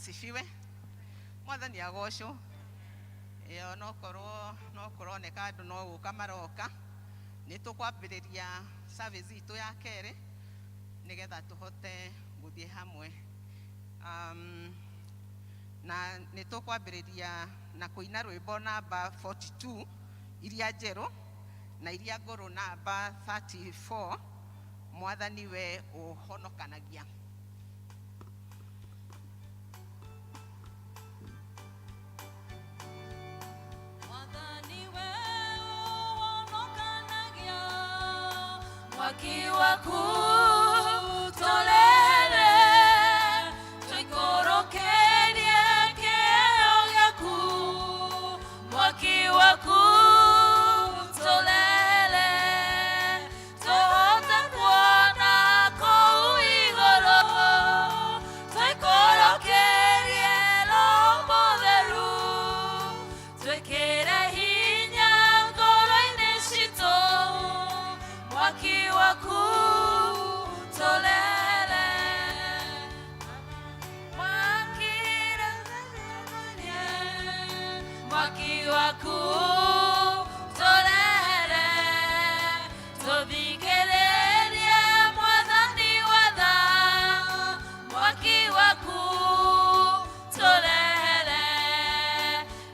Asifiwe. Mwathani agocwo. Ĩyo nokorwo no kũroneka andũ no gũka maroka. Nĩ tũkwambĩrĩria service itũ ya kerĩ nĩgetha tũhote gũthiĩ hamwe. Na nĩ tũkwambĩrĩria na kũina rwĩmbo namba 42 iria njerũ na iria ngũrũ namba 34 Mwathani we ũhonokanagia. Mwathani we ũhonokanagia, mwaki waku tũrehere, tũikũrũkĩrie kĩheo gĩaku. Mwaki waku tũrehere, tũhote kuona kũu igũrũ, tũikũrũkĩrie Roho Mũtheru, twĩkĩre hinya ngoro-inĩ citũ, mwaki waku tũrehere. Mwaki mwaki waku tũrehere, tũthikĩrĩrie Mwathani wa tha, mwaki waku tũrehere,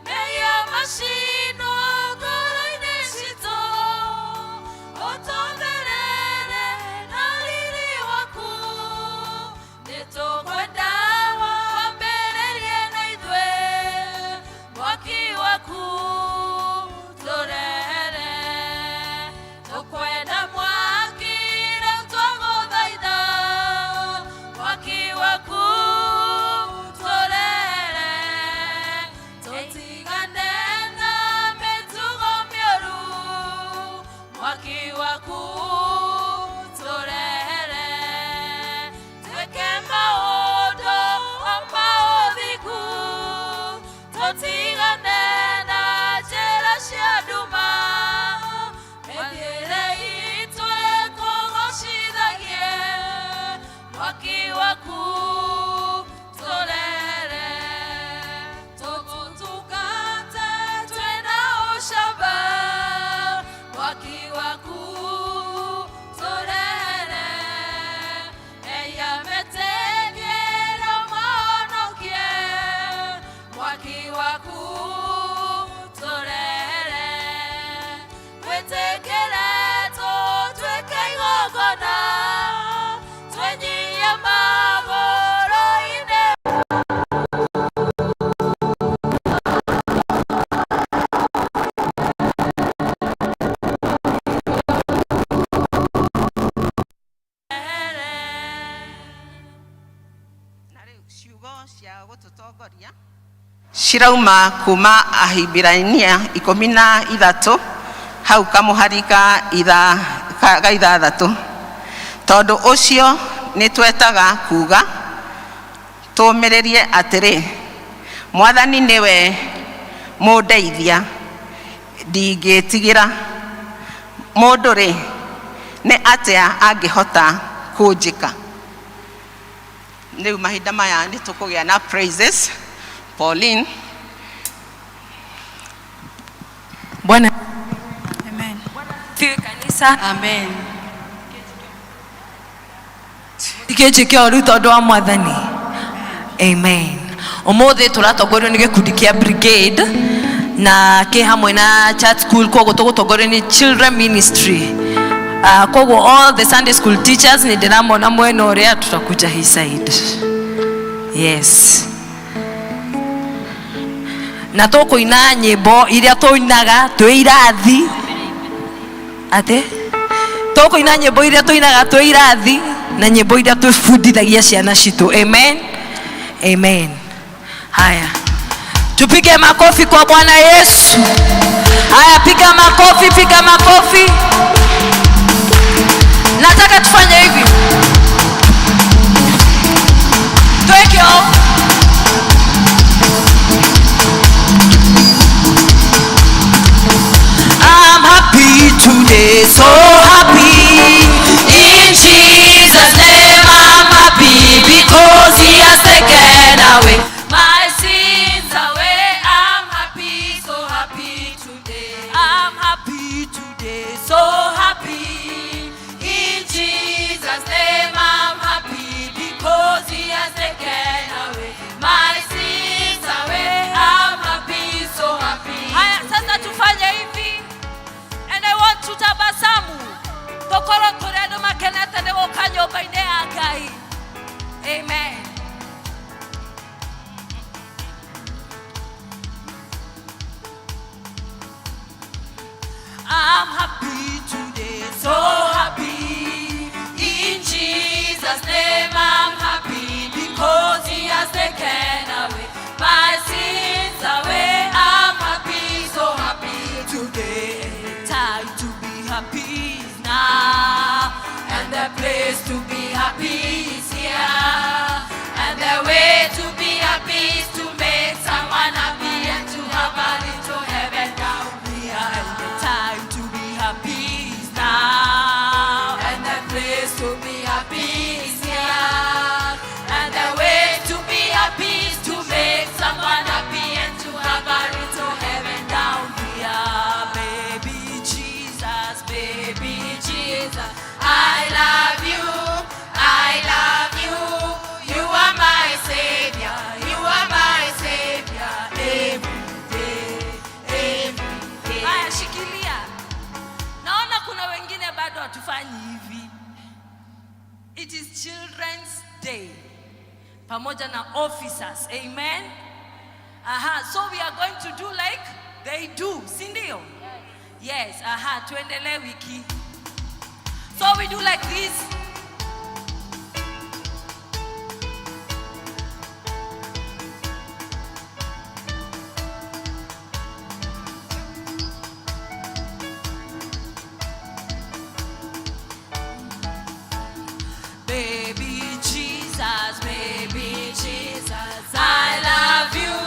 mehia macinwo ngoro-inĩ citũ, ũtũtherere na riri waku, nĩtũkwenda wambĩrĩrie na ithuĩ, mwaki waku tũrehere, tũkwenda mwaki rĩu twagũthaitha, mwaki waku tũrehere, tũtigane na mĩtugo mĩũru, mwaki waku tũrehere, twĩke maũndũ o ma ũthingu, tũtigane na njĩra cia nduma, mĩthiĩre itũ ĩkũgocithagie, mwaki waku tũrehere, tũgũtungate twĩna ũcamba, mwaki waku tũrehere, eia metĩkĩra mahonokie, mwaki waku tũrehere, twĩtĩkĩre tũtuĩke igongona, twenyie magũrũ-inĩ. Na rĩu ciugo cia gũtũtongoria cirauma kuma Ahibirania 13 hau kamũhari ka ga ithathatũ. Tondũ ũcio nĩ twetaga kuga tũmĩrĩrie atĩrĩ, Mwathani nĩwe mũndeithia, ndingĩtigĩra. Mũndũ rĩ, nĩ atĩa angĩhota kũnjĩka? Rĩu mahinda maya nĩ tũkũgĩa na praises. Pauline. Bwana Amen. Fiwe kanisa. Amen. Tikĩnjĩke ũru tondũ wa Mwathani. Amen. Ũmũthĩ tũratongorio nĩ gĩkundi kĩa brigade na kĩ hamwe na church school, koguo tũgũtongorio nĩ children ministry. Koguo all the Sunday school teachers nĩ ndĩramona mwena ũrĩa, tutakuja hii side. Yes. Na tũkũina nyĩmbo iria tũinaga twĩ irathi. Atĩ? Tũkũina nyĩmbo iria tũinaga twĩ irathi na nyĩmbo iria twĩbundithagia ciana citũ. Amen. Amen. Haya. Tupige makofi kwa Bwana Yesu. Haya, piga makofi, piga makofi. Nataka tufanye hivi. Tweke off. I'm happy today, so happy. In Jesus' name I'm happy, because he has taken away today. I'm happy today, so happy. In Jesus' name I'm happy because he has taken away my sins away. I'm happy, so happy. Haya, sasa tufanye hivi, and I want to tabasamu tokorwo tũrĩ andũ makenete nĩ gũka nyũmba-inĩ ya Ngai. Amen. I'm happy today, so happy. In Jesus' name I'm happy because he has taken away my sins away. I'm happy, so happy today. Time to be happy is now, and the place to be happy is here. And the way to be happy is to make someone happy and to have a little heaven down here. And the time to be happy is now. And the place to be happy is here. And the way to be happy is to make someone happy and to have a little heaven down here. Baby Jesus, Baby Jesus, I love you. I love you. You are my savior. You are my savior. Every day, every day. Haya, shikilia. Naona kuna wengine bado hatufanyi hivi. It is Children's Day pamoja na officers. Amen. Aha, so we are going to do like they do, si ndio? Yes, aha, tuendelee wiki. So we do like this. Baby Jesus, Baby Jesus, I love you.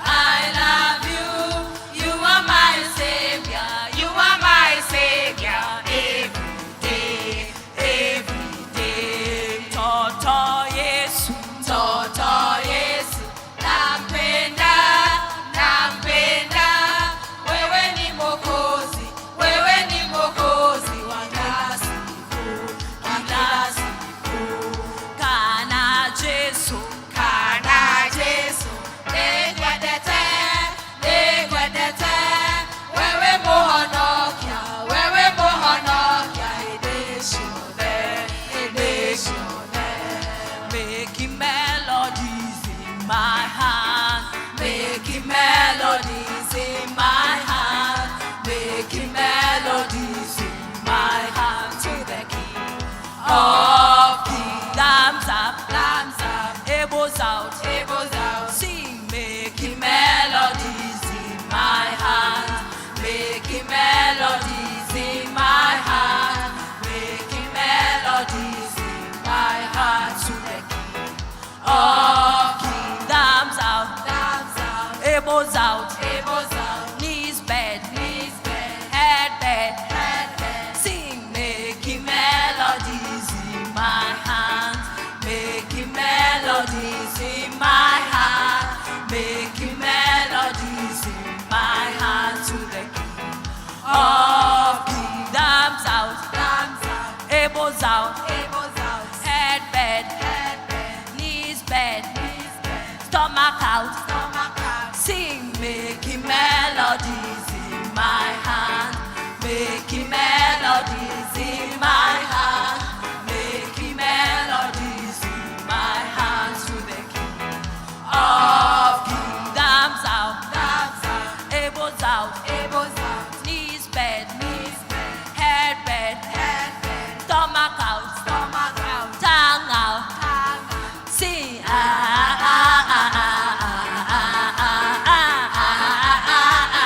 I love you. You are my savior. You are my savior. Every day, every day. Toto Yesu, Mtoto Yesu, nampenda, nampenda. Wewe ni Mwokozi, wewe ni Mwokozi wa kila siku, wa kila siku. Kana Jesu, Kana Jesu, nĩngwendete, nĩngwendete. Wewe mũhonokia, wewe mũhonokia hĩndĩ ciothe, hĩndĩ ciothe. Making melodies in my heart, Making melodies in my heart, making melodies in my heart to the King of Kings. Thumbs up, Thumbs up, elbows out, elbows out. Sing, making Making melodies in my heart, making melodies in my heart, making melodies in my heart to the King of Kings. Thumbs out, Thumbs out, elbows out, elbows out, knees bent, knees bent, head bent. head bent. Sing, making melodies in my hands, making melodies in my heart, making melodies in my heart to the King of Kings. Thumbs out, Thumbs out, elbows out, elbows out, head bent, head bent, knees bent, knees bent, stomach out. Stomach out. Sing, making melodies in my hand, making melodies in my hand, making melodies in my hand to the King of Kings. Thumbs out, Thumbs out, elbows out, elbows out, knees bent, knees bent, head bent, head bent, stomach out, stomach out, tongue out. Tongue out. Sing ah ah ah ah ah ah ah ah ah ah ah ah.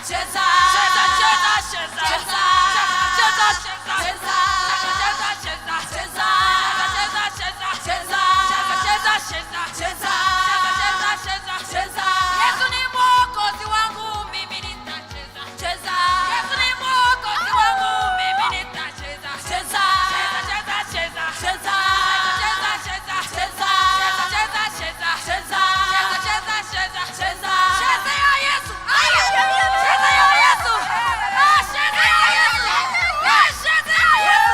Cheza. Cheza, cheza, cheza. Cheza. Cheza, cheza, cheza. Cheza, cheza, cheza. Cheza, cheza, cheza. Cheza, cheza, cheza. Cheza, cheza, cheza. Yesu ni mwokozi wangu, mimi nitacheza. Cheza. Yesu ni mwokozi wangu, mimi nitacheza. Cheza. Cheza, cheza, cheza. Cheza, cheza, cheza. Cheza, cheza, cheza. Cheza, cheza, cheza. Cheza ya Yesu. Aya. Cheza ya Yesu. Ah, cheza ya Yesu. Ah, cheza ya Yesu.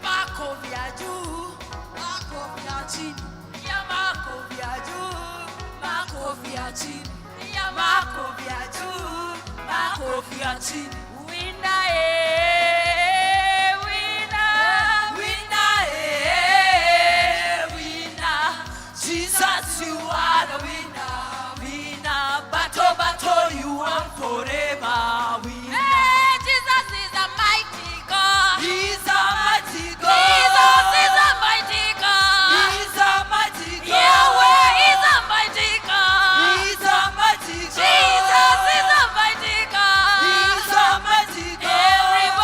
Makofi ya juu, makofi ya chini, ya makofi ya juu, makofi ya chini, ya makofi ya juu, makofi ya chini. Winner, eh, winner, winner, eh, winner. Jesus, you are the winner, winner. Battle, battle, you won forever, winner. Hey, Jesus is a mighty God. He's a mighty God. Jesus is a mighty God. He's a mighty God. Yahweh is a mighty God. He's a mighty God. Jesus is a mighty God. He's a mighty God.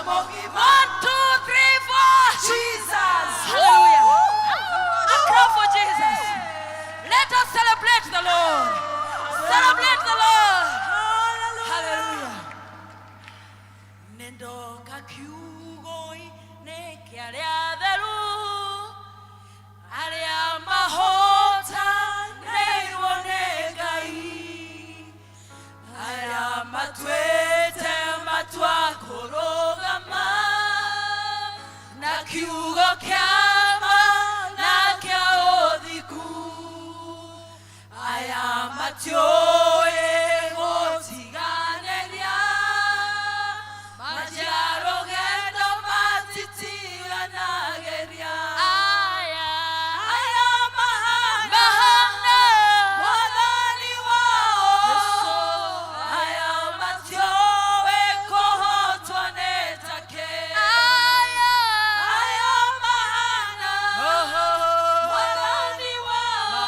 One, two, three, four. Jesus. Hallelujah. A clap for Jesus. Let us celebrate the Lord. Celebrate the Lord. Hallelujah. Nendoka kiugo-inĩ kĩa arĩa atheru, arĩa mahotanĩirwo nĩ Ngai, arĩa matuĩte matua kũrũgama na kiugo kĩa ma na kĩa ũthingu, aya matiũĩ gũtiganĩria, manjia rũgendo matitiganagĩria, aya aya mahana mwathani wao, aya matiũĩ kũhotwo nĩ take, aya aya mahana mwathani wao,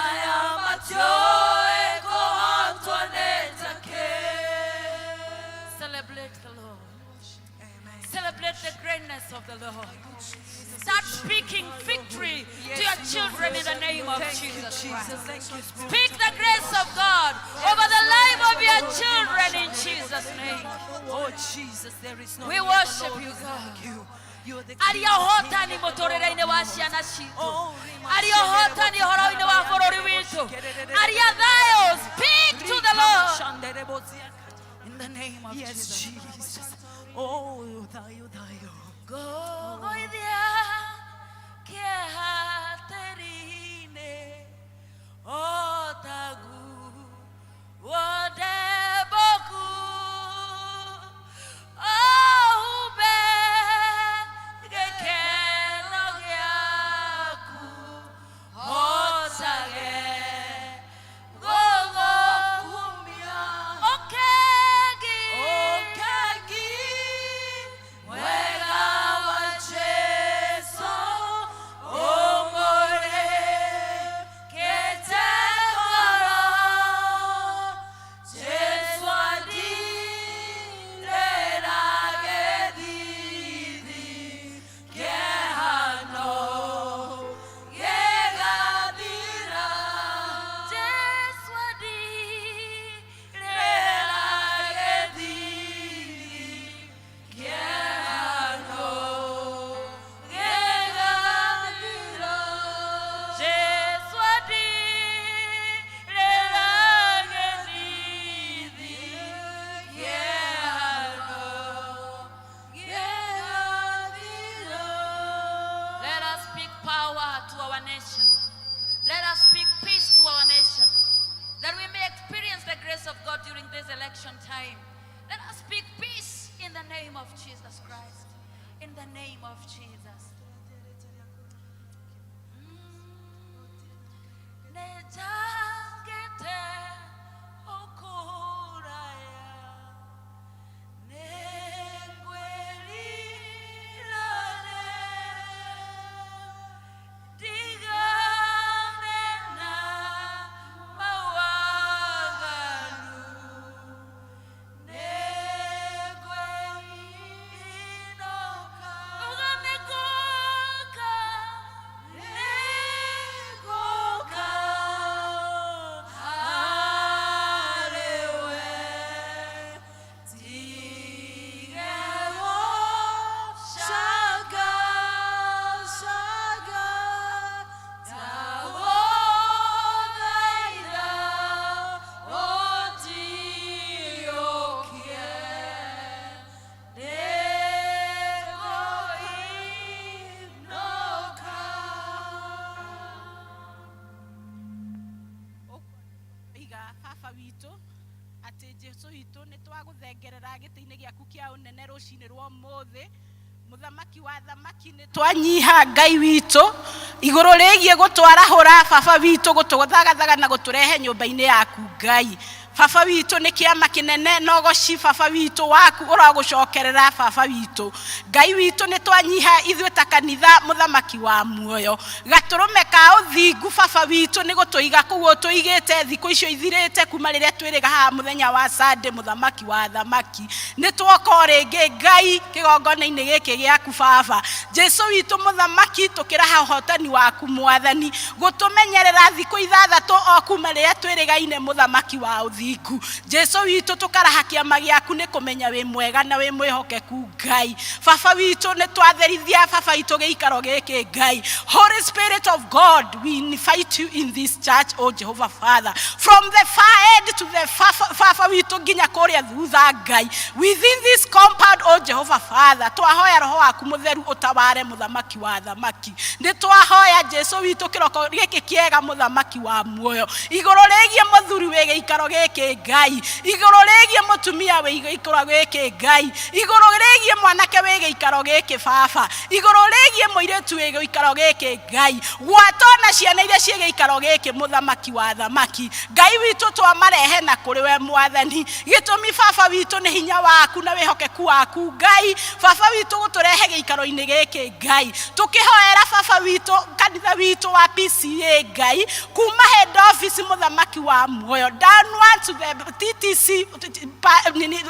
aya matiũĩ kũhotwo nĩ take. Celebrate the Lord. Celebrate the greatness of the Lord. Start speaking victory to your children in the name of Jesus Christ. Thank you, Spirit. Speak the grace of God over the life of your children in Jesus' name. Oh Jesus, there is no We other worship Lord you, who's God. like you. You're the Arĩa King of ũhotani kings. mũtũrĩre-inĩ wa ciana citũ, Oh, Rima arĩa ũhotani ũhoro-inĩ wa bũrũri witũ, arĩa thayũ, speak to the Lord. In the name of yes, Jesus. Oh, thayo, thayo. Ngũgũithia kĩeha tĩri-inĩ o ta nguo ndembũku, ũhumbe gĩkeno gĩaku, hotage gũgũkumia. Ũkengi, Ũkengi, mwega wa Jesu, ũmũrĩkĩte ngoro. Jesu andirĩra gĩthithi, kĩhano gĩgathira. Jesu Rĩra gĩthithi, kĩhano gĩgathira. Jesu adirĩra gĩthithi, kĩhano gĩgathira. Let us speak power to our nation. Let us speak peace to our nation, that we may experience the grace of God during this election time. Let us speak peace in the name of Jesus Christ. In the name of Jesus. Nĩnjangĩte ũkũraya, nĩngwĩrira ndigane na mawaganu, nĩngwĩinũka. Uga nĩngũka, nĩngũka harĩwe, ndige gũcanga canga, ndagũthaitha ũnjiyũkie, nĩngũinũka. Iga baba witũ atĩ Jesu witũ, nĩ twagũthengerera gĩtĩ-inĩ gĩaku kĩa ũnene rũcinĩ rwa ũmũthĩ, mũthamaki wa thamaki. Nĩ twanyiha, Ngai witũ, igũrũ rĩgiĩ gũtwarahũra, baba witũ, gũtũthagathaga na gũtũrehe nyũmba-inĩ yaku, Ngai. Baba witũ nĩ kĩama kĩnene na ũgoci baba witũ waku ũrogũcokerera. Baba witũ, Ngai witũ, nĩ twanyiha ithuĩ ta kanitha, mũthamaki wa muoyo. Gatũrũme ka ũthingu, baba witũ, nĩ gũtũiga kũu ũtũigĩte thikũ icio ithirĩte kuma rĩrĩa twĩrĩga haha mũthenya wa Sunday. Mũthamaki wa thamaki, nĩ twoka o rĩngĩ, Ngai, kĩgongona-inĩ gĩkĩ gĩaku, baba Jesu witũ mũthamaki, tũkĩraha ũhotani waku, mwathani, gũtũmenyerera thikũ 6 o kuma rĩrĩa twĩrĩgaine. Mũthamaki wa ũthingu, Jesu witũ, tũkaraha kĩama gĩaku nĩ kũmenya wĩ mwega na wĩ mwĩhokeku. Ngai baba witũ, nĩ twatherithia baba witũ gĩikaro gĩkĩ. Ngai, Holy Spirit of God, we invite you in this church, O Jehovah Father, from the far end to the far, baba witũ, nginya kũrĩa thutha, Ngai, within this compound, O Jehovah Father. Twahoya roho waku mũtheru ũtaware, mũthamaki wa thamaki. Nĩ twahoya, Jesu witũ, kĩroko gĩkĩ kĩega, mũthamaki wa muoyo, igũrũ rĩgiĩ mũthuri wĩ gĩikaro gĩkĩ, Ngai, igũrũ rĩgiĩ mũtumia wĩ gĩikaro gĩkĩ, Ngai, igũrũ rĩgiĩ mwanake wĩ gĩikaro gĩkĩ, baba, igũrũ rĩgiĩ mũirĩtu wĩ gĩikaro gĩkĩ, Ngai, gwata ona ciana iria ciĩ gĩikaro gĩkĩ. Mũthamaki wa thamaki, Ngai witũ, twamarehe na kũrĩ we, mwathani. Gĩtũmi, baba witũ, nĩ hinya waku na wĩhokeku waku, Ngai baba witũ, gũtũrehe gĩikaro-inĩ gĩkĩ. Ngai, tũkĩhoera baba witũ kanitha witũ wa PCA, Ngai, kuma head office, mũthamaki wa muoyo, downward to the TTC nini,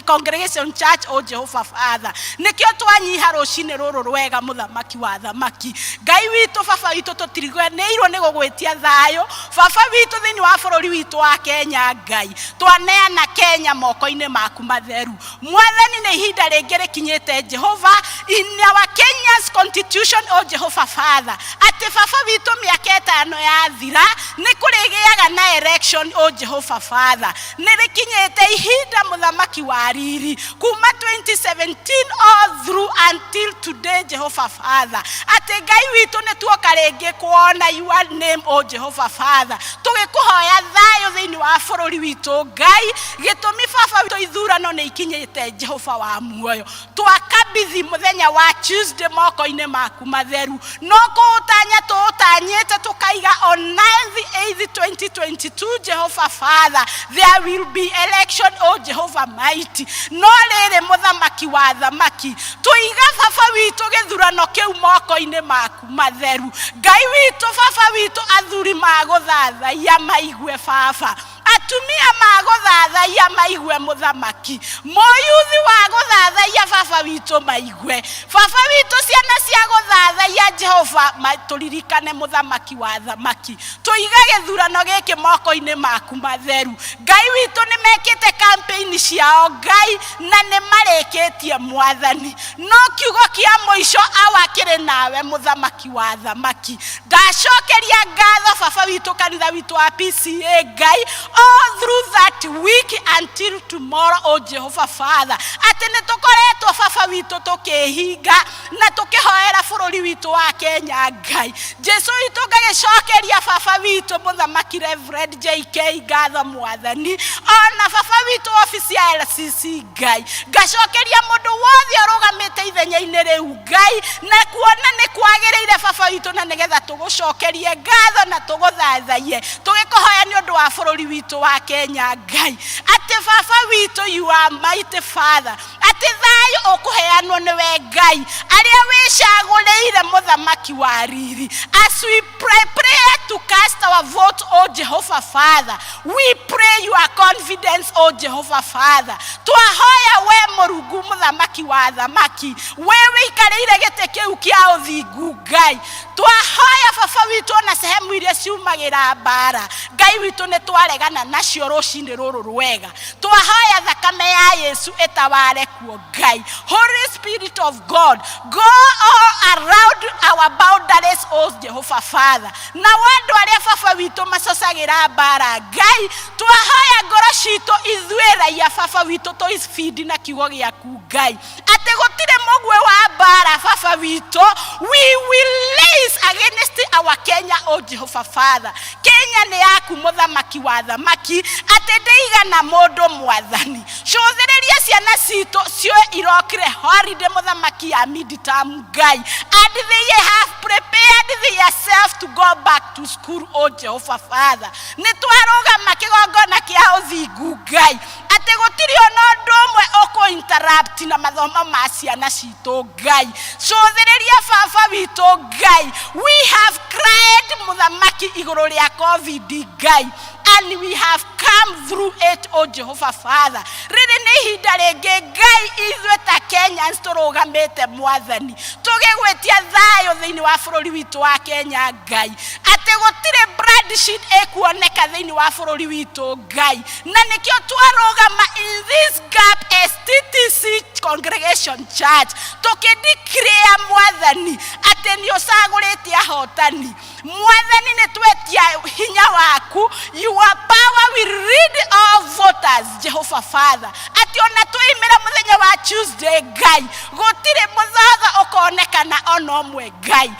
congregation church, O Jehovah Father. Nĩkĩo twanyiha rũcinĩ rũrũ rwega, mũthamaki wa thamaki. Ngai witũ, baba witũ, tũtiriganĩirwo nĩ gũgwĩtia thayũ, baba witũ, thĩinĩ wa bũrũri witũ wa Kenya. Ngai, twaneana Kenya moko-inĩ maku matheru, mwathani. Nĩ ihinda rĩngĩ rĩkinyĩte, Jehova, in our Kenya's constitution, O Jehovah Father, atĩ baba witũ mĩaka 5 yathira nĩ kũrĩgĩaga na election. O Jehovah Father, nĩ rĩkinyĩte ihinda, mũthamaki wa riri, kuma 2017 all through until today, Jehovah Father, atĩ Ngai witũ nĩ tuoka rĩngĩ kuona your name, O Jehovah Father, tũgĩkũhoya thayũ thĩinĩ wa bũrũri witũ. Ngai, gĩtũmi, baba witũ, ithurano nĩ ikinyĩte. Jehova wa muoyo, twakabithi mũthenya wa Tuesday moko-inĩ maku matheru, no kũũtanya tũũtanyĩte tũkaiga on 9th 8th 2022, Jehovah Father, there will be election, O Jehovah mighty. No rĩrĩ, mũthamaki wa thamaki, tũiga baba witũ gĩthurano kĩu moko-inĩ maku matheru. Ngai witũ, baba witũ, athuri magũthathaiya maigue, baba, atumia magũthathaiya maigue, mũthamaki, mũyuthi wa gũthathaiya, baba witũ, maigue, baba witũ, ciana cia gũthathaiya Jehova tũririkane, mũthamaki wa thamaki, tũiga gĩthurano gĩkĩ moko-inĩ maku matheru. Ngai witũ, nĩ mekĩte campaign ciao, Ngai, na nĩ marĩkĩtie, mwathani, no kiugo kĩa mũico awa kĩrĩ nawe, mũthamaki wa thamaki. Ndacokeria ngatho baba witũ kanitha witũ wa PCA, Ngai, all through that week until tomorrow, O Jehovah Father, atĩ nĩ tũkoretwo, baba witũ, tũkĩhinga na tũkĩhoera bũrũri witũ wa Kenya. Ngai Jesu witũ, ngagĩcokeria baba witũ mũthamaki Reverend JK ngatho, mwathani, ona baba witũ obici ya LCC. Ngai, ngacokeria mũndũ wothe ũrũgamĩte ithenya-inĩ rĩu, Ngai, na kuona nĩ kwagĩrĩire, baba witũ, na nĩgetha tũgũcokerie ngatho na tũgũthathaiye tũgĩkũhoya nĩ ũndũ wa bũrũri witũ wa Kenya. Ngai, atĩ baba witũ, you are mighty Father, atĩ thayũ ũkũheanwo nĩwe, Ngai, arĩa wĩcagũrĩire, mũthamaki wa riri. As we pray, prayer to cast our vote, O Jehovah Father, we pray your confidence, O Jehovah Father. Twahoya we mũrungu, mũthamaki wa thamaki, we wĩikarĩire gĩtĩ kĩu kĩa ũthingu. Ngai, twahoya baba witũ, ona sehemu iria ciumagĩra mbara, Ngai witũ, nĩ twaregana nacio rũcinĩ rũrũ rwega. Twahoya thakame ya Yesu ĩtaware kuo. Ngai, Holy Spirit of God, go all around our boundaries, O Jehovah Father. Na andũ arĩa, baba witũ, macocagĩra mbara, Ngai, twahoya ngoro citũ ithuĩ raia, baba witũ, tũibindi na kiugo gĩaku, Ngai, atĩ gũtirĩ mũguĩ wa mbara, baba witũ, we will raise against our Kenya, O Jehovah Father. Kenya nĩ yaku, mũthamaki wa thamaki, atĩ ndĩigana mũndũ. Mwathani, cũthĩrĩria. Ciana citũ cioe irokire holiday, mũthamaki, ya midterm, Ngai, and they have prepared themselves to go back to school. O Jehova Father, nĩ twarũgama kĩgongona kĩa ũthingu, Ngai, atĩ gũtirĩ ona ũndũ ũmwe ũkũ interrupt na mathomo ma ciana citũ. Ngai, cũthĩrĩria baba witũ. Ngai, we have cried, mũthamaki, igũrũ rĩa COVID, Ngai, and we have come through it. O Jehova Father, rĩrĩ nĩ ihinda rĩngĩ, Ngai, ithuĩ ta Kenyans tũrũgamĩte, mwathani, tũgĩgwĩtia thayũ thĩinĩ wa bũrũri witũ wa Kenya, Ngai, atĩ gũtirĩ bloodshed ĩkuoneka thĩinĩ wa bũrũri witũ, Ngai. Na nĩkĩo twarũgama in this gap as TTC Congregation Church, tũkĩdeclare, mwathani, atĩ nĩ ũcagũrĩte ahotani. Mwathani, nĩ twetia hinya waku. Your power will lead all voters, Jehova Father, atĩ ona tũimĩra mũthenya wa Tuesday, Ngai, gũtirĩ mũthotho ũkonekana ona ũmwe. Ngai,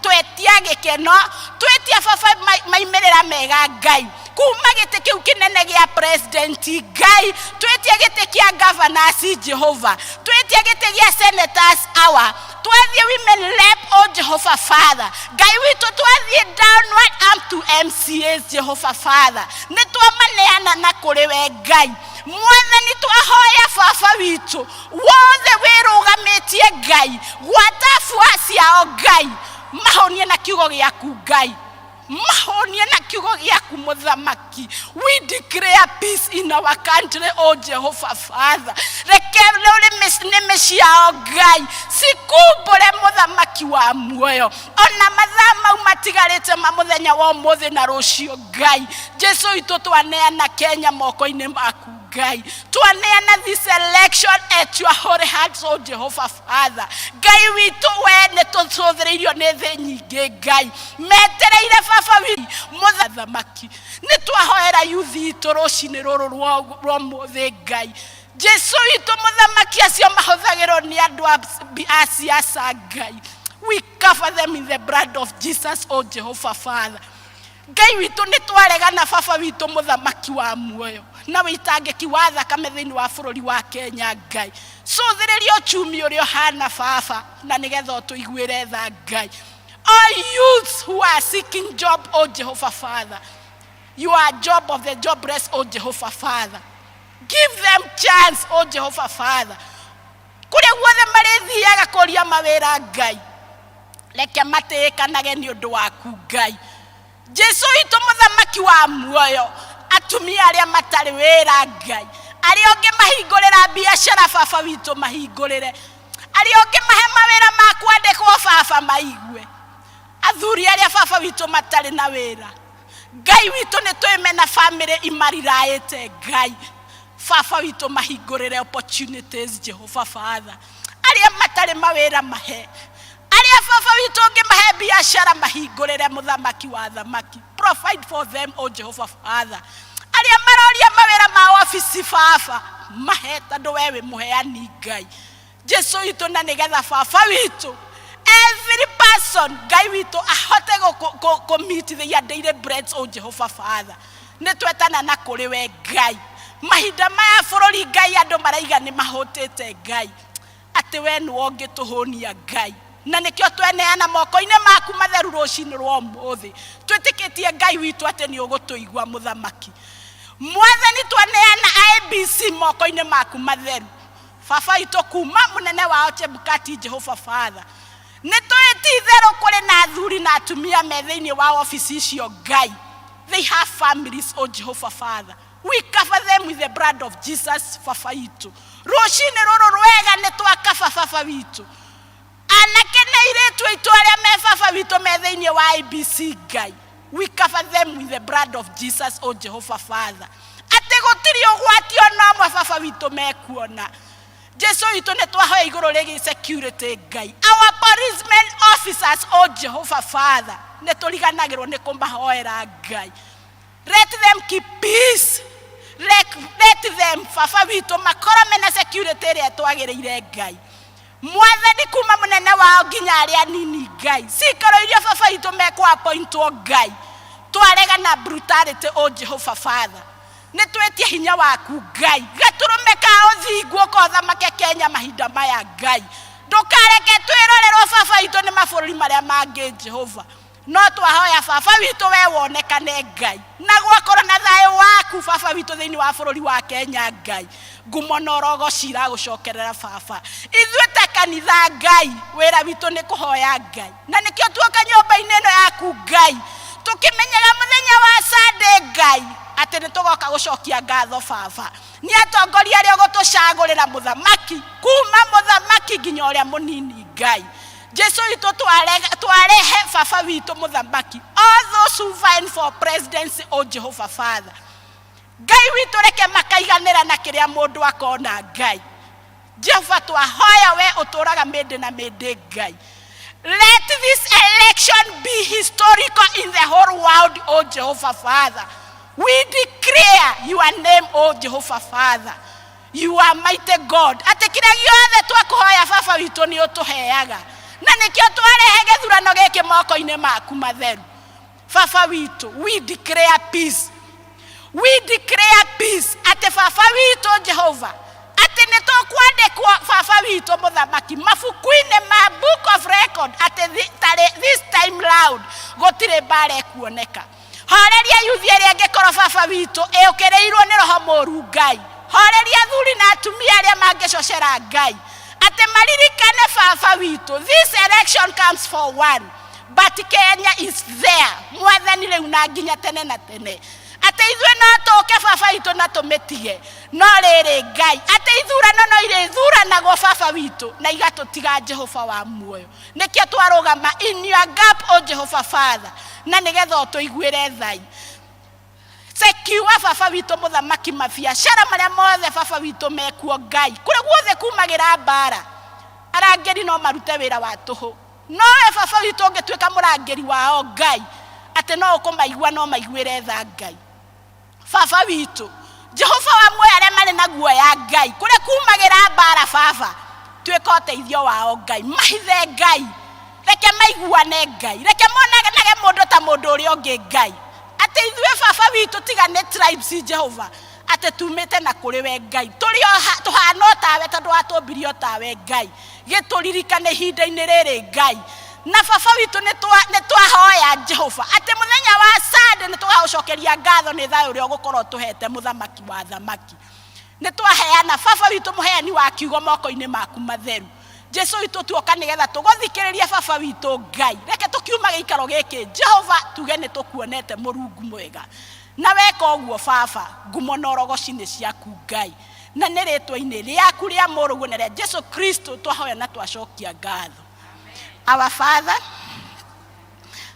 twetia gĩkeno, twetia baba maimĩrĩra mega, Ngai, kuma gĩtĩ kĩu kĩnene gĩa president. Ngai, twĩtie gĩtĩ kĩa governors. Jehova, twĩtie gĩtĩ gĩa senators, our twathiĩ women rep. O Jehova Father, Ngai witũ, twathiĩ downward up to MCAs. Jehova Father, nĩ twamaneana na kũrĩ we, Ngai. Mwathani, twahoya baba witũ wothe wĩrũgamĩtie, Ngai, gwata bua ciao, Ngai, mahonie na kiugo gĩaku. Ngai, mahonie na kiugo gĩaku. Mũthamaki, we declare peace in our country. O Jehova Father, reke rũrĩmĩ nĩmĩ ciao, Ngai, cikumbũre mũthamaki wa muoyo ona mathaa mau matigarĩte ma mũthenya wa ũmũthĩ na rũciũ. Ngai Jesu witũ, twaneana Kenya moko-inĩ maku. Ngai, twaneana this election at your holy hands. O Jehova Father, Ngai witũ, we nĩ tũcũthĩrĩirio nĩ thĩ nyingĩ, Ngai, metereire baba wi mũthamaki. Nĩ twahoera yuthi itũ rũcinĩ rũrũ rwa ũmũthĩ, Ngai Jesu witũ mũthamaki, acio mahũthagĩrwo nĩ andũ a siasa. Ngai, we cover them in the blood of Jesus. O Jehova Father, Ngai witũ, nĩ twaregana baba witũ mũthamaki wa muoyo na wĩitangĩki wa thakame thĩinĩ wa bũrũri wa Kenya. Ngai, cũthĩrĩria uchumi ũrĩa ũhana, baba, na nĩgetha ũtũiguĩre tha. Ngai, all youths who are seeking job, O Jehovah Father, you are job of the jobless. O Jehovah Father, give them chance. O Jehovah Father, kũrĩa guothe marĩthiaga kũria mawĩra, Ngai, reke matĩĩkanage nĩ ũndũ waku. Ngai Jesu witũ mũthamaki wa muoyo, atumia arĩa matarĩ wĩra, Ngai, arĩa ũngĩ mahingũrĩra biacara, baba witũ, mahingũrĩre, arĩa ũngĩ mahe mawĩra ma kwandĩkwo, baba, maigue. Athuri arĩa, baba witũ, matarĩ na wĩra, Ngai witũ, nĩ twĩme na famĩlĩ imariraĩte. Ngai baba witũ, mahingũrĩre opportunities. Jehova Father, arĩa matarĩ mawĩra mahe, arĩa baba witũ ũngĩmahe biacara mahingũrĩre. Mũthamaki wa thamaki, provide for them. O Jehova Father, arĩa maroria mawĩra ma obici, baba, mahe, tondũ we wĩ mũheani. Ngai Jesu witũ, na nĩgetha baba witũ every person, Ngai witũ, ahote kũ meet their daily breads. O Jehova Father, nĩ twetana na kũrĩ we, Ngai. Mahinda maya bũrũri, Ngai, andũ maraiga nĩ mahũtĩte. Ngai, atĩ we nĩwe ũngĩtũhũnia. Ngai, na nĩkĩo tweneana moko-inĩ maku matheru rũcinĩ rwa ũmũthĩ, twĩtĩkĩtie, Ngai witũ, atĩ nĩ ũgũtũigua. Mũthamaki mwathani, twaneana IEBC moko-inĩ maku matheru, baba witũ, kuma mũnene wao Chebukati. Jehova Father, nĩ tũĩ ti itherũ kũrĩ na athuri na atumia me thĩinĩ wa obici icio. Ngai, they have families. O Jehova Father, we cover them with the blood of Jesus. Baba witũ, rũcinĩ rũrũ rwega nĩ twakaba baba witũ anake na airĩtu aitũ arĩa me, baba witũ, me thĩinĩ wa IEBC. Ngai, we cover them with the blood of Jesus. O Jehova Father, atĩ gũtirĩ ũgwati ona ũmwe baba witũ mekuona. Jesu witũ, nĩ twahoya igũrũ rĩgiĩ security. Ngai, our policemen officers, O Jehova Father, nĩ tũriganagĩrwo nĩ kũmahoera. Ngai, let them keep peace. Let them, baba witũ, makorwo mena security ĩrĩa twagĩrĩire. Ngai mwathani, kuma mũnene wao nginya arĩa nini, Ngai, cikaro iria baba witũ mekũ appointwo, Ngai, twaregana brutality. O Jehova Father, Nĩ twĩtie hinya waku Ngai, gatũrũme ka ũthingu ũka ũthamake Kenya mahinda maya Ngai. Ndũkareke twĩrorerwo baba witũ nĩ mabũrũri marĩa mangĩ Jehova. No twahoya baba witũ we wonekane Ngai, na gwakorwo na thayũ waku baba witũ thĩinĩ wa bũrũri wa Kenya Ngai. Ngumo na ũrogoci iragũcokerera baba. Ithuĩ ta kanitha Ngai, wĩra witũ nĩ kũhoya Ngai, na nĩkĩo tuoka nyũmba-inĩ ĩno yaku Ngai, tũkĩmenyaga mũthenya wa Sunday Ngai atĩ nĩ tũgoka gũcokia ngatho baba. Nĩ atongoria arĩa ũgũtũcagũrĩra mũthamaki, kuma mũthamaki nginya ũrĩa mũnini Ngai. Jesu witũ twarehe baba witũ mũthamaki, all those who vying for presidency, o Jehovah Father. Ngai witũ reke makaiganĩra na kĩrĩa mũndũ akona Ngai. Jehova twahoya we ũtũraga mĩndĩ na mĩndĩ Ngai. Let this election be historical in the whole world, O Jehovah Father. We declare your name, O Jehovah Father. You are mighty God. Atĩ kĩrĩa gĩothe twakũhoya baba witũ nĩ ũtũheaga. Na nĩkĩo twarehe gĩthurano gĩkĩ moko-inĩ maku matheru. Baba witũ, we declare peace. We declare peace. Atĩ baba witũ Jehova, atĩ nĩ tũkwandĩkwo baba witũ mũthamaki mabuku-inĩ ma book of record atĩ this time round gũtirĩ mbara ĩkuoneka. Horeria yuthi ĩrĩa ĩngĩkorwo baba witũ ĩũkĩrĩirwo nĩ roho mũru Ngai. Horeria athuri na atumia arĩa mangĩcocera Ngai, atĩ maririkane baba witũ this election comes for one, but Kenya is there. Mwathani rĩu na nginya tene na tene. Atĩ ithuĩ no tũke baba witũ na tũmĩtige, no rĩrĩ Ngai atĩ ithurano no irĩthuranagwo baba witũ na igatũtiga Jehova wa muoyo. Nĩkĩo twarũgama in your gap, o Jehova Father, na nĩgetha ũtũiguĩre thai. Secure baba witũ mũthamaki mabiacara marĩa mothe baba witũ mekuo Ngai. Kũrĩa guothe kumagĩra mbara, arangĩri no marute wĩra wa tũhũ, no we baba witũ ũngĩtuĩka mũrangĩri wao Ngai, atĩ no ũkũmaigua no maiguĩre tha Ngai. Baba witũ Jehova wa muoyo, arĩa marĩ na guoya Ngai, kũrĩa kumagĩra mbara baba, tuĩka ũteithio wao Ngai. Mahithe Ngai, reke maiguane Ngai, reke monage mũndũ ta mũndũ ũrĩa ũngĩ Ngai. Atĩ ithuĩ baba witũ tiga nĩ tribes Jehova, atĩ tumĩte na kũrĩ we Ngai, tũrĩ tũhana o tawe tondũ watũmbirie o tawe Ngai. Gĩtũririkane ihinda-inĩ rĩrĩ Ngai. Na baba witũ nĩ twahoya Jehova atĩ mũthenya wa Sunday nĩ tũgagũcokeria ngatho nĩ thayũ ũrĩa ũgũkorwo ũtũhete mũthamaki wa thamaki. Nĩ twaheana baba witũ mũheani wa kiugo moko-inĩ maku matheru. Jesu witũ tuoka nĩgetha tũgũthikĩrĩrie baba witũ Ngai. Reke tũkiuma gĩikaro gĩkĩ Jehova tuge nĩ tũkuonete Mũrungu mwega. Na weka ũguo baba, ngumo na ũrogoci nĩ ciaku Ngai. Na nĩ rĩtwa-inĩ rĩaku rĩa mũrũguo na rĩa Jesu Kristo twahoya na twacokia ngatho. Our Father,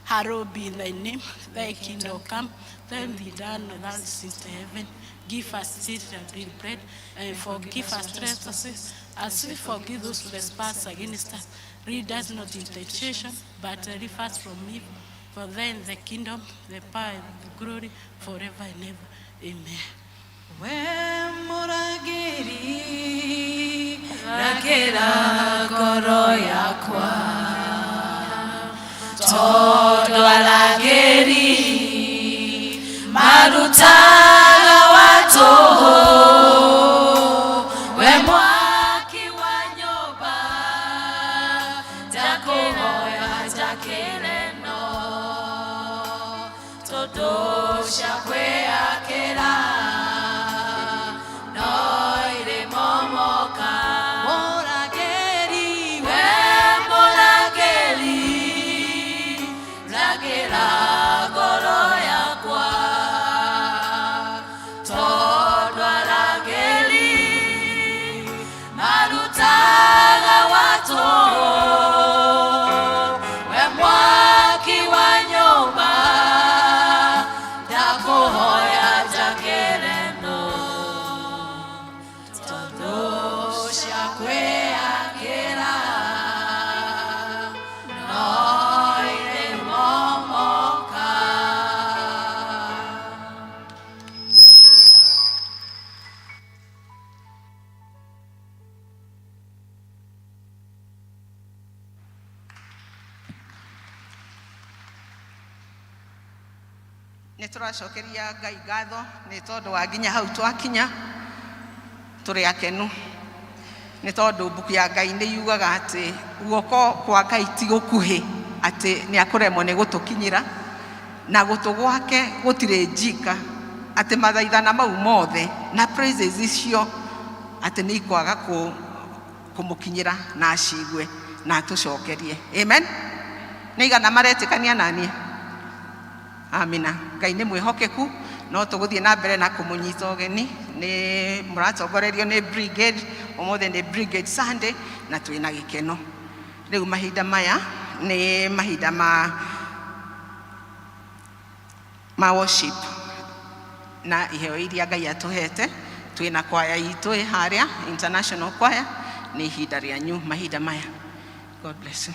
hallowed be thy name, thy kingdom come, thy will be done on earth as it is in heaven. Give us this daily bread, and forgive us trespasses, as we forgive those who trespass against us. Lead us not into temptation, but deliver us from evil. For thine is the kingdom, the power, and the glory, forever and ever. Amen. We mũrangĩri rangĩra ngoro yakwa, tondũ arangĩri marutaga wa tũhũ. We mwaki wa nyũmba, ndakũhoya njakĩre no tondũ cia kwĩakĩra no irĩ momoka. Mũrangĩri, we mũrangĩri, rangĩra ngoro yakwa, tondũ arangĩri marutaga wa tũhũ. We mwaki wa nyũmba, ndakũhoya njakĩre. Nĩ tũracokeria Ngai ngatho nĩ tondũ wa nginya hau twakinya tũrĩ akenu nĩ tondũ mbuku ya Ngai nĩ yugaga atĩ guoko kwa Ngai ti gũkuhĩ atĩ nĩ akũremwo nĩ gũtũkinyĩra na gũtũ gwake gũtirĩ njika atĩ mathaithana mau mothe na praises icio atĩ nĩ ikwaga kũmũkinyĩra na acigue na atũcokerie. Amen. Nĩ igana maretĩkania naniĩ? Amina. Ngai nĩ mwĩhokeku no tũgũthiĩ na mbere na kũmũnyita ũgeni. Nĩ mũratongorerio nĩ brigade. Ũmũthĩ nĩ brigade Sunday na twĩna gĩkeno. Rĩu mahinda maya nĩ mahinda ma worship na iheo iria Ngai atũhete. Twĩna kwaya itũ ĩ harĩa, international choir. Nĩ ihinda rĩanyu mahinda maya. God bless you.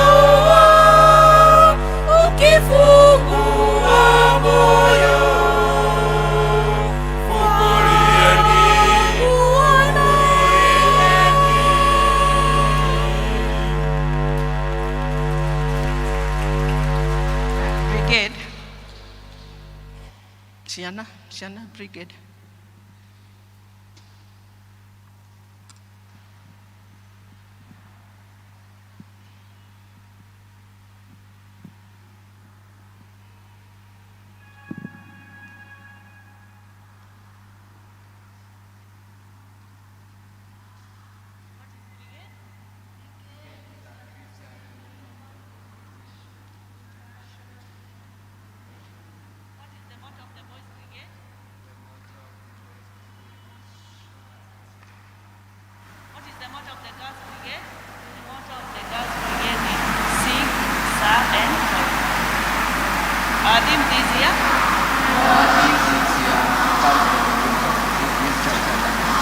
Ataondoa ukifungua moyo. Ciana, ciana brigade. What is the motto of the boys brigade? What is the motto of the girls brigade? The motto of the girls brigade is sing, serve, and join. Our theme this year? Our theme this year, Luke chapter 19,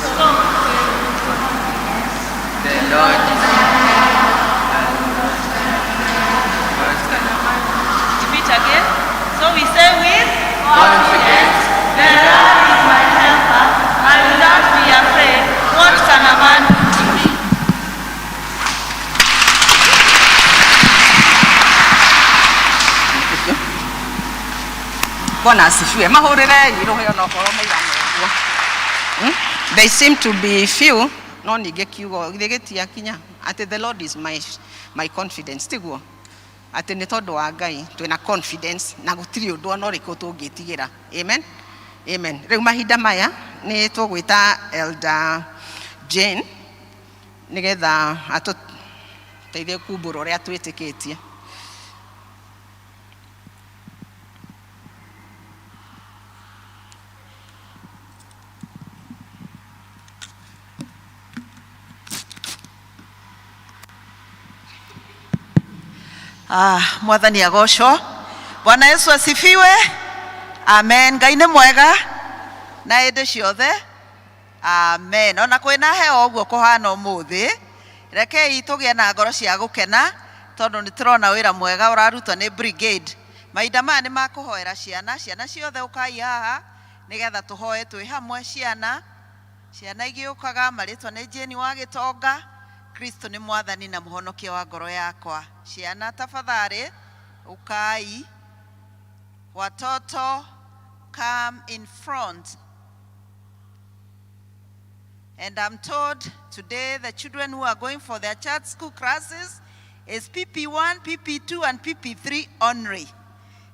So, The Lord is my helper and what can a man repeat again? So we say with confidence. The Lord is my helper. I will not be afraid. What can a man do to me? Bwana asifiwe. Mahũrĩrei rũhĩ onokorwo maigana ũguo. They seem to be few, no ningĩ kiugo githĩ gĩtiakinya atĩ the Lord is my confidence, tiguo? Atĩ nĩ tondũ wa Ngai twĩna confidence na gũtirĩ ũndũ ona ũrĩkũ tũngĩtigĩra. Amen. Amen. Rĩu mahinda maya nĩ tũgwĩta Elder Jane nĩgetha atũteithie kumbũra ũrĩa twĩtĩkĩtie. Ah, mwathani agocwo. Bwana Yesu asifiwe. Amen. Ngai nĩ mwega na hĩndĩ ciothe. Amen. Ona kwĩna heho ũguo kũhana ũmũthĩ, rekei tũgĩe na ngoro cia gũkena tondũ nĩ tũrona wĩra mwega ũrarutwo nĩ brigade. Mahinda maya nĩ makũhoera ciana, ciana ciothe ũkai haha nĩgetha tũhoe twĩ hamwe ciana. Ciana igĩũkaga marĩtwa nĩ Jane wa Gĩtonga, Kristo nĩ mwathani na mũhonokia wa ngoro yakwa. Ciana tafadhali ukai. Watoto come in front. And I'm told today the children who are going for their church school classes is PP1, PP2, and PP3 only.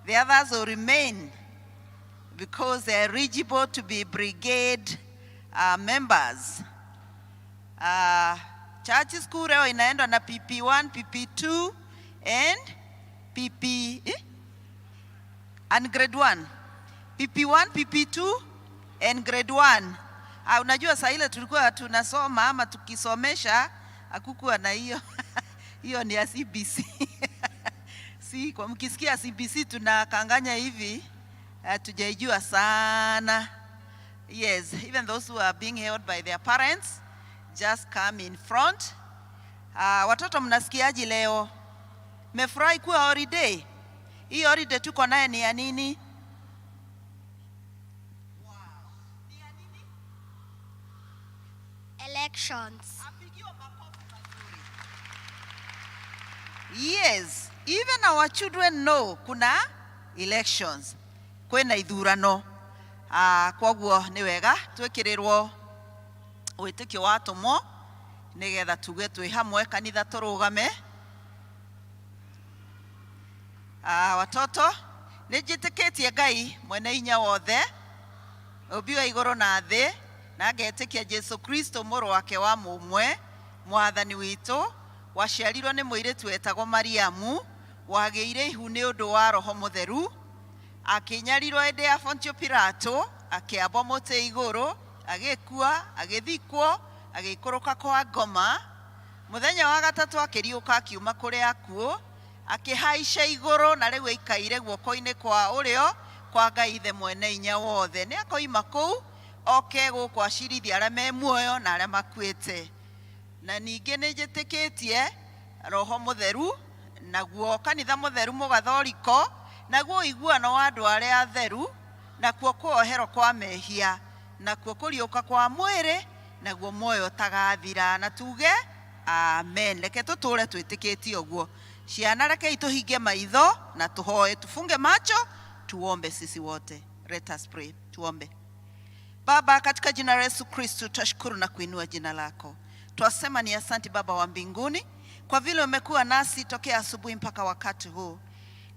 The others will remain because they're eligible to be brigade members. Church school leo inaenda na PP1, PP2, and PP, eh? And grade 1. PP1, PP2, and grade 1. Ah, unajua saa ile tulikuwa tunasoma ama tukisomesha hakukuwa na hiyo hiyo ni ya CBC. Si kwa mkisikia CBC tunakanganya hivi, hatujaijua sana. Yes, even those who are being held by their parents just come in front. Watoto mnasikiaje leo? Mmefurahi kuwa holiday? Hii holiday tuko naye ni ya nini? Wow. Ni ya nini? Elections. Apigiwe makofi mazuri. Yes, even our children know kuna elections. Kwĩna ithurano. Koguo nĩ wega twĩkĩrĩrwo wĩtĩkio wa atũmwo nĩgetha tuge twĩ hamwe kanitha tũrũgame. Watoto nĩ njĩtĩkĩtie Ngai mwene hinya wothe ũmbi wa igũrũ na thĩ na ngetĩkia Jesu Kristo mũrũ wake wa mũmwe mwathani witũ waciarirwo nĩ mũirĩtu wetagwo Mariamu wagĩire ihu nĩ ũndũ wa Roho Mũtheru akĩnyarirwo hĩndĩ ya Pontio Pilato akĩambwo mũtĩ igũrũ agĩkua agĩthikwo agĩikũrũka kwa ngoma mũthenya wa gatatũ akĩriũka akiuma kũrĩ akuũ akĩhaica igũrũ na rĩu aikaire guoko-inĩ kwa ũrĩo kwa Ngai Ithe mwene hinya wothe. Nĩ akoima kũu oke gũkũ acirithie arĩa me muoyo na arĩa makuĩte. Na ningĩ nĩ njĩtĩkĩtie Roho Mũtheru naguo kanitha mũtheru mũgathoriko naguo ũiguano wa andũ arĩa atheru nakuo kuoherwo kwa mehia nakuo kũriũka kwa mwĩrĩ naguo muoyo ũtagathira. Na tuge amen. Reke tũtũre twĩtĩkĩtie ũguo. Ciana, rekei tũhinge maitho na tũhoe. Tufunge macho, tuombe sisi wote. Let us pray. Tuombe. Baba, katika jina la Yesu Kristo twashukuru na kuinua jina lako. Twasema ni asanti Baba wa mbinguni kwa vile umekuwa nasi tokea asubuhi mpaka wakati huu.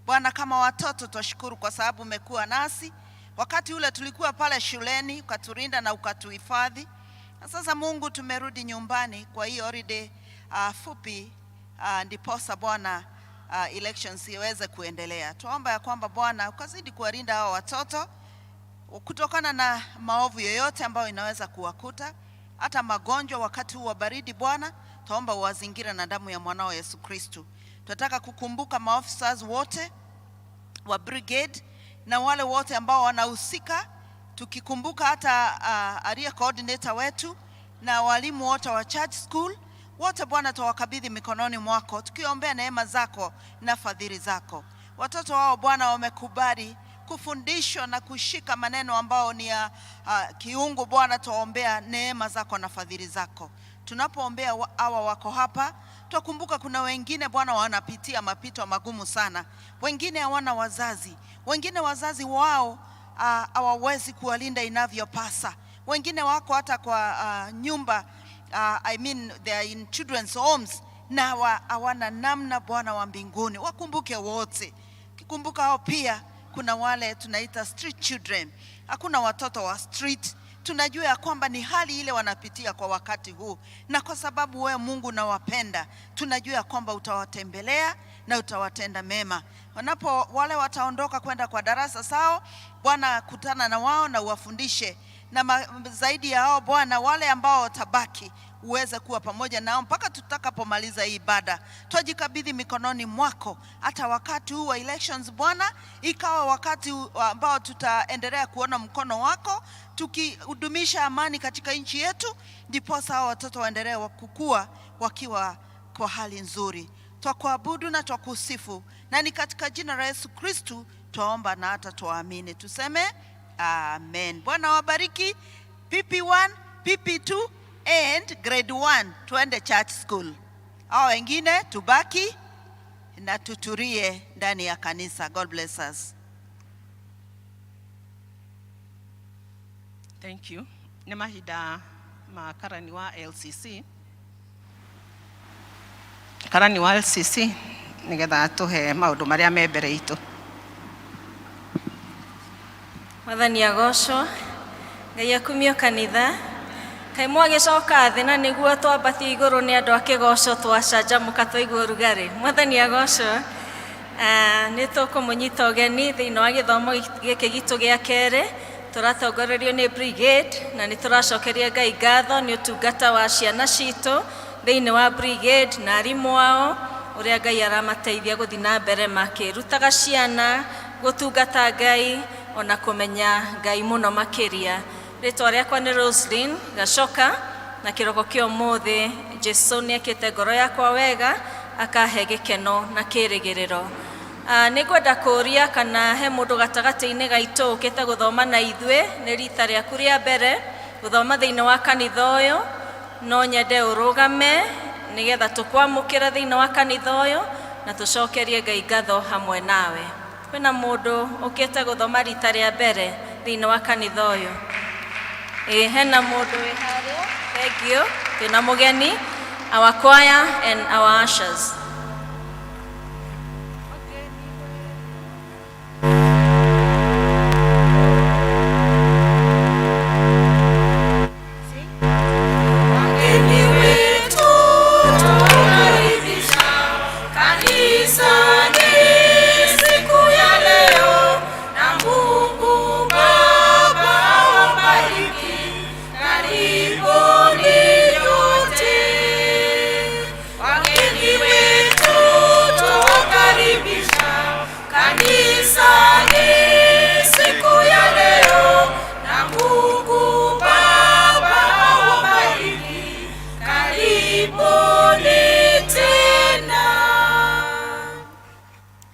Bwana, kama watoto twashukuru kwa sababu umekuwa nasi wakati ule tulikuwa pale shuleni, ukaturinda na ukatuhifadhi. Na sasa Mungu, tumerudi nyumbani kwa hii holiday fupi ndiposa Bwana elections iweze kuendelea. Tuomba ya kwamba Bwana ukazidi kuwalinda hao watoto kutokana na maovu yoyote ambayo inaweza kuwakuta, hata magonjwa wakati huu wa baridi. Bwana, tuomba uwazingira na damu ya mwanao Yesu Kristo. Tunataka kukumbuka maofficers wote wa brigade na wale wote ambao wanahusika, tukikumbuka hata area coordinator wetu na walimu wote wa church school wote, Bwana, tuwakabidhi mikononi mwako, tukiombea neema zako na fadhili zako. Watoto wao Bwana wamekubali kufundishwa na kushika maneno ambao ni ya kiungu. Bwana, tuwaombea neema zako na fadhili zako. Tunapoombea hawa wako hapa, twakumbuka kuna wengine Bwana wanapitia mapito magumu sana, wengine hawana wazazi, wengine wazazi wao hawawezi kuwalinda inavyopasa, wengine wako hata kwa nyumba I mean they are in children's homes na hawana namna. Bwana wa mbinguni, wakumbuke wote. Kikumbuka hao pia, kuna wale tunaita street children. Hakuna watoto wa street, tunajua ya kwamba ni hali ile wanapitia kwa wakati huu, na kwa sababu wewe Mungu unawapenda, tunajua ya kwamba utawatembelea na utawatenda mema. Wanapo wale wataondoka kwenda kwa darasa zao, Bwana kutana na wao na uwafundishe, na zaidi ya hao Bwana, wale ambao watabaki uweze kuwa pamoja nao mpaka tutakapomaliza hii ibada. Twajikabidhi mikononi mwako, hata wakati huu wa elections Bwana, ikawa wakati ambao tutaendelea kuona mkono wako tukihudumisha amani katika nchi yetu, ndiposa hao watoto waendelee kukua wakiwa kwa hali nzuri. Twakuabudu na twakusifu, na ni katika jina la Yesu Kristu twaomba na hata twaamini, tuseme amen. Bwana wabariki. PP1, PP2 and grade 1 tuende church school. Hao wengine tubaki na tuturie ndani ya kanisa. God bless us. Thank you. Nĩ mahinda ma karani wa LCC, karani wa LCC, nĩgetha atũhe maũndũ marĩa me mbere itũ. Mwathani agocwo. Ngai akumio. Kanitha, kaĩ mwagĩcoka thĩ na nĩguo twambatie igũrũ nĩ andũ a kĩgoco, twacanjamũka, twaigua ũrugarĩ. Mwathani agocwo. Nĩ tũkũmũnyita ũgeni thĩinĩ wa gĩthomo gĩkĩ gitũ gĩa kerĩ tũratongorerio nĩ brigade, na nĩ tũracokeria Ngai ngatho nĩ ũtungata wa ciana citũ thĩinĩ wa brigade na arimũ ao, ũrĩa Ngai aramateithia gũthiĩ na mbere makĩrutaga ciana gũtungata Ngai ona kũmenya Ngai mũno makĩria. Rĩtwa rĩakwa nĩ Roslyn Gacoka, na kĩroko kĩa ũmũthĩ Jesu nĩ ekĩte ngoro yakwa wega, akahe gĩkeno na kĩrĩgĩrĩro. Nĩ ngwenda kũũria kana he mũndũ gatagatĩ-inĩ gaitũ ũkĩte gũthoma na ithuĩ, nĩ rita rĩaku rĩa mbere gũthoma thĩinĩ wa kanitha ũyũ. No nyende ũrũgame nĩgetha tũkwamũkĩra thĩinĩ wa kanitha ũyũ na tũcokerie Ngai ngatho hamwe nawe. Kwĩna mũndũ ũkĩte gũthoma rita rĩa mbere thĩinĩ wa kanitha ũyũ? Ĩ, hena mũndũ wĩ harĩa. Thank you. Twĩna mũgeni. Our choir and our ushers. Wageni wetu tukaribisha kanisani siku ya leo, na Mungu Baba awabariki. Karibuni nyote. Wageni wetu tuwakaribisha kanisani siku ya leo, na Mungu Baba awabariki. Karibuni tena.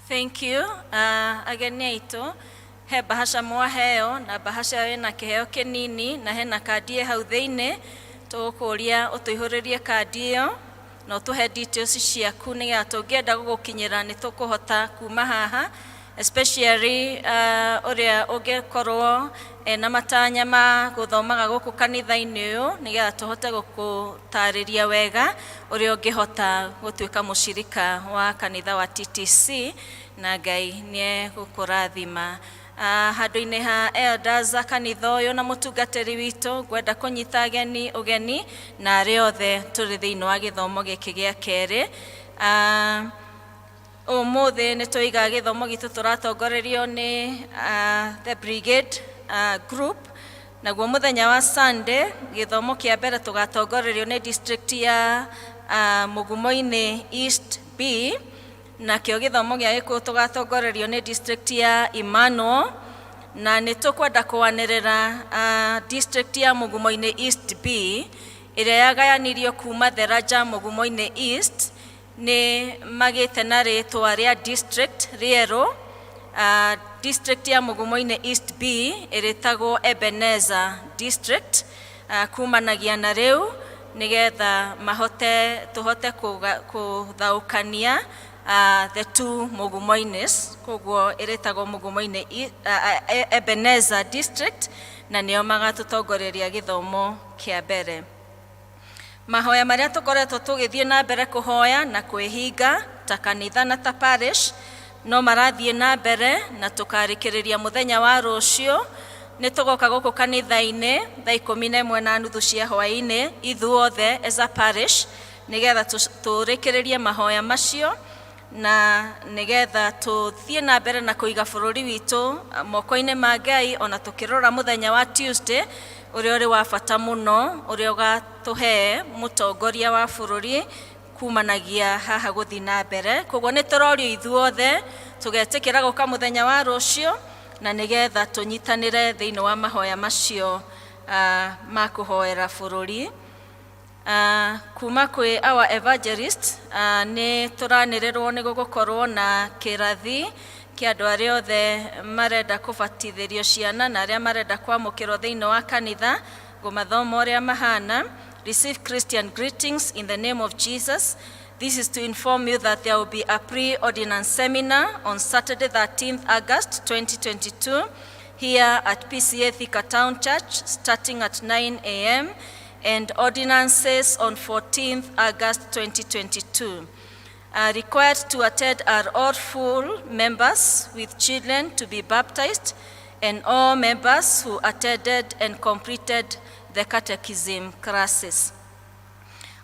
Thank you. Ageni aitũ, he bahasha mwaheo, na bahasha ĩyo ĩna kĩheo kĩnini na hena kandi ĩ hau thĩinĩ. Tũgũkũria ũtũihũrĩrie kandi ĩyo. Na ũtũhe details ciaku nĩgetha tũngĩenda gũgũkinyĩra nĩ tũkũhota kuma haha, especially ũrĩa ũngĩkorwo ena matanya ma gũthomaga gũkũ kanitha-inĩ ũyũ, nĩgetha tũhote gũkũtarĩria wega ũrĩa ũngĩhota gũtuĩka mũcirika wa kanitha wa TTC, na Ngai nĩ egũkũrathima. Handũ-inĩ ha elders a kanitha ũyũ na mũtungatĩri witũ, ngwenda kũnyita ageni ũgeni na arĩa othe tũrĩ thĩinĩ wa gĩthomo gĩkĩ gĩa kerĩ. Ũmũthĩ nĩ tũiga gĩthomo gitũ tũratongorerio nĩ the brigade group. Naguo mũthenya wa Sunday, gĩthomo kĩa mbere tũgatongorerio nĩ district ya Mũgumo-inĩ East B, nakĩo gĩthomo gĩa Gĩkũyũ tũgatongorerio nĩ district ya Emmanuel. Na nĩ tũkwenda kwanĩrĩra district ya Mũgumo-inĩ East B ĩrĩa yagayanirio kuma Theraja Mũgumo-inĩ East nĩ magĩte na rĩtwa rĩa district rĩerũ. District ya Mũgumo-inĩ East B ĩrĩtagwo Ebenezer District kumanagia na rĩu, nĩgetha mahote tũhote kũthaũkania the two Mũgumo-inĩ. Koguo ĩrĩtagwo Mũgumo-inĩ Ebenezer District, na nĩo magatũtongoreria gĩthomo kĩa mbere. Mahoya marĩa tũkoretwo tũgĩthiĩ na mbere kũhoya na kwĩhinga ta kanitha na ta parish no marathiĩ na mbere, na tũkarĩkĩrĩria mũthenya wa rũciũ. Nĩ tũgoka gũkũ kanitha-inĩ thaa 11:30 cia hwaĩ-inĩ ithuothe as a parish, nĩgetha tũrĩkĩrĩrie mahoya macio na nĩgetha tũthiĩ na mbere na kũiga bũrũri witũ moko-inĩ ma Ngai, ona tũkĩrora mũthenya wa Tuesday ũrĩa ũrĩ wa bata mũno, ũrĩa ũgatũhe mũtongoria wa bũrũri kumanagia haha gũthiĩ na mbere. Koguo nĩ tũrorio ithuothe tũgetĩkĩra gũka mũthenya wa rũciũ na nĩgetha tũnyitanĩre thĩinĩ wa mahoya macio ma kũhoera bũrũri. Kuma kwĩ our evangelist, nĩ tũranĩrĩrwo nĩ gũgũkorwo na kĩrathi kĩa andũ arĩa othe marenda kũbatithĩrio ciana na arĩa marenda kwamũkĩrwo thĩinĩ wa kanitha gũmathoma ũrĩa mahana. Receive Christian greetings in the name of Jesus. This is to inform you that there will be a pre-ordinance seminar on Saturday 13th August 2022 here at PCEA Thika Town Church starting at 9 a.m. and ordinances on 14th August 2022. Required to attend are all full members with children to be baptized and all members who attended and completed the catechism classes.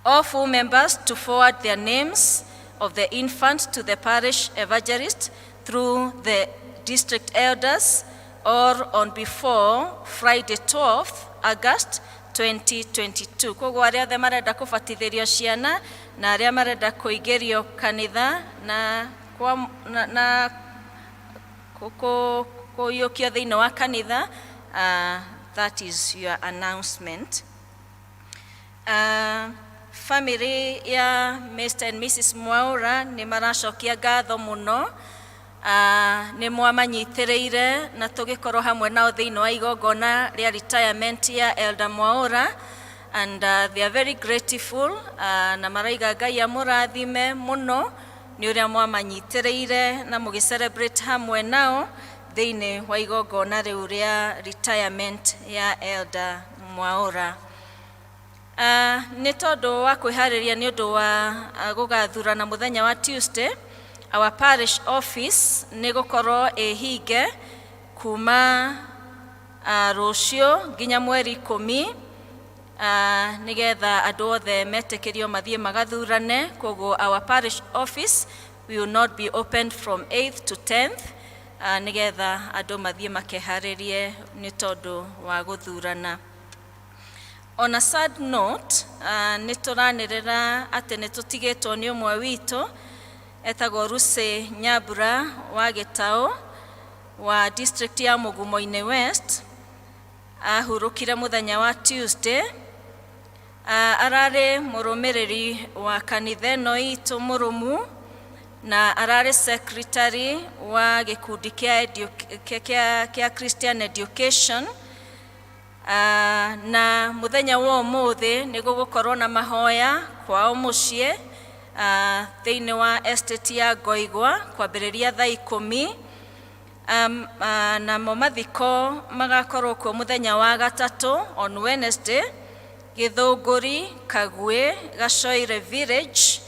All full members to forward their names of the infant to the parish evangelist through the district elders or on before Friday 12th August 2022. Koguo arĩa othe marenda kũbatithĩrio ciana na arĩa marenda kũingĩrio kanitha na, kwa, na kũiyũkio thĩinĩ wa kanitha, that is your announcement. Family ya Mr. and Mrs. Mwaura nĩ maracokia ngatho mũno. Nĩ mwamanyitĩrĩire na tũgĩkorwo hamwe nao thĩinĩ wa igongona rĩa retirement ya Elder Mwaura, and they are very grateful, na maraiga Ngai amũrathime mũno nĩ ũrĩa mwamanyitĩrĩire na mũgĩ celebrate hamwe nao thĩinĩ wa igongona rĩu rĩa retirement ya Elder Mwaura. Nĩ tondũ wa kwĩharĩria nĩ ũndũ wa gũgathurana mũthenya wa Tuesday, our parish office nĩ gũkorwo ĩhinge kuma rũciũ nginya mweri 10, nĩgetha andũ othe metĩkĩrio mathiĩ magathurane. Koguo our parish office will not be opened from 8th to 10th, nĩgetha andũ mathiĩ makeharĩrie nĩ tondũ wa gũthurana. On a sad note, nĩ tũranĩrĩra atĩ nĩ tũtigĩtwo nĩ ũmwe witũ etagwo Lucy Nyambura wa Gĩtaũ wa district ya Mũgumo-inĩ West. Ahurũkire mũthenya wa Tuesday. Ararĩ mũrũmĩrĩri wa kanitha ĩno itũ mũrũmu na ararĩ secretary wa gĩkundi kĩa Christian Education. Na mũthenya wa ũmũthĩ nĩ gũgũkorwo na mahoya kwao mũciĩ. Thĩinĩ wa estate ya Ngoigwa kwambĩrĩria thaa 10. Namo mathiko magakorwo kuo mũthenya wa gatatũ, on Wednesday, Gĩthũngũri Kagwĩ Gacoire Village.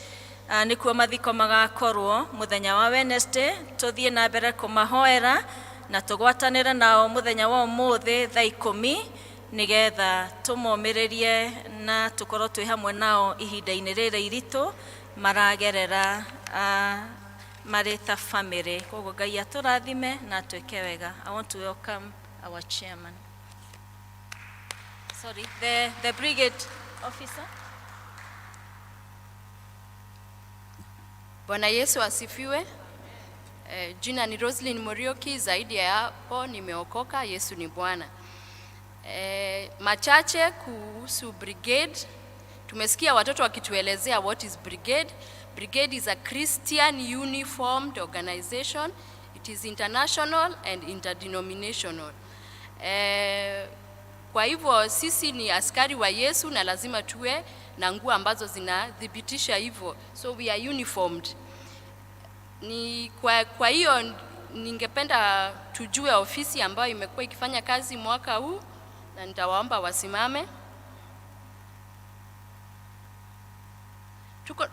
Nĩkuo mathiko magakorwo mũthenya wa Wednesday. Tũthiĩ na mbere kũmahoera na tũgwatanĩre nao mũthenya wa ũmũthĩ thaa 10, nĩgetha tũmomĩrĩrie na tũkorwo twĩ hamwe nao ihinda-inĩ rĩrĩ iritũ maragerera marĩ ta family. Koguo Ngai atũrathime na atwĩke wega. I want to welcome our chairman, sorry, the brigade officer. Bwana Yesu asifiwe. Jina ni Roslyn Morioki, zaidi ya hapo nimeokoka, Yesu ni Bwana. Machache kuhusu brigade. Tumesikia watoto wakituelezea what is brigade. Brigade is a Christian uniformed organization. It is international and interdenominational. Kwa hivyo sisi ni askari wa Yesu na lazima tuwe na nguo ambazo zinathibitisha hivyo. So we are uniformed. Ni kwa hiyo ningependa tujue ofisi ambayo imekuwa ikifanya kazi mwaka huu, na nitawaomba wasimame.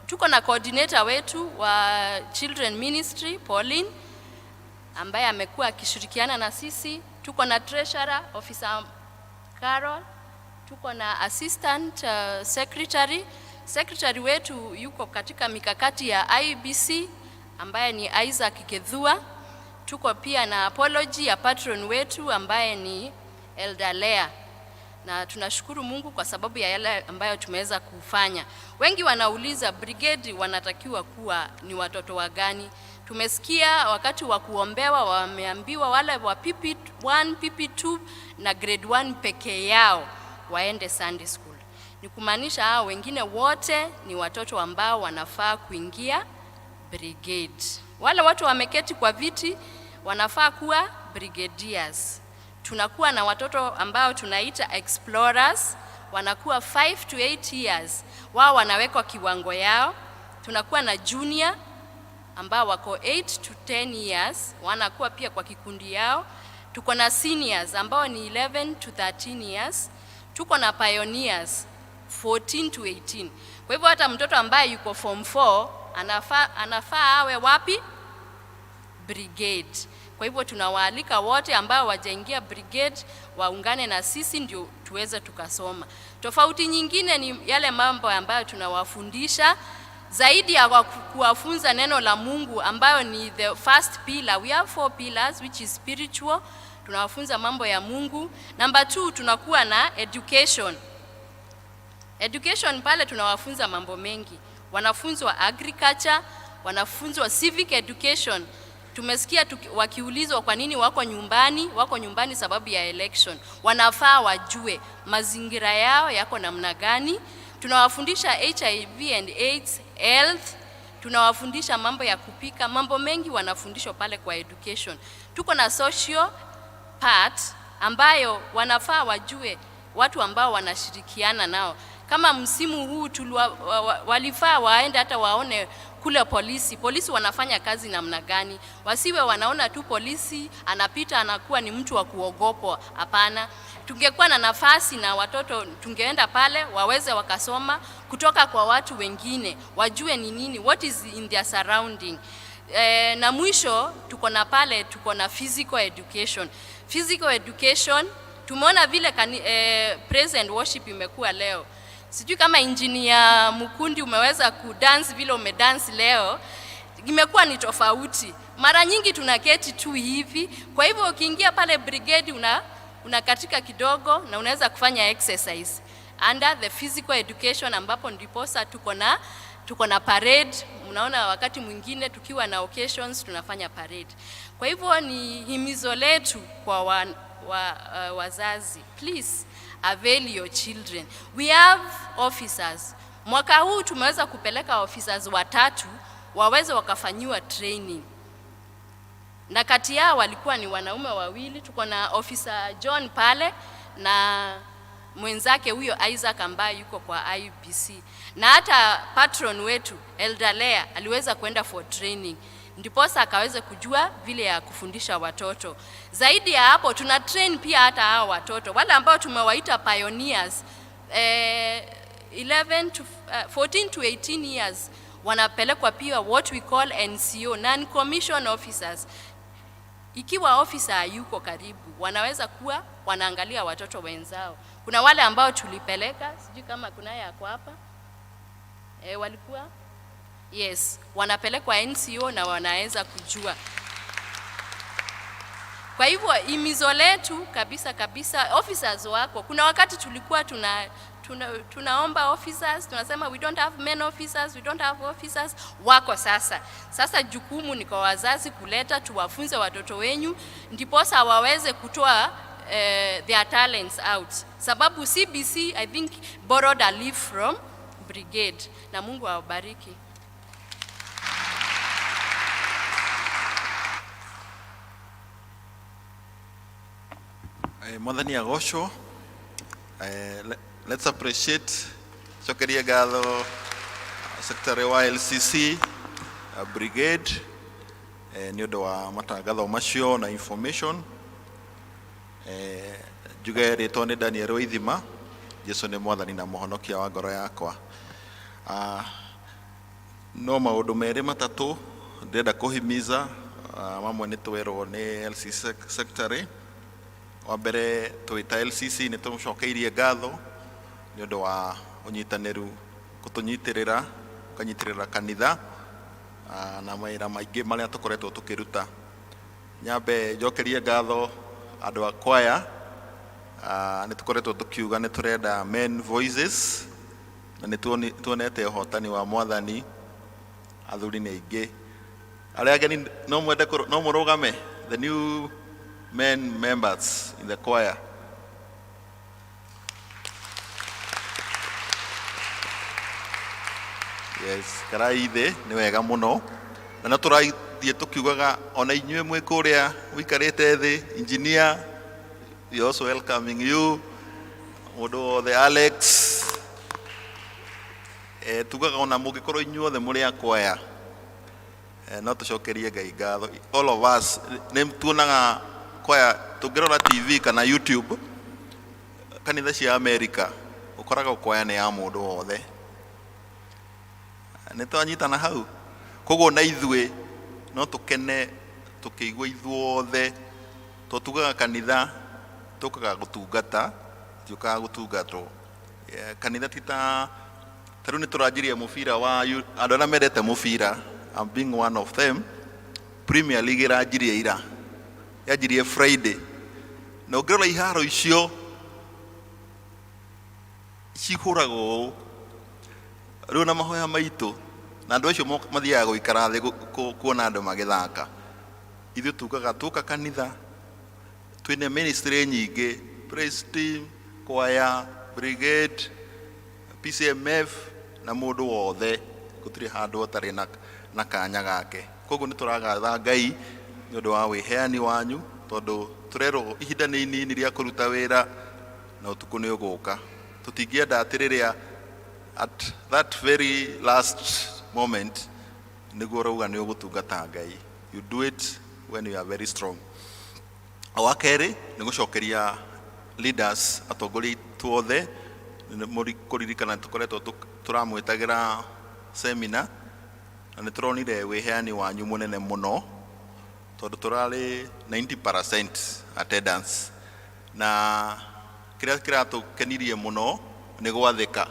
Tuko na coordinator wetu wa Children Ministry, Pauline, ambaye amekuwa akishirikiana na sisi. Tuko na treasurer, Officer Carol. Tuko na assistant secretary. Secretary wetu yuko katika mikakati ya IBC, ambaye ni Isaac Kedhua. Tuko pia na apology ya patron wetu ambaye ni Elder Lea. Na tunashukuru Mungu kwa sababu ya yale ambayo tumeweza kufanya. Wengi wanauliza brigade wanatakiwa kuwa ni watoto wa gani? Tumesikia wakati wa kuombewa wameambiwa wale wa PP1, PP2 na grade 1 peke yao waende Sunday school. Ni kumaanisha hao wengine wote ni watoto ambao wanafaa kuingia brigade. Wale watu wameketi kwa viti wanafaa kuwa brigadiers. Tunakuwa na watoto ambao tunaita explorers, wanakuwa 5 to 8 years. Wao wanawekwa kiwango yao. Tunakuwa na junior ambao wako 8 to 10 years, wanakuwa pia kwa kikundi yao. Tuko na seniors ambao ni 11 to 13 years. Tuko na pioneers 14 to 18. Kwa hivyo hata mtoto ambaye yuko form 4 anafaa awe wapi? Brigade. Kwa hivyo tunawaalika wote ambao wajaingia brigade waungane na sisi ndio tuweze tukasoma. Tofauti nyingine ni yale mambo ambayo tunawafundisha zaidi ya kuwafunza neno la Mungu ambayo ni the first pillar. We have 4 pillars which is spiritual. Tunawafunza mambo ya Mungu. Number 2, tunakuwa na education. Education pale tunawafunza mambo mengi. Wanafunzwa agriculture, wanafunzwa civic education. Tumesikia wakiulizwa kwa nini wako nyumbani sababu ya election. Wanafaa wajue mazingira yao yako namna gani. Tunawafundisha HIV and AIDS, health, tunawafundisha mambo ya kupika, mambo mengi wanafundishwa pale kwa education. Tuko na social part ambayo wanafaa wajue watu ambao wanashirikiana nao. Kama msimu huu walifaa waende hata waone kule polisi. Polisi wanafanya kazi namna gani? Wasiwe wanaona tu polisi anapita anakuwa ni mtu wa kuogopwa. Hapana. Tungekuwa na nafasi na watoto tungeenda pale waweze wakasoma kutoka kwa watu wengine, wajue ni nini, what is in their surrounding. Na mwisho tuko na pale, tuko na physical education. Physical education tumeona vile praise and worship imekuwa leo. Sijui kama engineer Mukundi umeweza kudance vile umedance leo, imekuwa ni tofauti. Mara nyingi tunaketi tu hivi. Kwa hivyo ukiingia pale brigade unakatika kidogo na unaweza kufanya exercise under the physical education, ambapo ndiposa tuko na parade. Mnaona wakati mwingine tukiwa na occasions tunafanya parade. Kwa hivyo ni himizo letu kwa wazazi, please avail your children. We have officers. Mwaka huu tumeweza kupeleka officers 3 waweze wakafanyiwa training. Na kati yao walikuwa ni wanaume 2. Tuko na officer John pale na mwenzake huyo Isaac ambaye yuko kwa IBC, na hata patron wetu Elder Lea aliweza kwenda for training ndiposa akaweze kujua vile ya kufundisha watoto. Zaidi ya hapo, tuna train pia hata hao watoto wale ambao tumewaita pioneers, 11 to 14 to 18 years wanapelekwa pia what we call NCO, non-commissioned officers. Ikiwa officer hayuko karibu, wanaweza kuwa wanaangalia watoto wenzao. Kuna wale ambao tulipeleka, sijui kama kunaye ako hapa, walikuwa yes, wanapelekwa NCO na wanaweza kujua. Kwa hivyo himizo letu kabisa kabisa, officers wako. Kuna wakati tulikuwa tunaomba officers, tunasema we don't have men officers, we don't have officers. Wako sasa. Sasa jukumu ni kwa wazazi kuleta, tuwafunze watoto wenyu, ndiposa waweze kutoa their talents out, sababu CBC I think borrowed a leaf from brigade, na Mungu awabariki. Mwathani agocwo. Let's appreciate, cokerie ngatho secretary wa LCC, brigade, nĩ ũndũ wa matangatho macio na information. Njuge rĩtwa nĩ Daniel Waithima. Jesu nĩ mwathani na mũhonokia wa ngoro yakwa. No maũndũ merĩ matatũ ndĩrenda kũhimiza, mamwe nĩ twerwo nĩ LCC secretary. Wa mbere, twĩ LCC nĩ tũmũcokeirie ngatho nĩ ũndũ wa ũnyitanĩru, gũtũnyitĩrĩra, ũkanyitĩrĩra kanitha na mawĩra maingĩ marĩa tũkoretwo tũkĩruta. Nyambe njokerie ngatho andũ a kwaya. Nĩ tũkoretwo tũkiuga nĩ tũrenda men voices, na nĩ tuonete ũhotani wa mwathani, athuri nĩ aingĩ. Arĩa ageni no mwende no mũrũgame, the new men members in the choir. Yes, karai thĩ, nĩ wega mũno, na no tũrathiĩ tũkiugaga ona inyuĩ mwĩ kũrĩa ũikarĩte thĩ, engineer, we are also welcoming you, mũndũ wothe, Alex, tugaga ona mũngĩkorwo inyuothe mũrĩ a kwaya, no tũcokerie Ngai ngatho. All of us nĩ tuonaga kwaya tũngĩrora TV kana YouTube, kanitha cia America ũkoraga kwaya nĩ ya mũndũ wothe. Nĩ twanyitana hau? Koguo na ithuĩ no tũkene tũkĩigua ithuothe to tugaga kanitha tũkaga gũtungata, tiũkaga gũtungatwo. Kanitha ti ta rĩu nĩ tũranjirie mũbira wa andũ arĩa mendete mũbira, I'm being one of them. Premier League ĩranjirie ira, yanjirie Friday, na ũngĩrora iharo icio cihũragwo ũũ rĩu na mahoya maitũ na andũ acio mathiaga gũikara thĩ kuona andũ magĩthaka. Ithuĩ tugaga tũka kanitha twĩna ministry nyingĩ, praise team, choir, brigade, PCMF, na mũndũ wothe gũtirĩ handũ atarĩ na kanya gake. Koguo nĩ tũragatha Ngai nĩ ũndũ wa wĩheani wanyu, tondũ tũrerwo ihinda nĩ inini rĩa kũruta wĩra na ũtukũ nĩ ũgũka. Tũtingĩenda atĩ rĩrĩa at that very last moment nĩguo ũrauga nĩ ũgũtungata Ngai. You do it when you are very strong. Wa kerĩ nĩ gũcokeria leaders, atongoria aitũ othe, nĩ kũririkana tũkoretwo tũramwĩtagĩra seminar, na nĩ tũronire wĩheani wanyu mũnene mũno, tondũ tũrarĩ 90% attendance, na kĩrĩa kĩratũkenirie mũno nĩ gwathĩka,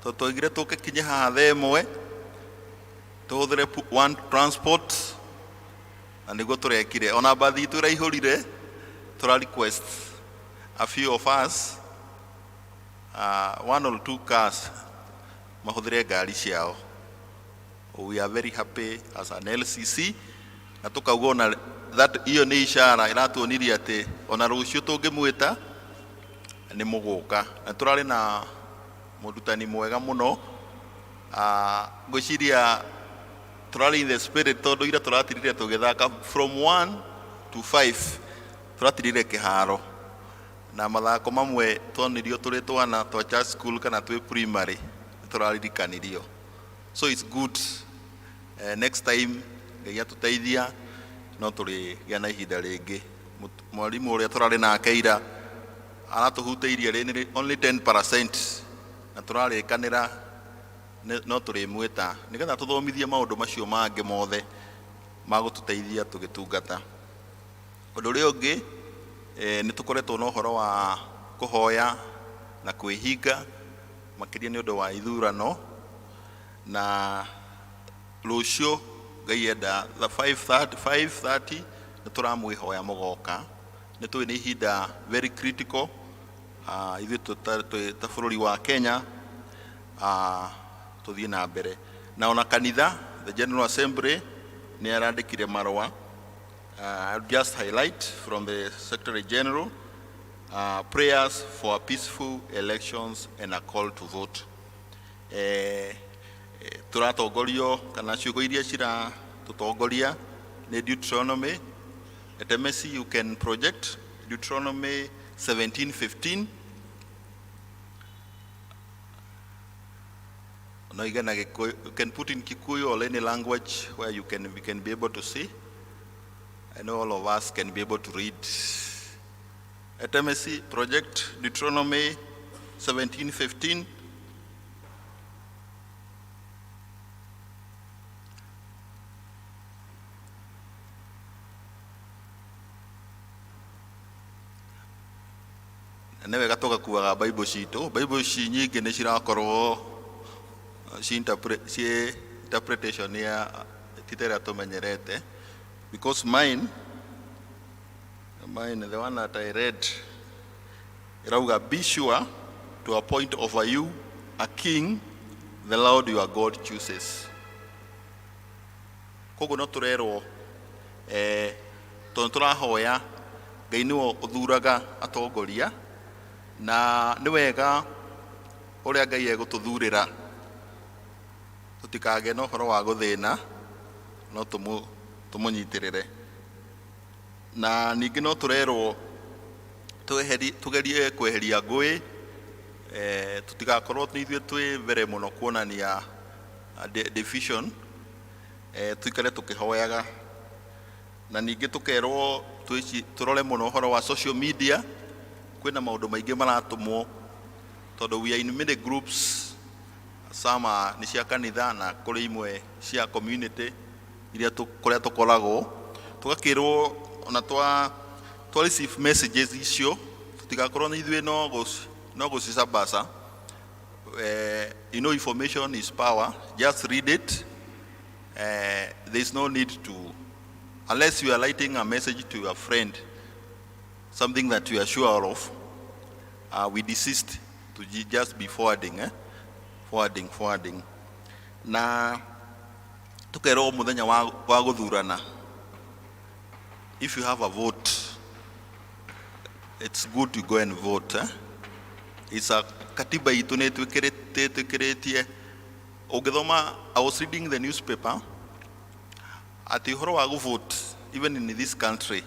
tondũ twaigire tũke kinye haha thaa 1 tũhũthĩre one transport, na nĩguo tũrekire. Ona mbathi itũ ĩraihũrire, tũra request a few of us, one or two cars, mahũthĩre ngari ciao. We are very happy as an LCC, na tũkauga ona that iyo nĩ ishara ĩratuonirie atĩ ona rũciũ tũngĩmwĩta nĩ mũgũka. Na tũrarĩ na mũrutani mwega mũno, ngwĩciria tũrarĩ in the spirit, tondũ ira tũratirire tũgĩthaka from 1 to 5, tũratirire kĩharo. Na mathako mamwe twonirio tũrĩ twana twa church school kana twĩ primary nĩ tũraririkanirio. So it's good. Next time Ngai atũteithia no tũrĩgĩa na ihinda rĩngĩ. Mwarimũ ũrĩa tũrarĩ nake ira aratũhutĩirie rĩ only 10% na tũrarĩkanĩra no tũrĩmwĩta nĩgetha tũthomithie maũndũ macio mangĩ mothe ma gũtũteithia tũgĩtungata. Ũndũ ũrĩa ũngĩ nĩ tũkoretwo na ũhoro wa kũhoya na kwĩhinga makĩria nĩ ũndũ wa ithurano, na rũciũ Ngai enda the 5:30 nĩ tũramwĩhoya mũgoka. Nĩ tũĩ nĩ ihinda very critical, ithuĩ twĩ ta bũrũri wa Kenya, tũthiĩ na mbere. Na ona kanitha, the General Assembly nĩ arandĩkire marũa. I'll just highlight from the Secretary General, prayers for peaceful elections and a call to vote. Tũratongorio kana ciugo iria ciratũtongoria nĩ Deuteronomy. Etemesi, you can project Deuteronomy 17:15. No igana Gikuyu, you can put in Kikuyu or any language where you can, we can be able to see. I know all of us can be able to read. Etemesi, project Deuteronomy 17:15. Nĩ wega tũgakuaga Bible citũ. Bible ici nyingĩ nĩ cirakorwo ci interpretation ya ti ta ĩrĩa tũmenyerete, because mine, the one that I read, ĩrauga, "Be sure to appoint over you a king the Lord your God chooses." Koguo no tũrerwo, tondũ tũrahoya Ngai nĩwe ũthuraga atongoria, na nĩ wega ũrĩa Ngai egũtũthurĩra tũtikagĩe na ũhoro wa gũthĩna, no tũmũnyitĩrĩre. Na ningĩ no tũrerwo tũgerie kweheria ngũĩ, tũtigakorwo nĩ ithuĩ twĩ mbere mũno kuonania division, tuikare tũkĩhoyaga. Na ningĩ tũkerwo tũrore mũno ũhoro wa social media, kwĩna maũndũ maingĩ maratũmwo, tondũ we are in many groups, some are nĩ cia kanitha na kũrĩ imwe cia community iria kũrĩa tũkoragwo, tũgakĩrwo ona twa receive messages icio tũtigakorwo nĩ ithuĩ no gũcicabaca. You know, information is power. Just read it. There is no need to, unless you are writing a message to your friend, something that you are sure of, we desist to just be forwarding, eh? Forwarding, forwarding. Na tukerwo muthenya wa guthurana, if you have a vote, it's good to go and vote. Eh? It's a katiba itu nĩ ĩtwĩkĩrĩtie. Ũngĩthoma, I was reading the newspaper atĩ ũhoro wa gũvote even in this country,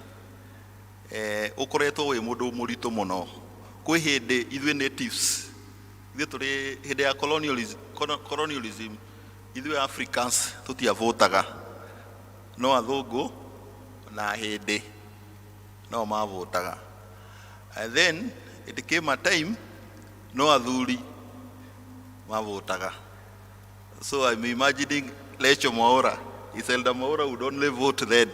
ũkoretwo wĩ mũndũ mũritũ mũno. Kwĩ hĩndĩ ithuĩ natives, ithuĩ tũrĩ hĩndĩ ya colonialism, ithuĩ Africans tũtiavotaga, no athũngũ na hĩndĩ no mavotaga. And then it came a time no athuri mavotaga. So I'm imagining Lecho Mwaura, Iselda Mwaura would only vote then.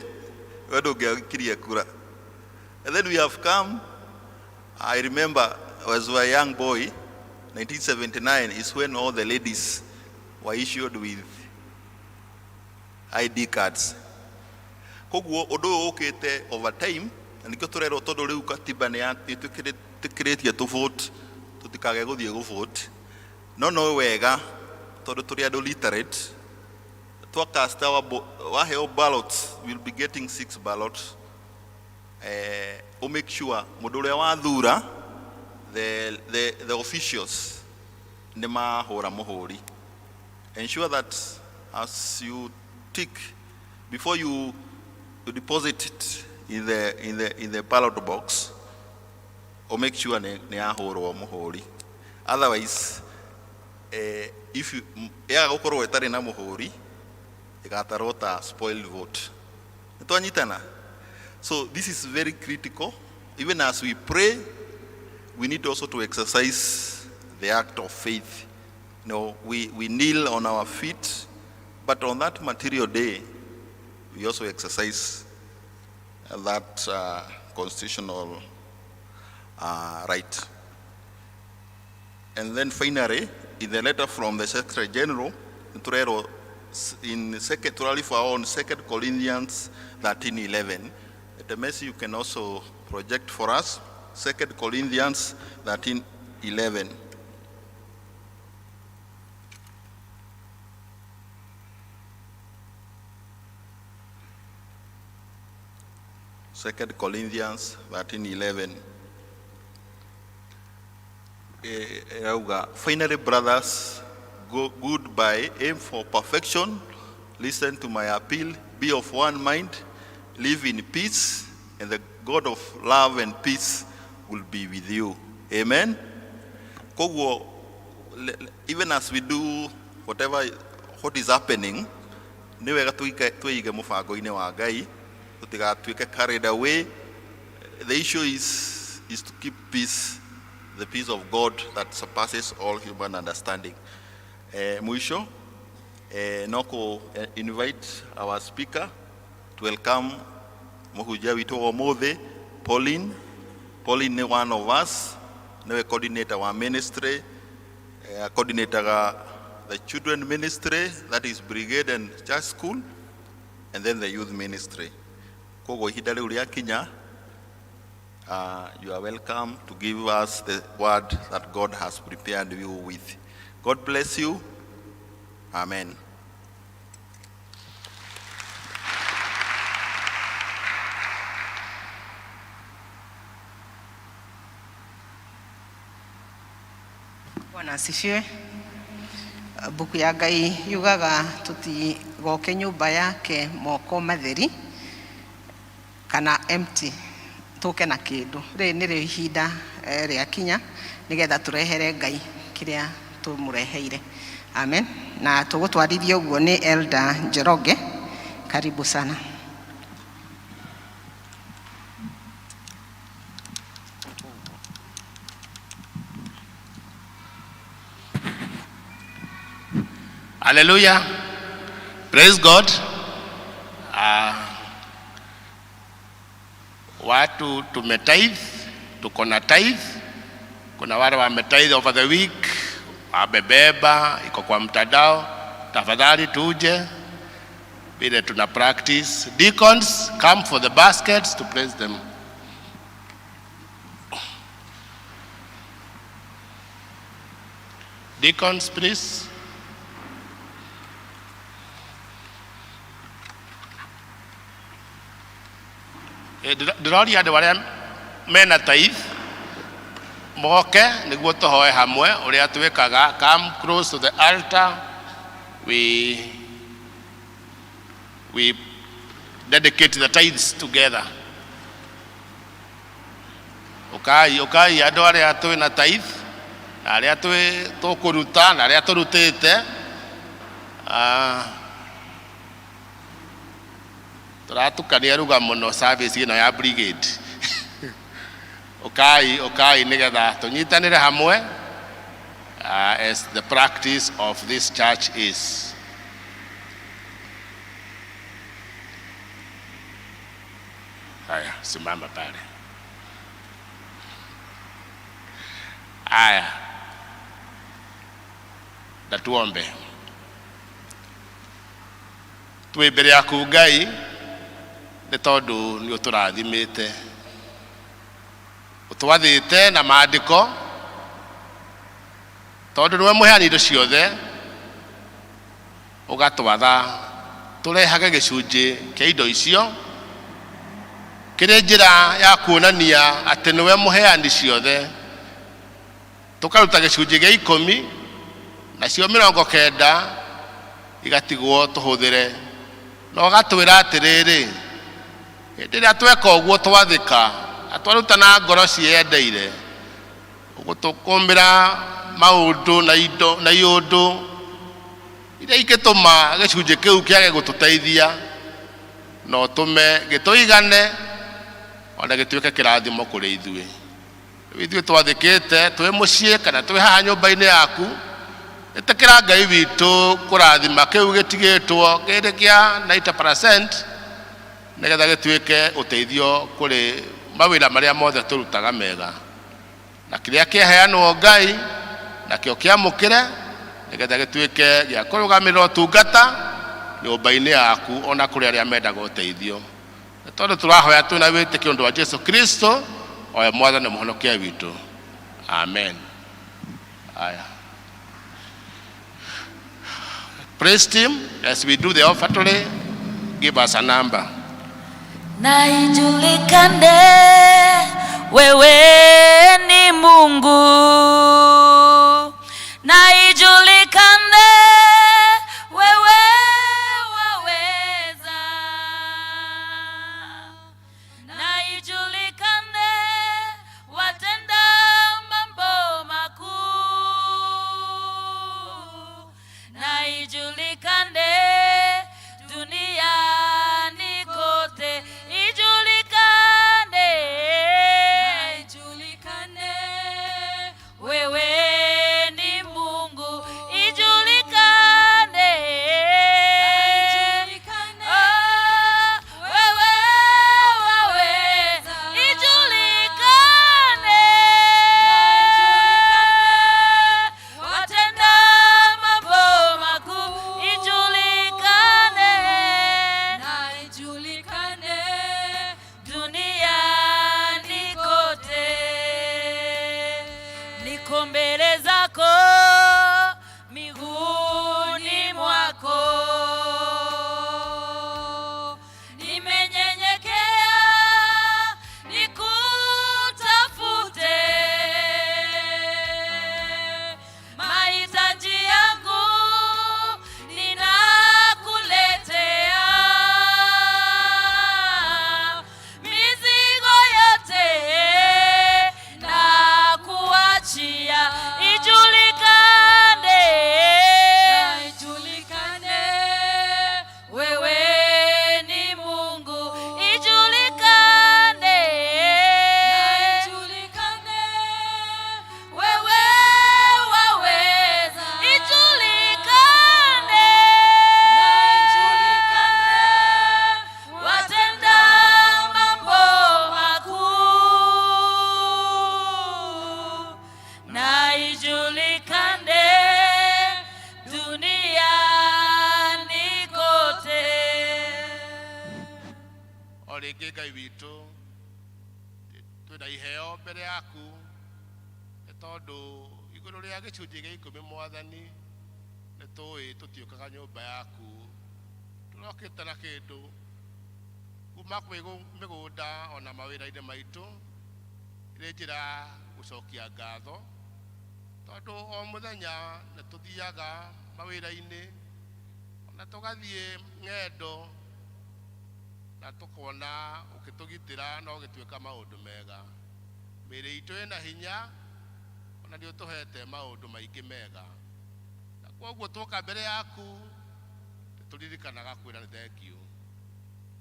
We ndũngĩakirie kura. And then we have come, I remember as a young boy, 1979 is when all the ladies were issued with ID cards. Koguo ũndũ ũyũ ũkĩte over time, na nĩkĩo tũrerwo, tondũ rĩu katiba nĩ ĩtwĩkĩrĩtie tũ vote, tũtikage gũthiĩ gũ vote. No wega tondũ tũrĩ andũ literate, twa cast our waheo ballots, we'll be getting six ballots. U make sure mũndũ ũrĩa wathura, the officials nĩ mahũra mũhũri. Ensure that as you tick, before you deposit it in the ballot box, Ũ make sure nĩ nĩ yahũrwo mũhũri. Otherwise, eh, if you, yaga gũkorwo ĩtarĩ na mũhũri, ĩgatarwo ta spoiled vote. Nĩ twanyitana? So this is very critical. Even as we pray, we need also to exercise the act of faith. You know, we kneel on our feet, but on that material day, we also exercise that constitutional right. And then finally, in the letter from the Secretary General, turero in second, turarifa on 2 Corinthians 13:11. The message you can also project for us, 2 Corinthians 13:11. Second Corinthians 13:11. Irauga, finally, brothers, go goodbye, aim for perfection, listen to my appeal, be of one mind, live in peace, and the God of love and peace will be with you. Amen. Koguo, even as we do whatever what is happening, nĩ wega twĩige mũbango-inĩ wa Ngai, tũtigatuĩke carried away. The issue is to keep peace, the peace of God that surpasses all human understanding. Mwisho, no kũ invite our speaker to welcome mũhunjia witũ wa ũmũthĩ, Pauline. Pauline nĩ one of us, nĩwe coordinator wa ministry, coordinator the children ministry, that is brigade and church school, and then the youth ministry. Koguo ihinda rĩu rĩakinya, you are welcome to give us the word that God has prepared you with. God bless you. Amen. Bwana asifiwe. Mbuku ya Ngai yugaga tutigoke nyumba yake moko matheri kana empty, tuke na kindu. Rĩrĩ nĩrĩo ihinda rĩakinya nĩgetha tũrehere Ngai kĩrĩa tũmũreheire. Amen. Na tũgũtwarithia ũguo nĩ Elder Njoroge. Karibu sana. Hallelujah. Praise God. Watu tumetithe, tuko na tithe. Kuna wale wametithe over the week, wamebeba, iko kwa mtandao. Tafadhali tuje vile tuna practice. Deacons, come for the baskets to place them. Deacons, please. Ndĩroria andũ arĩa mena tithe moke nĩguo tũhoe hamwe ũrĩa twĩkaga. Come close to the altar, we dedicate the tithes together. Ũkai, ũkai andũ arĩa twĩna tithe na arĩa twĩ tũkũruta na arĩa tũrutĩte. Tũratukania ruga mũno service ĩno ya brigade. Ũkai, ũkai nĩgetha tũnyitanĩre hamwe, as the practice of this church is. Haya, simama pale. Haya, na tuombe. Twĩ mbere yaku Ngai, nĩ tondũ nĩ ũtũrathimĩte, ũtwathĩte na maandĩko, tondũ nĩwe mũheani indo ciothe, ũgatwatha tũrehage gĩcunjĩ kĩa indo icio kĩrĩ njĩra ya kuonania atĩ nĩwe mũheani ciothe. Tũkaruta gĩcunjĩ gĩa 10, nacio 90 igatigwo tũhũthĩre. Na ũgatwĩra atĩrĩrĩ, hĩndĩ ĩrĩa tweka ũguo twathĩka na twaruta na ngoro ciendeire, Ũgũtũkũmbĩra maũndũ na indo na iũndũ iria ingĩtũma gĩcunjĩ kĩu kĩage gũtũteithia, na ũtũme gĩtũigane ona gĩtuĩke kĩrathimo kũrĩ ithuĩ. Rĩu ithuĩ twathĩkĩte twĩ mũciĩ kana twĩ haha nyũmba-inĩ yaku, ĩtĩkĩra Ngai witũ kũrathima kĩu gĩtigĩtwo kĩrĩ kĩa 90% nĩgetha gĩtuĩke ũteithio kũrĩ mawĩra marĩa mothe tũrutaga mega. Na kĩrĩa kĩaheanwo Ngai nakĩo kĩamũkĩre nĩgetha gĩtuĩke gĩa kũrũgamĩrĩra ũtungata nyũmba-inĩ yaku ona kũrĩ arĩa mendaga ũteithio. Nĩ tondũ tũrahoya twĩna wĩtĩkio ũndũ wa Jesu Kristo o we Mwathani na Mũhonokia witũ. Amen. Aya. Praise team, as we do the offertory, give us a number. Na ijulikane wewe ni Mungu, na ijulikane wewe waweza, na ijulikane watenda mambo makuu, na ijulikane duniani kote, ijulikane, na ijulikane wewe ni Mungu, ijulikane, Ah, wewe waweza, ijulikane, watenda mambo makuu, ijulikane, na ijulikane duniani kote. Niko mbele zako miguuni mwako, nimenyenyekea nikutafute, mahitaji yangu ninakuletea, mizigo yote nakuachia, ijulikane, ijulikane wewe ni Mungu, ijulikane, ijulikane wewe waweza, ijulikane, ijulikane watenda mambo makuu, na ijulikane duniani kote. O rĩngĩ Ngai witũ, twĩna iheo mbere yaku, nĩ tondũ igũrũ rĩa gĩcunjĩ gĩa ikũmi Mwathani, nĩ tũĩ tũtiũkaga nyũmba yaku tũrokĩte na kĩndũ kuma kwĩ mĩgũnda ona mawĩra-inĩ maitũ, ĩrĩ njĩra ya gũcokia ngatho, tondũ o mũthenya nĩ tũthiaga mawĩra-inĩ ona tũgathiĩ ng'endo na tũkona ũkĩtũgitĩra na ũgĩtuĩka maũndũ mega. Mĩĩrĩ itũ ĩna hinya ona nĩ ũtũhete maũndũ maingĩ mega, na kwoguo twoka mbere yaku tũririkanaga kwĩra nĩ thengiũ.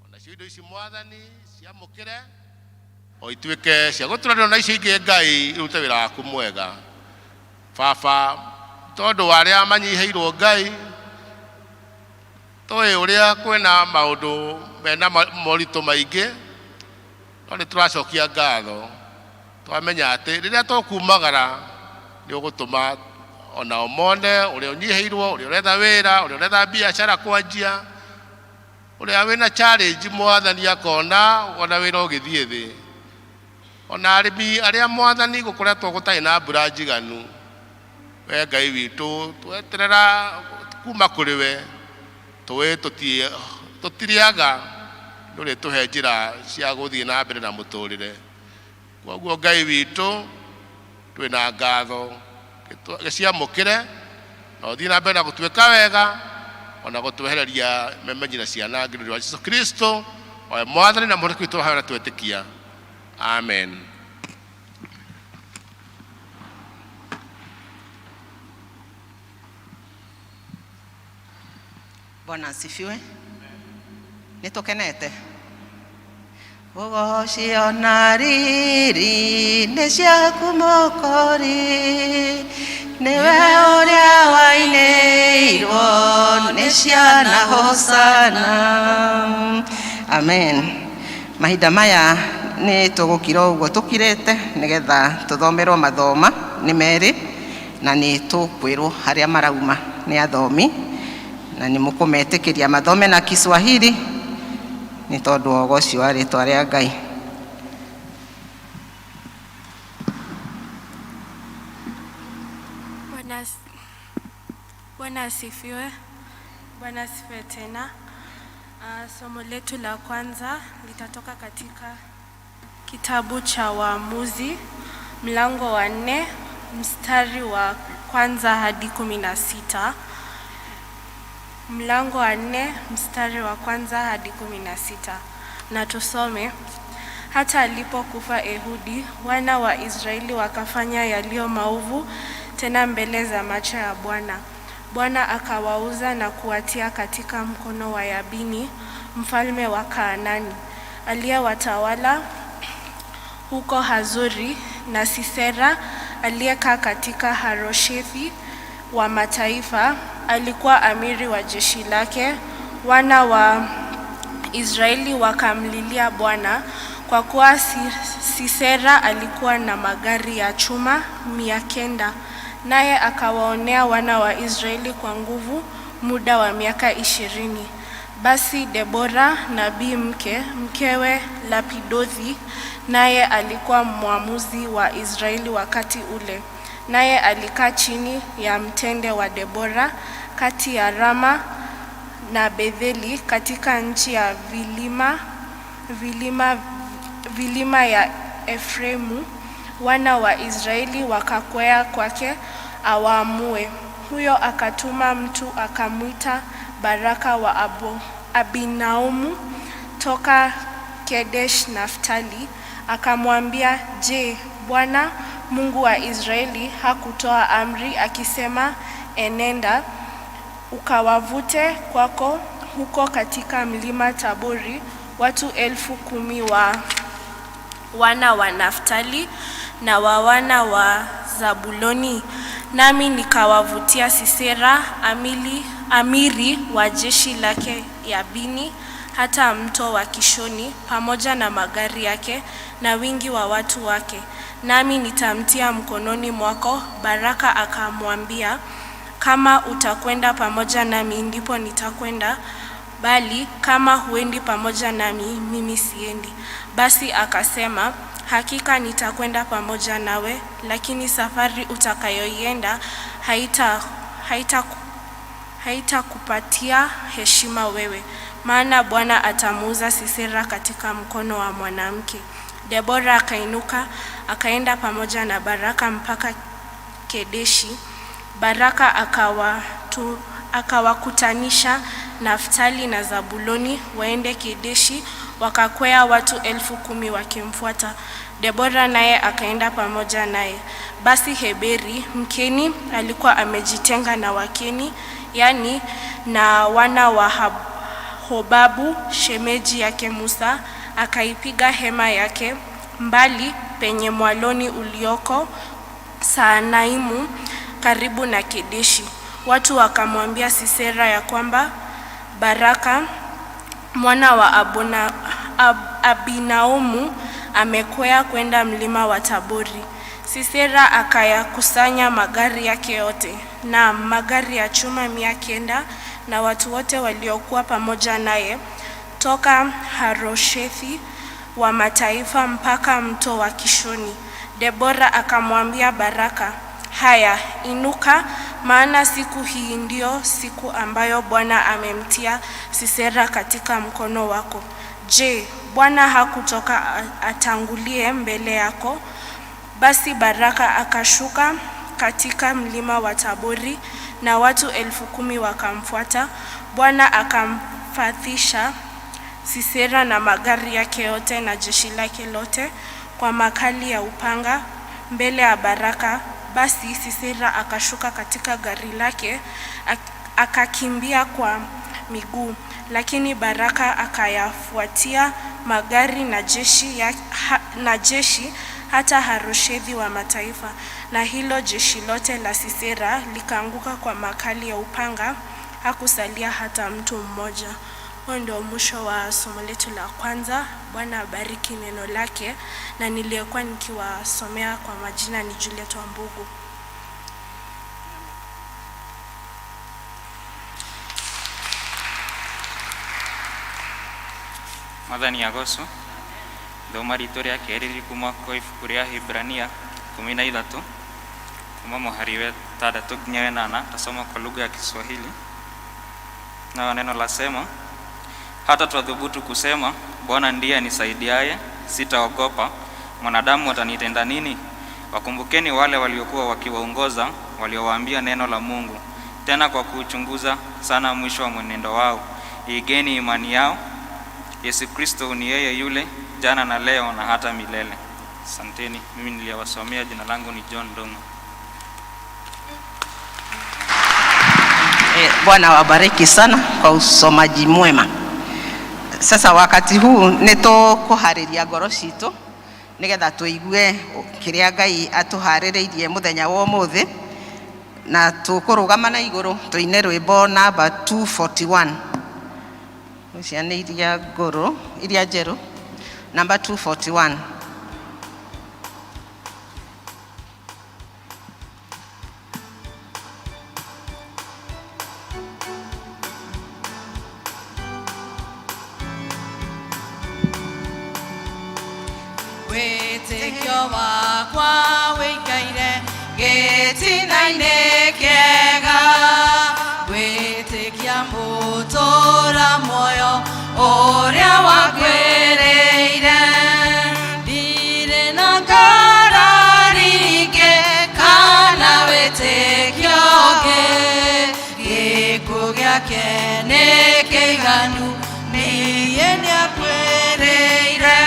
Onacio indo ici Mwathani ciamũkĩre o ituĩke cia gũtũranĩrwo na icio ingĩ Ngai irute wĩra waku mwega. Baba, tondũ wa arĩa manyihĩirwo Ngai, tũĩ ũrĩa kwĩna maũndũ mena moritũ maingĩ, no nĩ tũracokia ngatho twamenya atĩ rĩrĩa tũkumagara nĩ ũgũtũma onao mone ũrĩa ũnyihĩirwo, ũrĩa ũretha wĩra, ũrĩa ũretha biacara kwanjia, ũrĩa wĩna challenge Mwathani akona ona wĩra ũgĩthiĩ thĩ. Ona arĩmi arĩa Mwathani gũkoretwo gũtarĩ na mbura njiganu, we Ngai witũ tweterera kuma kũrĩ we, tũĩ tũtirĩaga, nĩ ũrĩtũhe njĩra cia gũthiĩ na mbere na mũtũrĩre. Kwoguo Ngai witũ twĩna ngatho, gĩciamũkĩre na ũthiĩ na mbere na gũtuĩka wega ona gũtwehereria memenyi na ciana ngiri wa Jesu Kristo o we Mwathani na Mũhonokia witũ wa na twetĩkia. Amen. Bwana asifiwe. Nĩ tũkenete. Ũgocio na riri nĩ ciaku Mũkũri, nĩwe ũrĩa wainĩirwo nĩ ciana hosana. Amen. Mahinda maya nĩ tũgũkira ũguo tũkirĩte nĩgetha tũthomerwo mathoma nĩ merĩ na nĩ tũkwĩrwo harĩa marauma nĩ athomi na nĩ mũkũmetĩkĩria mathome na Kiswahili nĩ tondũ wa ũgoci wa rĩtwa rĩa Ngai. Bwana asifiwe. Bwana asifiwe tena. Somo letu la kwanza litatoka katika kitabu cha Waamuzi mlango wa 4 mstari wa 1 hadi 16. Mlango wa 4 mstari wa 1 hadi 16. Na tusome. Hata alipokufa Ehudi, wana wa Israeli wakafanya yaliyo maovu tena mbele za macho ya Bwana. Bwana akawauza na kuwatia katika mkono wa Yabini, mfalme wa Kaanani, aliyewatawala huko Hazori, na Sisera aliyekaa katika Haroshethi wa mataifa, alikuwa amiri wa jeshi lake. Wana wa Israeli wakamlilia Bwana, kwa kuwa Sisera alikuwa na magari ya chuma 900, naye akawaonea wana wa Israeli kwa nguvu muda wa miaka 20. Basi Debora nabii mkewe Lapidothi, naye alikuwa mwamuzi wa Israeli wakati ule, naye alikaa chini ya mtende wa Debora kati ya Rama na Betheli katika nchi ya vilima ya Efraimu. Wana wa Israeli wakakwea kwake awaamue. Huyo akatuma mtu akamwita Baraka wa Abinaumu toka Kedesh Naftali, akamwambia, Je, Bwana Mungu wa Israeli hakutoa amri akisema, enenda ukawavute kwako huko katika mlima Tabori watu 10,000 wa wana wa Naftali na wa wana wa Zabuloni? Nami nikawavutia Sisera amiri wa jeshi lake Yabini hata mto wa Kishoni, pamoja na magari yake na wingi wa watu wake, nami nitamtia mkononi mwako. Baraka akamwambia, kama utakwenda pamoja nami ndipo nitakwenda, bali kama huendi pamoja nami mimi siendi. Basi akasema, hakika nitakwenda pamoja nawe, lakini safari utakayoienda haitakupatia heshima wewe, maana Bwana atamuuza Sisera katika mkono wa mwanamke. Debora akainuka akaenda pamoja na Baraka mpaka Kedeshi. Baraka akawakutanisha Naftali na Zabuloni waende Kedeshi, wakakwea watu 10,000 wakimfuata. Debora naye akaenda pamoja naye. Basi Heberi Mkeni alikuwa amejitenga na Wakeni, yani na wana wa Hobabu shemeji yake Musa, akaipiga hema yake mbali penye mwaloni ulioko Saanaimu karibu na Kedeshi. Watu wakamwambia Sisera ya kwamba Baraka mwana wa Abinaumu amekwea kwenda mlima wa Tabori. Sisera akayakusanya magari yake yote, na magari ya chuma 900, na watu wote waliokuwa pamoja naye, toka Haroshethi wa mataifa mpaka mto wa Kishoni. Debora akamwambia Baraka, haya, inuka, maana siku hii ndio siku ambayo Bwana amemtia Sisera katika mkono wako. Je, Bwana hakutoka atangulie mbele yako? Basi Baraka akashuka katika mlima wa Tabori, na watu 10,000 wakamfuata. Bwana akamfathisha Sisera na magari yake yote na jeshi lake lote kwa makali ya upanga mbele ya Baraka. Basi Sisera akashuka katika gari lake, akakimbia kwa miguu. Lakini Baraka akayafuatia magari na jeshi, ya, ha, na jeshi hata Haroshethi wa mataifa, na hilo jeshi lote la Sisera likaanguka kwa makali ya upanga, hakusalia hata mtu mmoja. Huo ndio mwisho wa somo letu la kwanza. Bwana abariki neno lake, na niliyekuwa nikiwasomea kwa majina ni Juliet Wambugu. Mwathani agocwo. Thoma ritũ rĩa kerĩ rĩ kuma kwa ibuku rĩa Hibrania 13 kuma mũhari wa 6 nginya 8. Tasoma kwa lugha ya Kiswahili. Na neno lasema, hata twathubutu kusema, Bwana ndiye anisaidiaye, sitaogopa, mwanadamu atanitenda nini? Wakumbukeni wale waliokuwa wakiwaongoza, waliowaambia neno la Mungu, tena kwa kuuchunguza sana mwisho wa mwenendo wao, iigeni imani yao. Yesu Kristo ni yeye yule jana na leo na hata milele. Asanteni. Mimi niliyewasomea, jina langu ni John Ndung'u. Bwana wabariki sana kwa usomaji mwema. Sasa wakati huu nĩ tũkũharĩria ngoro citũ nĩgetha tũigue kĩrĩa Ngai atũharĩrĩirie mũthenya wa ũmũthĩ, na tũkũrũgama na igũrũ tũine rwĩmbo namba 241. Ciana iria ngũrũ, iria njerũ, namba 241. Wĩtĩkio wakwa wĩikaire gĩtina-inĩ kĩega, gwĩtĩkia mũtũra muoyo ũrĩa wakwĩrĩire. Ndirĩ na ngarari ingĩ kana wĩtĩkio ũngĩ, gĩkuũ gĩake nĩ kĩiganu, niĩ nĩakwĩrĩire.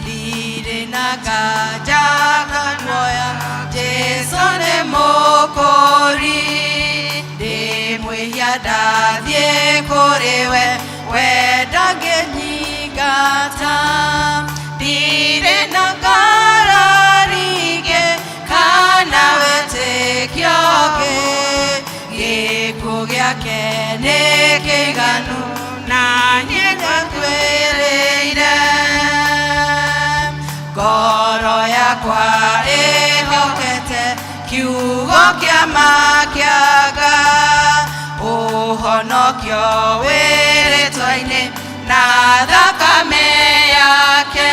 Ndirĩ na nganja kamuoya, Jesũ nĩ mũkũũri, ndĩ mwĩhia ndathiĩ kũrĩ we, we ndangĩnyingata. Ndirĩ na ngarari ingĩ kana wĩtĩkio ũngĩ, gĩkuũ gĩake nĩ kĩiganu, na niĩ nĩakwĩrĩire. Ngoro yakwa ĩhokete kiugo kĩa ma kĩa Ngai, ũhonokio wĩ rĩtwa-inĩ na thakame yake.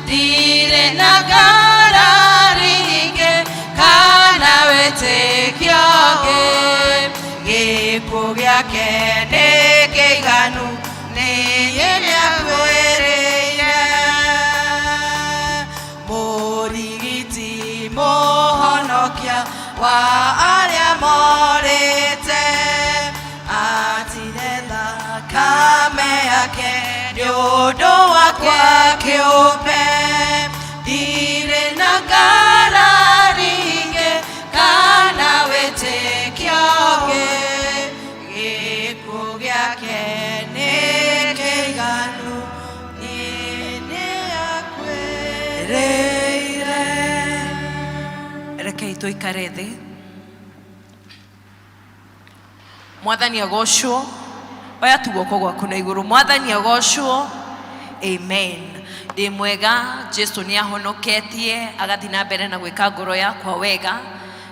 Ndirĩ na ngarari ingĩ kana wĩtĩkio ũngĩ, gĩkuũ gĩake nĩ kĩiganu, niĩ nĩakwĩrĩire. Mũrigiti mũhonokia wa arĩa morĩte, atire thakame yake nĩ ũndũ wakwa kĩũmbe. Ndirĩ na ngarari ingĩ kana wĩtĩkio ũngĩ, gĩkuũ gĩake nĩ kĩiganu, niĩ nĩakwĩrĩire. Rekei tũikare thĩ. Mwathani agocwo. Oya tu guoko gwaku na igũrũ. Mwathani agocwo. Amen. Ndĩ mwega, Jesu nĩ ahonoketie agathiĩ na mbere na gwĩka ngoro yakwa wega.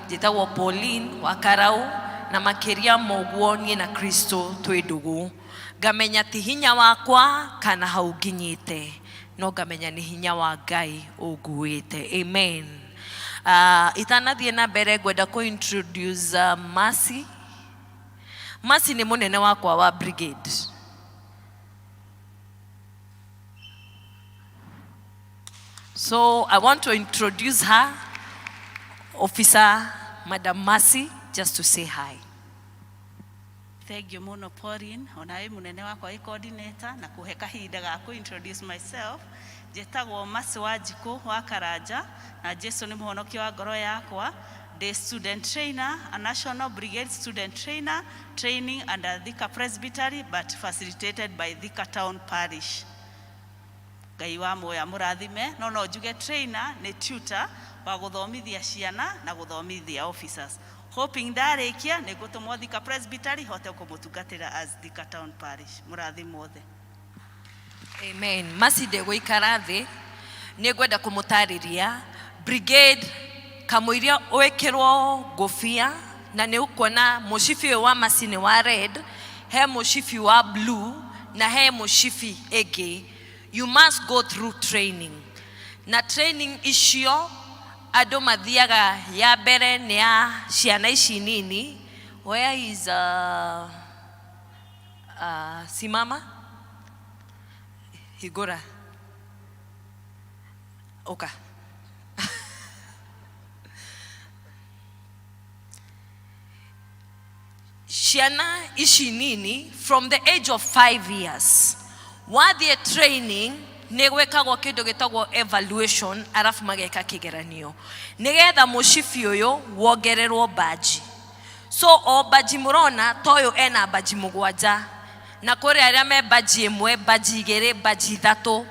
Njĩtagwo Pauline wa Karau, na makĩria ma ũguo niĩ na Kristo twĩ ndũgũ. Ngamenya ti hinya wakwa kana hau nginyĩte, no ngamenya nĩ hinya wa Ngai ũnguĩte. Amen. Itanathiĩ na mbere ngwenda kũ introduce Mercy. Mercy nĩ mũnene wakwa wa brigade. So I want to introduce her, Officer Madam Mercy, just to say hi. Thank you mũno Pauline, ona wĩ mũnene wakwa wĩ coordinator na kũhe kahinda ga kũ introduce myself. Njĩtagwo Mercy Wanjikũ wa Karanja na Jesu nĩ mũhonokia wa ngoro yakwa. Ndĩ student trainer, a national brigade student trainer, training under Thika Presbytery but facilitated by Thika Town Parish. Ngai wa muoyo amũrathime. No no njuge trainer nĩ tutor wa gũthomithia ciana na gũthomithia officers. Hoping ndarĩkia nĩ ngũtũmwo Thika Presbytery hote kũmũtungatĩra as Thika Town Parish. Mũrathimwo othe. Amen. Mercy ndegũikara thĩ, nĩ ngwenda kũmũtarĩria brigade kamũiria wĩkĩrwo ngũbia na nĩ ũkuona mũcibi ũyũ wa Mercy nĩ wa red, he mũcibi wa blue na he mũcibi ĩngĩ. You must go through training. Na training icio andũ mathiaga ya mbere nĩ ya ciana ici nini. Where is simama hingũra ũka. Ciana ici nini from the age of 5 years wathiĩ training nĩ gwĩkagwo kĩndũ gĩtagwo evaluation, arabu mageka kĩgeranio nĩgetha mũcibi ũyũ wongererwo baji. So o baji mũrona ta ũyũ ena baji 7, na kũrĩ arĩa me baji 1, baji 2, baji 3.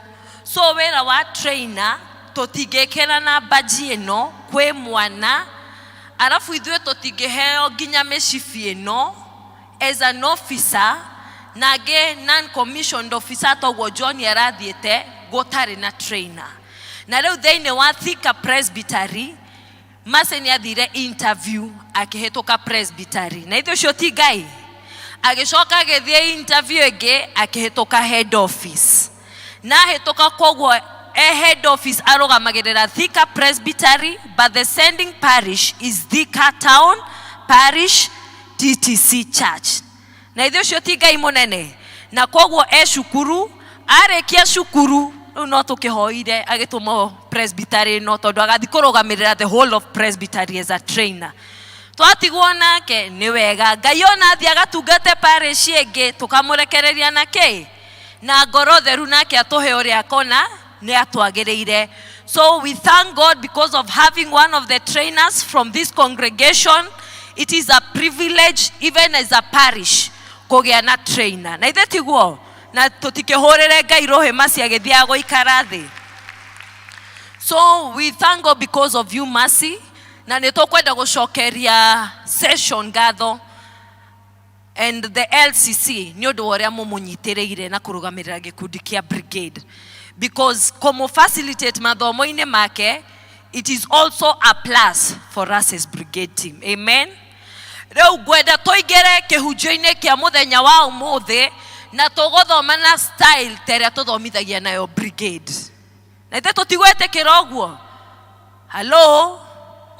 So wĩra wa trainer tũtingĩkĩra na baji ĩno kwĩ mwana, arabu ithuĩ tũtingĩheo nginya mĩcibi ĩno as an officer, na angĩ non-commissioned officer toguo John arathiĩte gũtarĩ na trainer. Na rĩu thĩinĩ wa Thika Presbytery Mercy nĩ athire interview akĩhĩtũka Presbytery, na ithuĩ ũcio ti Ngai, agĩcoka agĩthiĩ interview ĩngĩ akĩhĩtũka head office, na ahĩtũka koguo e head office arũgamagĩrĩra Thika Presbytery, but the sending parish is Thika Town Parish TTC Church. Na ithuĩ ũcio ti Ngai mũnene, na koguo e cukuru, arĩkia cukuru rĩu no tũkĩhoire agĩtũmwo Presbytery ĩno tondũ agathiĩ kũrũgamĩrĩra the whole of Presbytery as a trainer. Twatigwo nake nĩ wega, Ngai ona athiĩ agatungate parish ĩngĩ tũkamũrekereria na kĩ na ngoro theru, nake atũhe ũrĩa akona nĩ atwagĩrĩire. So we thank God because of having one of the trainers from this congregation. It is a privilege even as a parish kũgĩa na trainer, na ithe tiguo, na tũtikĩhũrĩre Ngai rũhĩ Mercy agĩthiaga gũikara thĩ. So we thank God because of you Mercy, na nĩ tũkwenda gũcokeria session ngatho and the LCC nĩ ũndũ wa ũrĩa mũmũnyitĩrĩire na kũrũgamĩrĩra gĩkundi kĩa brigade, because kũmũ facilitate mathomo-inĩ make, it is also a plus for us as brigade team. Amen. Rĩu ngwenda tũingĩre kĩhunjio-inĩ kĩa mũthenya wa ũmũthĩ, na tũgũthoma na style ta ĩrĩa tũthomithagia nayo brigade, na ithe tũtigwĩtĩkĩra ũguo. Hello,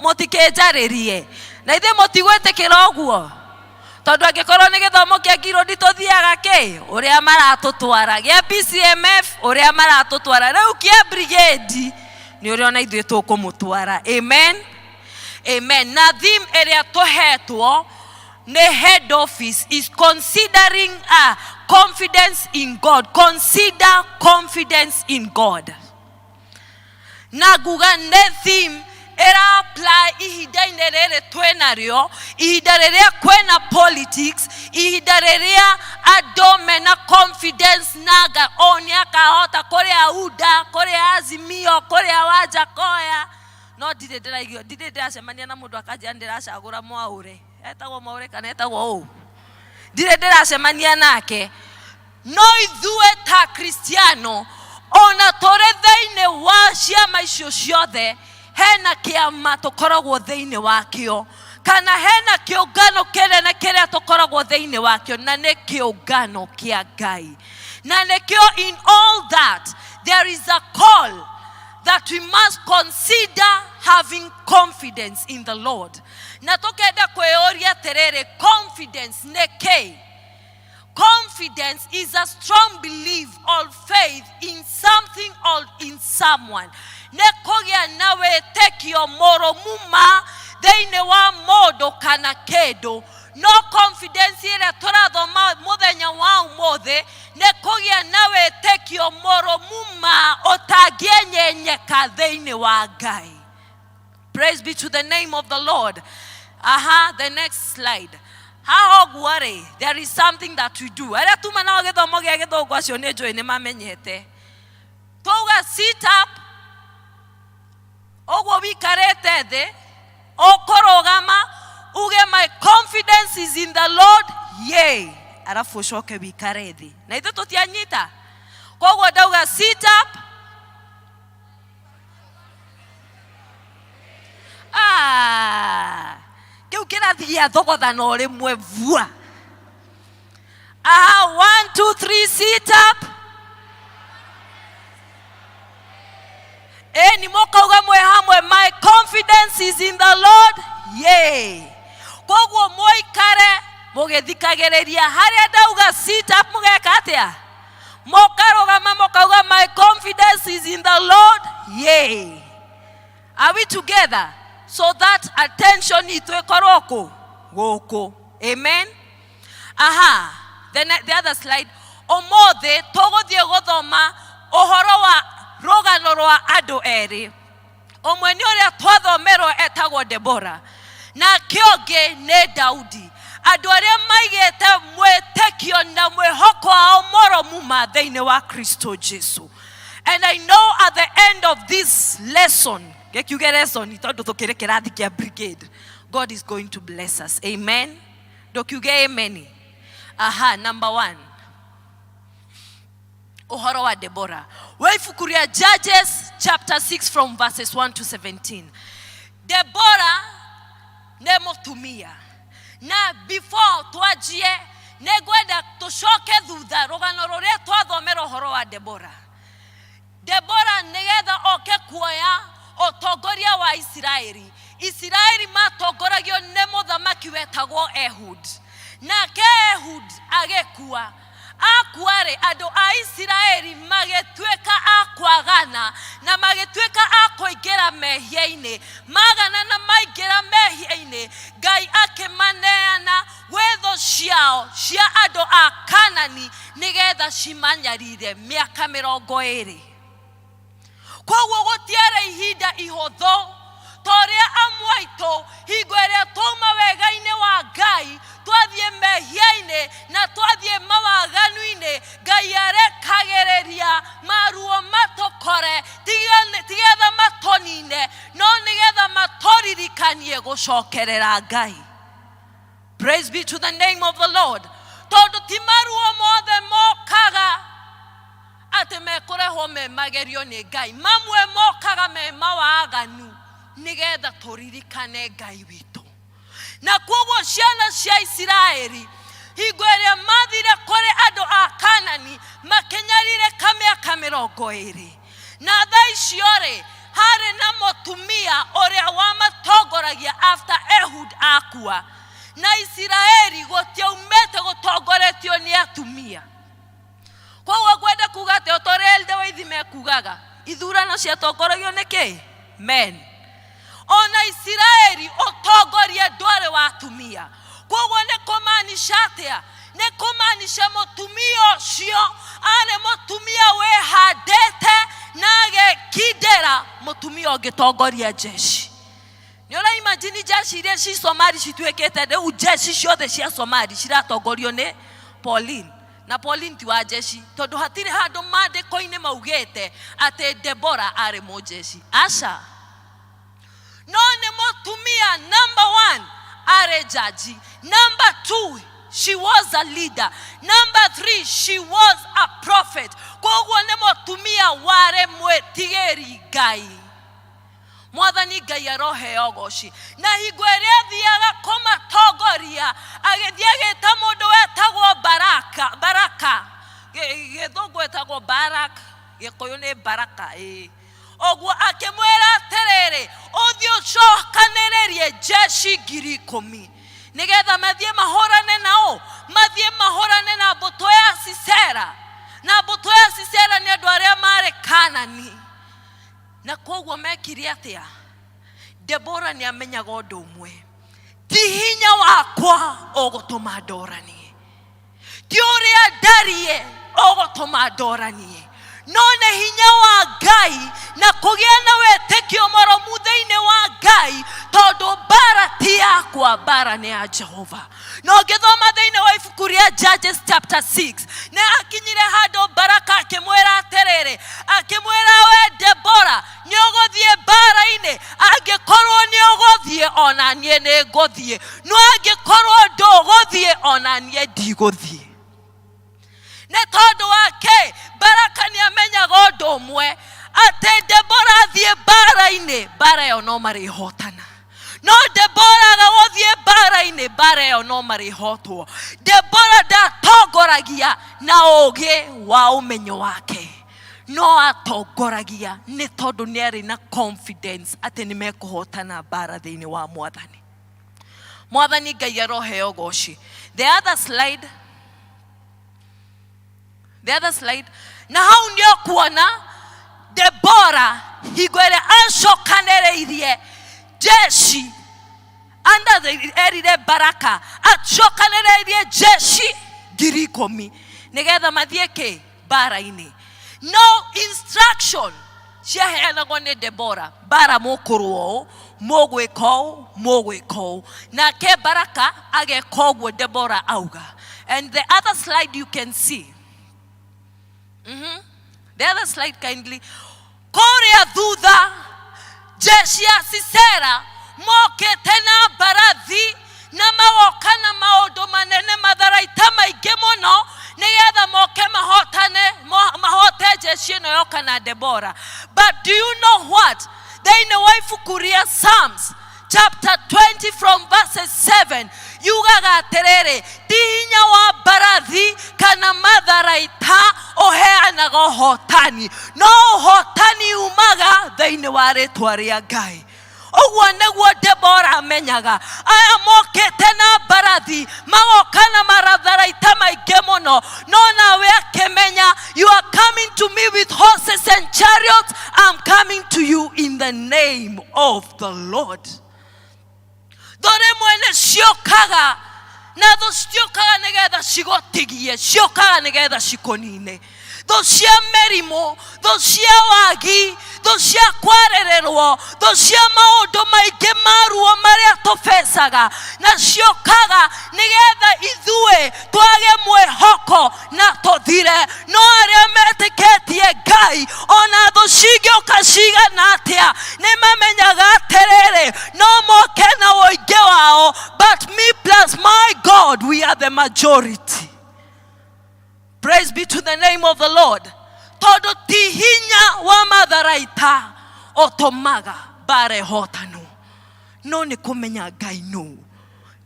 mũtikĩnjarĩrie, na ithe mũtigwĩtĩkĩra ũguo, tondũ angĩkorwo nĩ gĩthomo kĩa ngirũndi tũthiaga kĩ ũrĩa maratũtwara, gĩa PCMF ũrĩa maratũtwara, rĩu kĩa brigade nĩ ũrĩa ona ithuĩ tũkũmũtwara. Amen, amen. Na theme ĩrĩa tũhetwo nĩ head office is considering confidence in God. Consider confidence in God. Na nguga nĩ theme ĩra apply ihinda-inĩ rĩrĩ twĩnarĩo, ihinda rĩrĩa kwĩna politics, ihinda rĩrĩa andũ mena confidence naga o nĩ akahota kũrĩa UDA, kũrĩa Azimio, kũrĩa Wajakoya, no ndirĩ ndĩraigua, ndirĩ ndĩracemania na mũndũ akanjĩra ndĩracagũra Mwaũre, etagwo Mwaũre kana etagwo ũ, ndirĩ ndĩracemania nake. No ithuĩ ta Kristiano ona tũrĩ thĩinĩ wa ciama icio ciothe, hena kĩama tũkoragwo thĩinĩ wakĩo, kana hena kĩũngano kĩnene kĩrĩa tũkoragwo thĩinĩ wakĩo, na nĩ kĩũngano kĩa Ngai. Na nĩkĩo in all that there is a call that we must consider having confidence in the Lord. Na tũkenda kwĩyũria atĩrĩrĩ, confidence nĩ kĩ? Confidence is a strong belief or faith in something or in someone. Nĩ kũgĩa na wĩtĩkio mũrũmu ma thĩinĩ wa mũndũ kana kĩndũ. No confidence ĩrĩa tũrathoma mũthenya wa ũmũthĩ nĩ kũgĩa na wĩtĩkio mũrũmu ma ũtangĩenyenyeka thĩinĩ wa Ngai. Praise be to the name of the Lord. Aha, the next slide. Haha ũguo rĩ, there is something that we do. Arĩa tuma nao gĩthomo gĩa gĩthũngũ acio nĩ njũĩ nĩ mamenyete. Twauga sit up, ũguo wikarĩte thĩ, ũkũrũgama, uge my confidence is in the Lord, yay. Arabu ũcoke wikare thĩ. Na ithuĩ tũtianyita. Koguo ndauga sit up, Ah, kĩu kĩrathi gĩa thogothana o rĩmwe vua. Aha, one, two, three, sit up. Ĩni mũkauga mwĩ hamwe, my confidence is in the Lord, yay. Koguo mũikare mũgĩthikagĩrĩria harĩa ndauga sit up mũgeka atĩa? Mũkarũgama mũkauga my confidence is in the Lord, yay. Are we together? So that attention itũ ĩkorwo kũ? Gũkũ. Amen. Aha, the other slide. Ũmũthĩ tũgũthiĩ gũthoma ũhoro wa rũgano rwa andũ erĩ. Ũmwe nĩ ũrĩa twathomerwo etagwo Debora, nake ũngĩ nĩ Daudi. Andũ arĩa maigĩte mwĩtĩkio na mwĩhoko wao mũrũmu ma thĩinĩ wa Kristo Jesu. And I know at the end of this lesson, gĩkiuge lesson tondũ tũkĩrĩ kĩrathi kĩa brigade, God is going to bless us. Amen. Ndũkiuge amen. Aha, number one. Ũhoro wa Deborah. Wa ibuku rĩa Judges chapter 6 from verses 1 to 17. Deborah nĩ mũtumia. Na before twanjie nĩ ngwenda tũcoke thutha rũgano rũrĩa twathomera ũhoro wa Deborah. Deborah nĩgetha oke kuoya ũtongoria wa Isiraeli. Isiraeli matongoragio nĩ mũthamaki wetagwo Ehud. Nake Ehud agĩkua. Akua rĩ, andũ a Isiraeli magĩtuĩka a kwagana na magĩtuĩka a kũingĩra mehia-inĩ. Magana na maingĩra mehia-inĩ, Ngai akĩmaneana gwĩ thũ ciao cia andũ a Kanani nĩgetha cimanyarire mĩaka mĩrongo ĩrĩ. Koguo gũtiarĩ ihinda ihũthũ ta ũrĩa amwe aitũ hingo ĩrĩa twauma wega-inĩ wa Ngai twathiĩ mehia-inĩ na twathiĩ mawaganu-inĩ, Ngai arekagĩrĩria maruo matũkore tigetha matũnine no nĩgetha matũririkanie gũcokerera Ngai. Praise be to the name of the Lord. Tondũ ti maruo mothe mokaga atĩ mekũrehwo me magerio nĩ Ngai, mamwe mokaga me mawaganu nĩgetha tũririkane Ngai witũ. Na koguo ciana cia Isiraeli hingo ĩrĩa mathire kũrĩ andũ a Kanani makĩnyarirĩka mĩaka mĩrongo ĩrĩ. Na thaa icio rĩ, harĩ na mũtumia ũrĩa wamatongoragia after Ehud akua. Na Isiraeli gũtiaumĩte gũtongoretio nĩ atumia. Koguo ngwenda kuga atĩ o ta ũrĩa Elder Waithi mekugaga, ithurano ciatongoragio nĩ kĩ? Men. Ona Isiraeli ũtongoria ndwarĩ wa atumia. Koguo nĩ kũmaanisha atĩa? Nĩ kũmaanisha mũtumia ũcio arĩ mũtumia wĩhandĩte na agekindĩra, mũtumia ũngĩtongoria jeshi. Nĩ ũra imagine jeshi iria ci Somali cituĩkĩte rĩu jeshi ciothe cia Somali ciratongorio nĩ Pauline. Na Pauline ti wa jeshi tondũ hatirĩ handũ maandĩko-inĩ maugĩte atĩ Deborah arĩ mũjeshi. Aca. No nĩ mũtumia number one arĩ jaji. Number two, she was a leader. Number three, she was a prophet. Koguo nĩ mũtumia warĩ mwĩtigĩri Ngai. Mwathani Ngai aroheo goci. Na hingo ĩrĩa athiaga kũmatongoria, agĩthiĩ agĩta mũndũ wetagwo Baraka, Baraka. Gĩthũngũ etagwo Barak, Gĩkũyũ nĩ Baraka, ĩĩ. Ũguo akĩmwĩra atĩrĩrĩ, ũthiĩ ũcokanĩrĩrie jeshi ngiri ikũmi nĩgetha mathiĩ mahũrane nao, mathiĩ mahũrane na mbũtũ ya Sisera. Na mbũtũ ya Sisera nĩ andũ arĩa marĩ Kanani. Na koguo mekire atĩa? Debora nĩ amenyaga ũndũ ũmwe, ti hinya wakwa ũgũtũma ndoranie, ti ũrĩa ndarie ũgũtũma ndoranie, no nĩ hinya wa Ngai na kũgĩa na wĩtĩkio mũrũmu thĩinĩ wa Ngai. Ngai, tondũ mbara ti yakwa, mbara nĩ ya Jehova. Na ũngĩthoma thĩinĩ wa ibuku rĩa Judges chapter 6, nĩ akinyire handũ Baraka akĩmwĩra atĩrĩrĩ, akĩmwĩra we Debora, nĩ ũgũthiĩ mbara-inĩ? Angĩkorwo nĩ ũgũthiĩ, ona niĩ nĩ ngũthiĩ, no angĩkorwo ndũgũthiĩ, ona niĩ ndigũthiĩ. Nĩ tondũ wa kĩ? Baraka nĩ amenyaga ũndũ ũmwe, atĩ Debora athiĩ mbara-inĩ, mbara ĩyo no marĩhotana. No Debora aga gũthiĩ mbara-inĩ, mbara ĩyo no marĩhotwo. Debora ndatongoragia na ũgĩ wa ũmenyo wake, no atongoragia nĩ tondũ nĩ arĩ na confidence atĩ nĩ mekũhotana mbara thĩinĩ wa Mwathani. Mwathani Ngai aroheo goci. The other slide. The other slide. Na hau nĩ ũkuona Debora hingo ĩrĩa acokanĩrĩirie jeshi under the erire Baraka acokanĩrĩirie jeshi 10,000 nĩgetha mathiĩ kĩ mbara-inĩ. No instruction ciaheanagwo nĩ Debora, mbara mũkũrũa ũũ, mũgwĩka ũũ, mũgwĩka ũũ, nake Baraka ageka ũguo Debora auga. And the other slide you can see. The other slide kindly. Kũrĩa thutha jeshi ya Sisera mokĩte na mbarathi na magoka na maũndũ manene, matharaita maingĩ mũno, nĩgetha moke mahotane, mahote jeshi ĩno yoka na Debora. But do you know what? Thĩinĩ wa ibuku rĩa Psalms chapter 20 from verses 7 yugaga atĩrĩrĩ, ti hinya wa mbarathi kana matharaita ũheanaga ũhotani, no ũhotani umaga thĩinĩ wa rĩtwa rĩa Ngai. Ũguo nĩguo Debora amenyaga aya mokĩte na mbarathi, magoka na matharaita maingĩ mũno, no nawe akĩmenya, you are coming to me with horses and chariots, I'm coming to you in the name of the Lord. Thũ rĩmwe nĩ ciũkaga, na thũ citiũkaga nĩgetha cigũtigie, ciũkaga nĩgetha cikũnine. Thũ cia mĩrimũ, thũ cia wagi, thũ cia kwarĩrĩrwo, thũ cia maũndũ maingĩ ma ruo marĩa tũbecaga, na ciũkaga nĩgetha ithuĩ twage mwĩhoko na tũthire. No arĩa metĩkĩtie Ngai, ona thũ cingĩũka cigana atĩa, nĩ mamenyaga atĩrĩrĩ, no moke na ũingĩ wao, but me plus my God, we are the majority. Praise be to the name of the Lord. Tondũ ti hinya wa matharaita ũtũmaga mbara ĩhotanwo, no nĩ kũmenya Ngai nũ.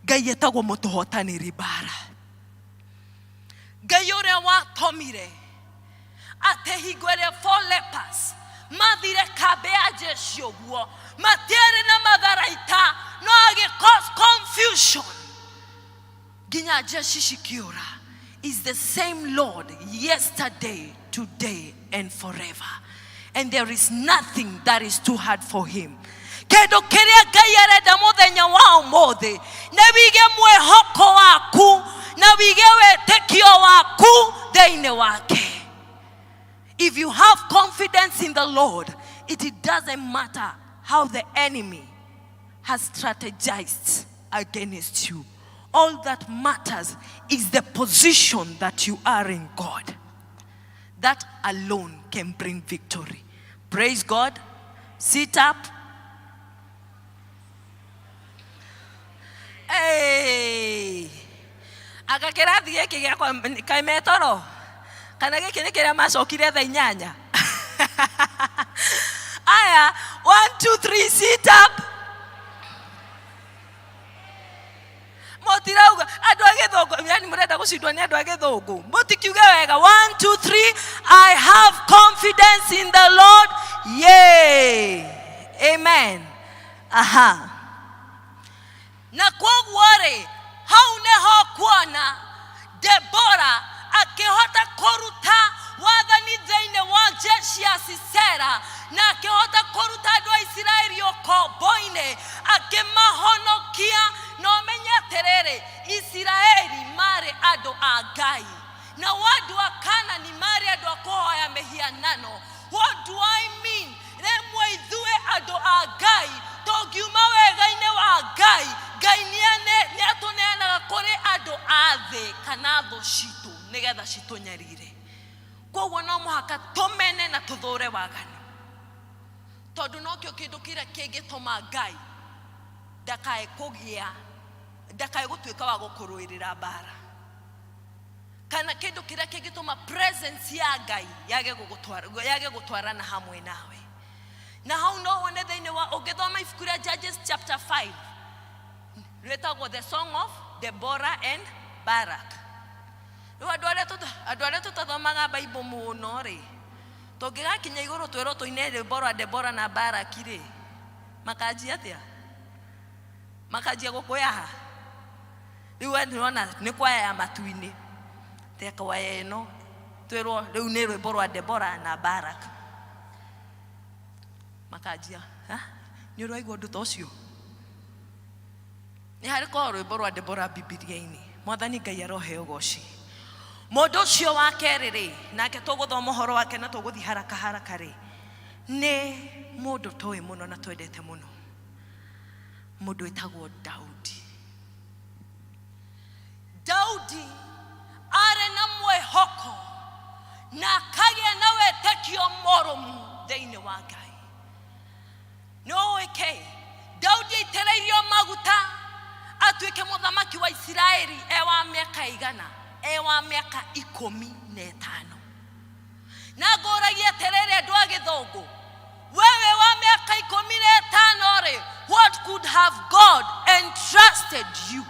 Ngai etagwo mũtũhotanĩri mbara. Ngai ũrĩa watũmire atĩ hingo ĩrĩa four lepers mathire kambĩ ya jeshi ũguo, matiarĩ na matharaita, no agĩ cause confusion nginya jeshi cikĩũra, is the same Lord yesterday, today and forever, and there is nothing that is too hard for him. Kĩndũ kĩrĩa Ngai arenda mũthenya wa ũmũthĩ nĩ wige mwĩhoko waku na wige wĩtĩkio waku thĩinĩ wake. If you have confidence in the Lord, it doesn't matter how the enemy has strategized against you. All that matters is the position that you are in God. That alone can bring victory. Praise God. Sit up. Hey. Anga kĩrathi gĩkĩ gĩakwa kaĩ metoro kana gĩkĩ nĩ kĩrĩa macokire thaa 8. Aya, 1 2 3, sit up. Mũtirauga andũ a gĩthũngũ, yani mũrenda gũcindwo nĩ andũ a gĩthũngũ, mũtikiuge wega. 1 2 3, I have confidence in the Lord. Yay. Amen. Aha. Na kwoguo rĩ, hau nĩho kuona Debora akĩhota kũruta wathani thĩinĩ wa jeshi ya Sisera, na akĩhota kũruta andũ a Isiraeli ũkombo-inĩ, akĩmahonokia. Na ũmenye atĩrĩrĩ, Isiraeli marĩ andũ a Ngai, nao andũ a Kanani marĩ andũ a kũhoya mĩhianano. What do I mean? Rĩmwe ithuĩ andũ a Ngai tũngiuma nĩgetha citũnyarire. Koguo no mũhaka tũmene na tũthũre waganu, tondũ nokĩo kĩndũ kĩrĩa kĩngĩtũma Ngai ndakae kũgĩa, ndakae gũtuĩka wa gũkũrũĩrĩra mbara, kana kĩndũ kĩrĩa kĩngĩtũma presence ya Ngai yage gũgũtwara, yage gũtwarana hamwe nawe. Na hau no wone thĩinĩ wa, ũngĩthoma ibuku rĩa Judges chapter 5, rĩtagwo The Song of Deborah and Barak. Rĩu andũ arĩa tũtathomaga Bible mũno rĩ, tũngĩgakinya igũrũ twĩrwo tũine rwĩmbo rwa Deborah na Barak rĩ, makanjia atĩa? Makanjia gũkũyaha. Rĩu we nĩwona nĩ kwaya ya matu-inĩ, te kwaya ĩno twĩrwo rĩu nĩ rwĩmbo rwa Deborah na Barak, makanjia ha? Nĩ ũraigua ũndũ ta ũcio? Nĩ harĩ korwo rwĩmbo rwa Deborah Bibilia-inĩ. Mwathani Ngai aroheo ũgoci. Mũndũ ũcio wa kerĩ rĩ, nake tũgũthoma ũhoro wake na tũgũthiĩ haraka haraka rĩ, nĩ mũndũ tũĩ mũno na twendete mũno, mũndũ wĩtagwo Daudi. Daudi arĩ na mwĩhoko na akagĩa na wĩtĩkio mũrũmu thĩinĩ wa Ngai. Nĩ ũĩ kĩ? Daudi aitĩrĩirio maguta atuĩke mũthamaki wa Isiraeli e wa mĩaka igana? E wa mĩaka 15. Na ngũragia atĩrĩrĩ, andũ a gĩthũngũ, wewe wa mĩaka 15 rĩ, what could have God entrusted you?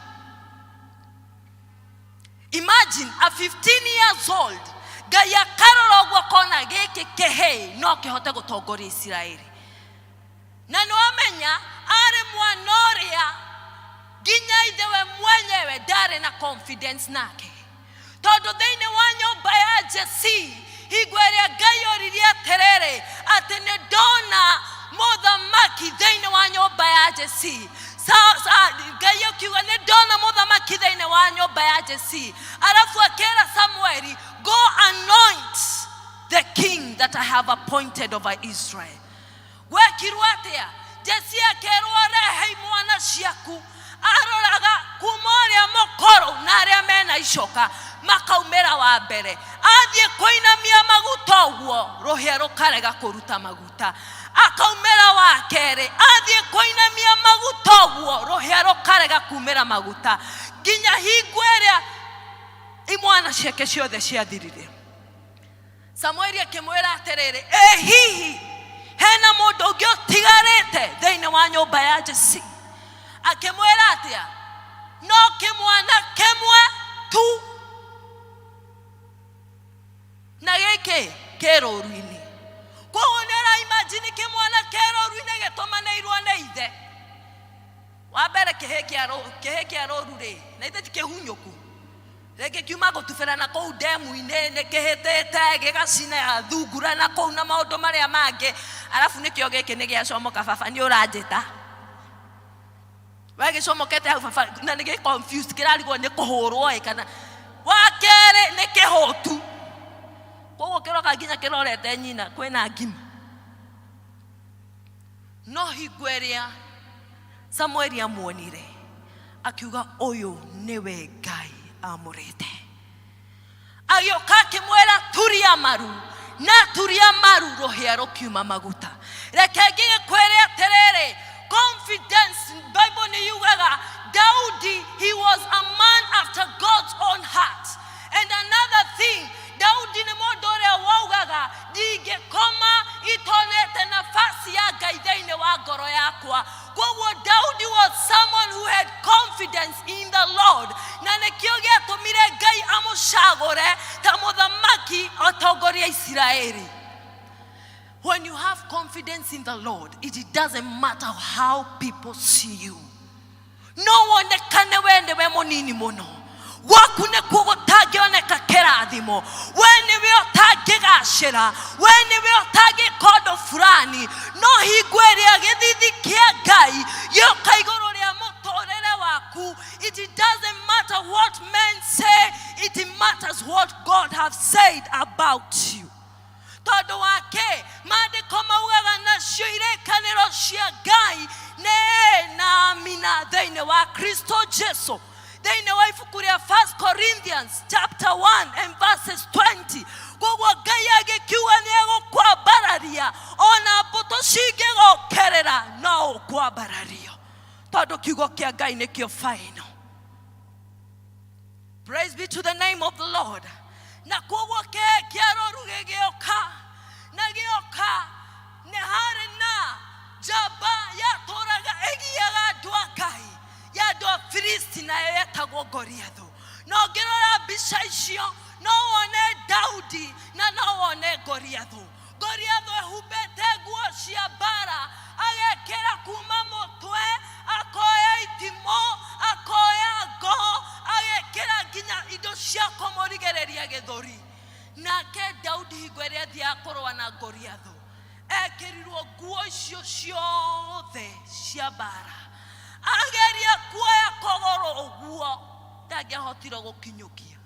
Imagine a 15 years old, Ngai akarora ũguo akona gĩkĩ kĩhĩĩ no kĩhote gũtongoria Isiraeli. Na nĩ wamenya arĩ mwana ũrĩa nginya ithe we mwenyewe ndarĩ na confidence nake, tondũ thĩinĩ wa nyũmba ya Jesii, hingo ĩrĩa Ngai oririe atĩrĩrĩ, atĩ nĩ ndona mũthamaki thĩinĩ wa nyũmba ya Jesii, Ngai akiuga nĩ ndona mũthamaki thĩinĩ wa nyũmba ya Jesii, arabu akĩra Samueli, "Go anoint the king that I have appointed over Israel." Gwekirwo atĩa? Jesi akĩrwo, "Rehe imwana ciaku." Aroraga kuma ũrĩa mũkũrũ na arĩa mena icoka makaumĩra wa mbere. Athiĩ kũinamia maguta ũguo, rũhĩa rũkarega kũruta maguta. Akaumĩra wa kerĩ, athiĩ kũinamia maguta ũguo, rũhĩa rũkarega kumĩra maguta, nginya hingo ĩrĩa imwana ciake ciothe ciathirire. Samueli akĩmwĩra atĩrĩrĩ, "Ĩ hihi hena mũndũ ũngĩ ũtigarĩte thĩinĩ wa nyũmba ya Jesi?" Akĩmwĩra atĩa? "No kĩmwana kĩmwe tu, na gĩkĩ kĩ rũru-inĩ." Koguo nĩ ũraimagine kĩmwana kĩ rũru-inĩ gĩtũmanĩirwo nĩ ithe wa mbere. Kĩhĩ kĩa rũru rĩ, na ithe ti kĩhunyũku, rĩngĩ kiuma gũtubĩra na kũu ndemu-inĩ, nĩ kĩhĩtĩte gĩgacina thungura na kũu na maũndũ marĩa mangĩ, arabu nĩkĩo gĩkĩ nĩ gĩacomoka, "Baba, nĩ ũranjĩta?" We gĩcomokete hau, baba, na nĩ gĩ confused, kĩrarigwo nĩ kũhũrwo ĩ kana. Wa kerĩ nĩ kĩhũtu, koguo kĩroka nginya kĩrorete nyina kwĩna ngima. No hingo ĩrĩa Samueli amuonire, akiuga, "Ũyũ nĩwe Ngai amũrĩte." Agĩũka akĩmwĩra, "Turia maru." Na turia maru, rũhĩa rũkiuma maguta. Reke ngĩgĩkwĩre atĩrĩrĩ, confidence, Bible nĩ yugaga Daudi, he was a man after God's own heart. And another thing, Daudi nĩ mũndũ ũrĩa waugaga, "Ndingĩkoma itonete nafasi ya Ngai thĩinĩ wa ngoro yakwa." Koguo Daudi was someone who had confidence in the Lord, na nĩkĩo gĩatũmire Ngai amũcagũre ta mũthamaki atongoria Isiraeli. When you have confidence in the Lord, it doesn't matter how people see you. No wonekane we nĩwe mũnini mũno, gwaku nĩkuo gũtangĩoneka kĩrathimo, we nĩwe ũtangĩgacĩra, we nĩwe ũtangĩka ũndũ fulani, no hingo ĩrĩa gĩthithi kĩa Ngai gĩũka igũrũ rĩa mũtũrĩre waku, it doesn't matter what men say, it matters what God have said about you. Tondũ wake maandĩko maugaga nacio irĩkanĩro cia Ngai nĩ ĩĩ na amina thĩinĩ wa Kristo Jesu. Thĩinĩ wa ibuku rĩa 1 Corinthians chapter 1 and verses 20, koguo Ngai agĩkiuga nĩ egũkwambararia ona mbũtũ cingĩgokerera, no ũkwambarario tondũ kiugo kĩa Ngai nĩkĩo final. Praise be to the name of the Lord. Na koguo kĩaroru gĩgĩũka na gĩoka, nĩ harĩ na njamba yatũraga ĩgiaga andũ a Ngai ya andũ a Filisti, nayo yetagwo Goliathũ. Na ũngĩrora mbica icio no wone Daudi na no wone Goliathũ. Goliathũ ehumbĩte nguo cia mbara, agekĩra kuma mũtwe, akoya itimũ, akoya ngo, agekĩra nginya indo cia kũmũrigĩrĩria gĩthũri. Nake Daudi hingo ĩrĩa athiaga kũrũa na Goliathũ ekĩrirwo nguo icio ciothe cia mbara, ageria kuoya kũgũrũ ũguo ndangĩahotire gũkinyũkia,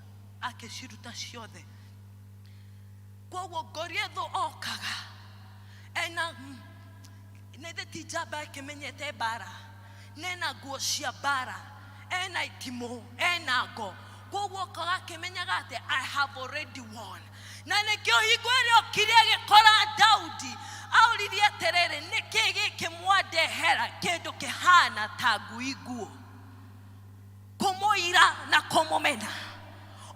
akĩciruta ciothe. Koguo Goliathũ okaga ena nĩ ti njamba ĩkĩmenyete mbara, nena nguo cia mbara, ena itimũ, ena ngo, koguo okaga akĩmenyaga atĩ I have already won. Na nĩkĩo hingo ĩrĩa okire agĩkora Daudi auririe atĩrĩrĩ, nĩkĩ gĩkĩ mwandehera kĩndũ kĩhana ta ngui nguo? Kũmũira na kũmũmena,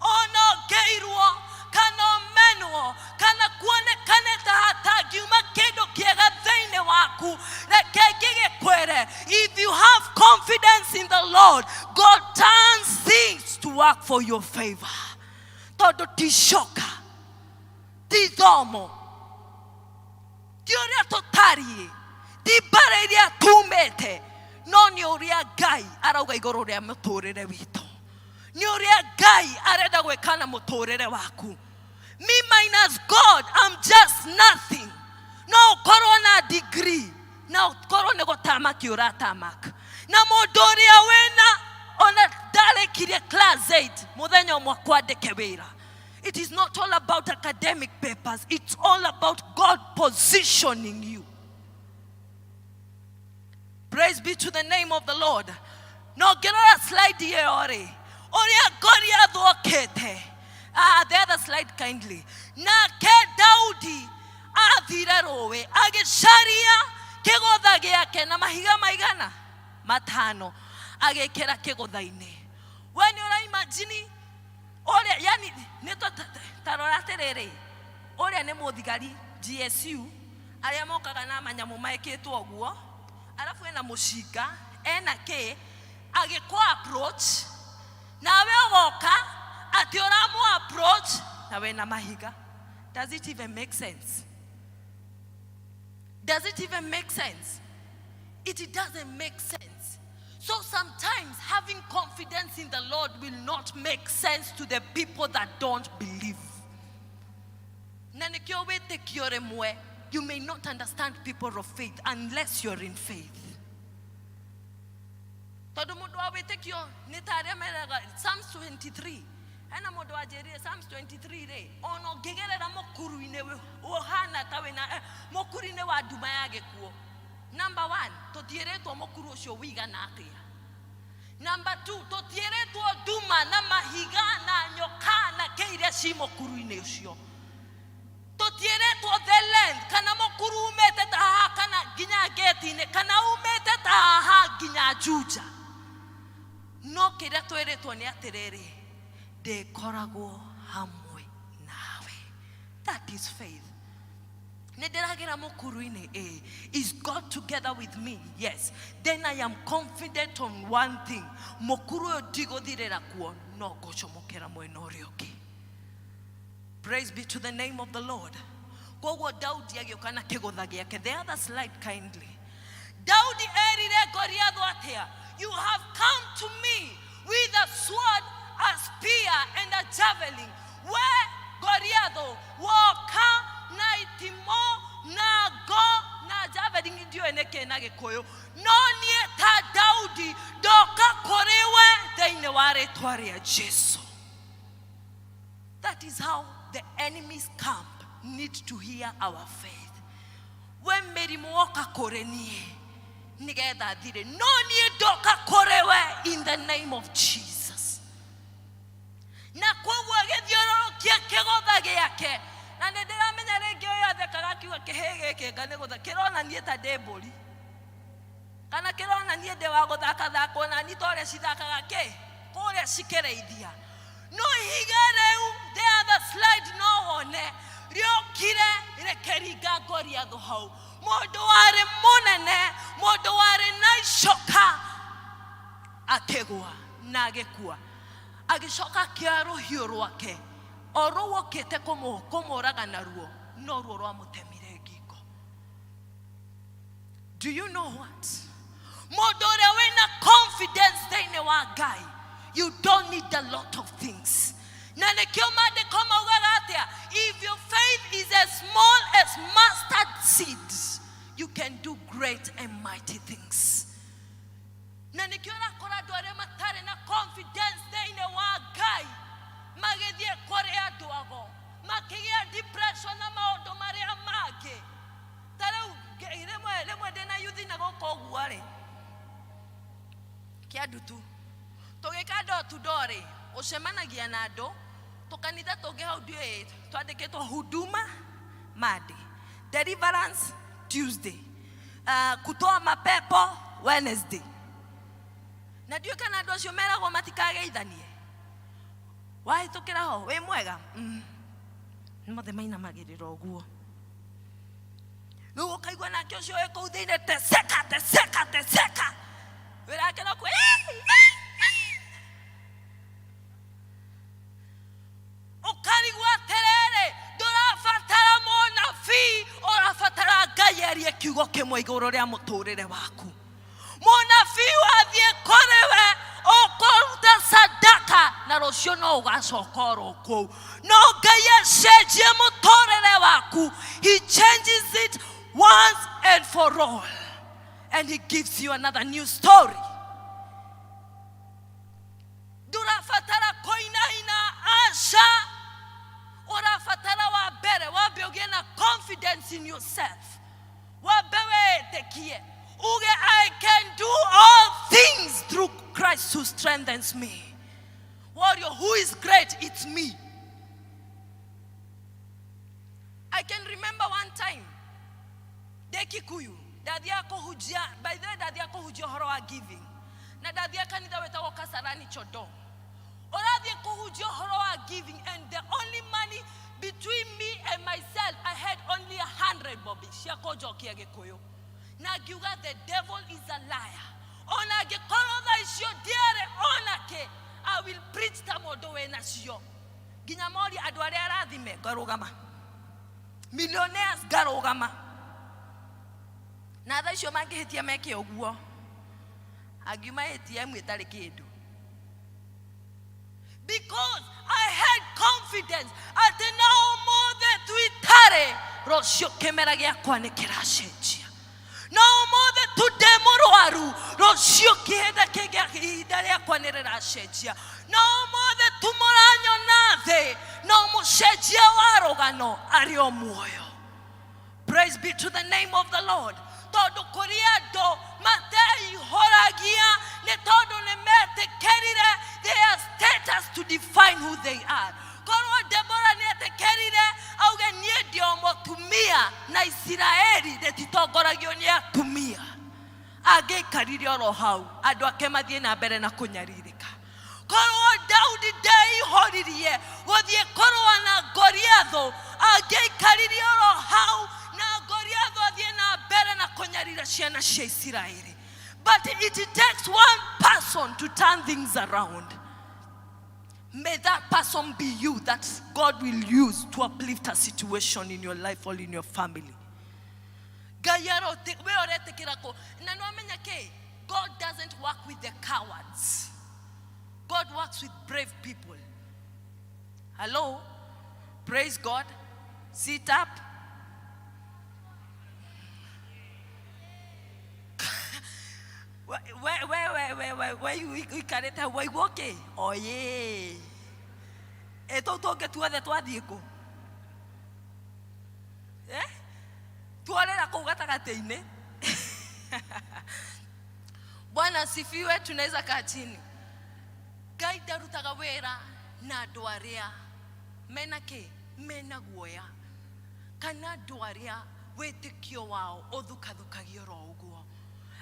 ona ũngĩirwo kana ũmenwo kana kuonekane ta hatangiuma kĩndũ kĩega thĩinĩ waku, reke ngĩgĩkwĩre, if you have confidence in the Lord, God turns things to work for your favor, tondũ ti coka, ti thomo, ti ũrĩa tũtariĩ, ti mbara iria tumĩte, no nĩ ũrĩa Ngai arauga igũrũ rĩa mũtũrĩre witũ, nĩ ũrĩa Ngai arenda gwĩka na mũtũrĩre waku. Me minus God, I'm just nothing. No ũkorwo na degree na ũkorwo nĩ gũtamaki ũratamaka, na mũndũ ũrĩa wĩna ona ndarĩkirie class 8 mũthenya ũmwe kwandĩke wĩra. It is not all about academic papers. It's all about God positioning you. Praise be to the name of the Lord. No ngĩrora slide ĩyo rĩ, ũrĩa Goliath okĩte. Ah, the other slide kindly. Nake Daudi athire rũĩ agĩcaria kĩgũtha gĩake na mahiga maigana matano, agĩkĩra kĩgũtha-inĩ. We nĩ ũraimagine ũrĩa, yani nĩ tarora atĩrĩrĩ, ũrĩa nĩ mũthigari GSU arĩa mokaga na manyamũ mekĩtwo ũguo, arabu ena mũcinga, ena kĩ, agĩkũ approach nawe ũgoka atĩ ũramũ approach na wena mahiga. Does it even make sense? Does it even make sense? It doesn't make sense. So sometimes having confidence in the Lord will not make sense to the people that don't believe. Na nĩkĩo wĩtĩkio rĩmwe you may not understand people of faith unless you're in faith, tondũ mũndũ wa wĩtĩkio nĩ ta arĩa meraga Psalms 23. Hena mũndũ wanjĩrire Psalms 23 rĩ, ona ũngĩgerera mũkuru-inĩ ũhana ta wĩna mũkuru-inĩ wa nduma ya gĩkuũ. Number one, tũtiĩrĩtwo mũkuru ũcio wĩigana atĩa. Number two, tũtiĩrĩtwo nduma na mahiga na nyoka na kĩ iria ci mũkuru-inĩ ũcio. Tũtiĩrĩtwo the length, kana mũkuru umĩte ta haha kana nginya ngĩti-inĩ, kana umĩte ta haha nginya Juja. No kĩrĩa twĩrĩtwo nĩ atĩrĩrĩ, ndĩkoragwo hamwe nawe. That is faith. Nĩ ndĩragĩra mũkuru-inĩ ĩ, is God together with me? Yes. Then I am confident on one thing: mũkuru ũyũ ndigũthirĩra kuo, no ngũcomokera mwena ũrĩa ũngĩ. Praise be to the name of the Lord. Koguo Daudi agĩũka na kĩgũtha gĩake. The other slide kindly. Daudi erire Goliath atĩa? You have come to me with a sword, a spear and a javelin. We Goliath woka na itimo na ngo na javelin, ndiũĩ nĩkĩ na Gĩkũyũ, no niĩ ta Daudi ndoka kũrĩ we thĩinĩ wa rĩtwa rĩa Jesu. That is how the enemy's camp need to hear our faith. We mĩrimũ woka kũrĩ niĩ nĩgetha thire, no niĩ ndoka kũrĩ we in the name of Jesus. Na koguo agĩthiũrũrũkia kĩgũtha gĩake. Na nĩ ndĩramenya rĩngĩ ũyũ athekaga akiuga kĩhĩ gĩkĩ nga nĩ gũtha kĩrona niĩ ta ndĩ mbũri. Kana kĩrona niĩ ndĩ wa gũthakathakwo na niĩ ta ũrĩa cithakaga kĩ kũrĩa cikĩrĩithia. No ihiga rĩu the other slide no wone rĩokire rĩkĩringa Goliathũ hau. Mũndũ warĩ mũnene, mũndũ warĩ na icoka akĩgwa na agĩkua. Agĩcoka akĩoya rũhiũ rwake o rũu okĩte kũmũraga naruo, noruo rwamũtemire ngingo. Do you know what? Mũndũ ũrĩa wĩna confidence thĩinĩ wa Ngai, you don't need a lot of things. Na nĩkĩo maandĩko maugaga atĩa? If your faith is as small as mustard seeds, you can do great and mighty things. Na nĩkĩo ũrakora andũ arĩa matarĩ na confidence thĩinĩ wa Ngai magĩthiĩ kũrĩ andũ ago makĩgĩa depression na maũndũ marĩa mangĩ. Ta rĩu rĩmwe rĩmwe ndĩna yuthi na gũkũ ũguo rĩ, kĩandutu tũgĩka door to door rĩ, ũcemanagia na andũ tũkanitha tũngĩ hau ndiũĩ twandĩkĩtwo huduma Monday, deliverance Tuesday, kutoa mapepo Wednesday. Na ndiũĩ kana andũ acio meragwo matikageithanie. Wahĩtũkĩra ho wĩ mwega? Mothe mainamagĩrĩra ũguo. Rĩu ũkaigua nake ũcio wĩ kũu thĩinĩ teseka teseka teseka, wĩra wake no kwĩ ũkarigwo atĩrĩrĩ, ndũrabatara mũnabii, ũrabatara Ngai arie kiugo kĩmwe igũrũ rĩa mũtũrĩre waku. Mũnabii wathiĩ kũrĩ we ũkũruta sadaka na rũciũ no ũgacoka oro kũu. No Ngai acenjie mũtũrĩre waku. He changes it once and for all, and he gives you another new story. Ndũrabatara kũinaina, aca. Ũrabatara wa mbere wambe ũgĩe na confidence in yourself, wambe wĩtĩkie uge I can do all things through Christ who strengthens me. Warrior, who is great? It's me. I can remember one time ndĩ Kikuyu ndathiaga kũhunjia, by the way ndathiaga kũhunjia ũhoro wa giving, na ndathiaga kanitha wĩtagwo Kasarani Chodong. Ũrathiĩ kũhunjia ũhoro wa giving, and the only money between me and myself, I had only 100 bob cia kũnjokia Gĩkũyũ. Na ngiuga the devil is a liar. Ona angĩkorwo thaa icio ndiarĩ ona kĩ, I will preach ta mũndũ wĩnacio. Nginya moria andũ arĩa arathime ngarũgama, millionaires ngarũgama. Na thaa icio mangĩhĩtia meke ũguo, angiuma ATM ĩtarĩ kĩndũ. Because I had confidence atĩ no ũmũthĩ tuitarĩ, rũciũ kĩmera gĩakwa nĩ kĩracenjia. No ũmũthĩ tu ndĩ mũrwaru, rũciũ kĩhinda kĩngĩ ihinda rĩakwa nĩ rĩracenjia. No ũmũthĩ tu mũranyona thĩ, no mũcenjia wa rũgano arĩ o muoyo. Praise be to the name of the Lord. Tondũ kũrĩ andũ mateihũragia nĩ tondũ nĩ metĩkĩrire their status to define who they are. Korwo Deborah nĩ etĩkĩrire auge niĩ ndĩ o mũtumia na Isiraeli rĩtitongoragio nĩ atumia, angĩaikarire oro hau andũ ake mathiĩ na mbere na kũnyarirĩka. Korwo Daudi ndeihũririe gũthiĩ kũrũa na Goliathũ, angĩaikarire oro hau na Goliathũ athiĩ na mbere na kũnyarira ciana cia Isiraeli. But it takes one person to turn things around. May that person be you that God will use to uplift a situation in your life or in your family. Ngai arote we ũretĩkĩra kũ na nĩ wamenya kĩ? God doesn't work with the cowards. God works with brave people. Hello? Praise God. Sit up. We we we we we we ũikarĩte hau waigua kĩ? Oye. Ĩ tũu tũngĩ tuothe twathiĩ kũ? Eh? Tuorĩra kũu gatagatĩ-inĩ. Bwana asifiwe, tunaweza kaa chini. Ngai ndarutaga wĩra Na andũ arĩa mena kĩ? Mena guoya, kana andũ arĩa wĩtĩkio wao ũthukathukagio oro ũguo.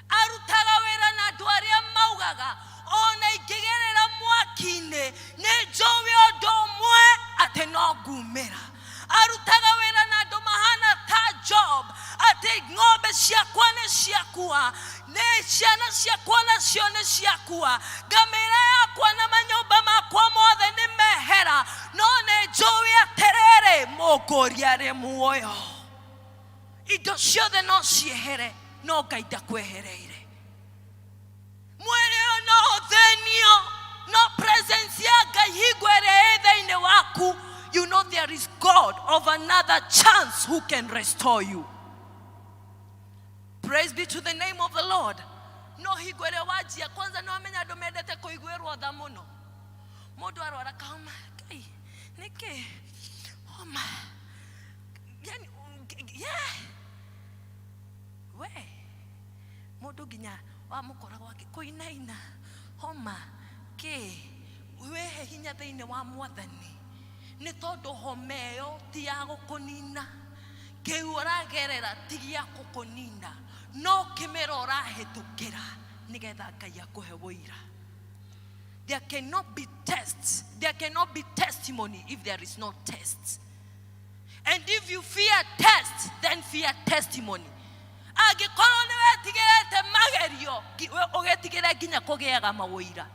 Arutaga wĩra na andũ arĩa maugaga, ona ingĩgerera mwaki-inĩ nĩ njũĩ ũndũ ũmwe, atĩ no ngumĩra. Arutaga wĩra na andũ mahana ta Job, atĩ ng'ombe ciakwa nĩ ciakua, nĩ ciana ciakwa nacio nĩ ciakua, ngamĩra yakwa na manyũmba makwa mothe nĩ mehera, no nĩ njũĩ atĩrĩrĩ, mũngũri arĩ muoyo. Indo ciothe no ciehere, no Ngai ndakwehereire. Mwĩrĩ ũyũ no ũthĩnio, no presence ya Ngai hingo ĩrĩa ĩ thĩinĩ waku, you know there is God of another chance who can restore you. Praise be to the name of the Lord. No hingo ĩrĩa wanjia kwanza, nĩ wamenya andũ mendete kũiguĩrwo tha mũno. Mũndũ arwara kahoma, Ngai nĩkĩ homa, yani yeah. We mũndũ nginya wamũkora gwake kũinaina homa kĩ, wĩhe hinya thĩinĩ wa Mwathani, nĩ tondũ homa ĩyo ti ya gũkũnina. Kĩu ũragerera ti gĩa gũkũnina, no kĩmera ũrahĩtũkĩra nĩgetha Ngai akũhe wũira. There cannot be tests, there cannot be testimony if there is no test. And if you fear test, then fear testimony. Angĩkorwo nĩ wetigĩrĩte magerio, ũgetigĩre nginya kũgĩaga mawũira,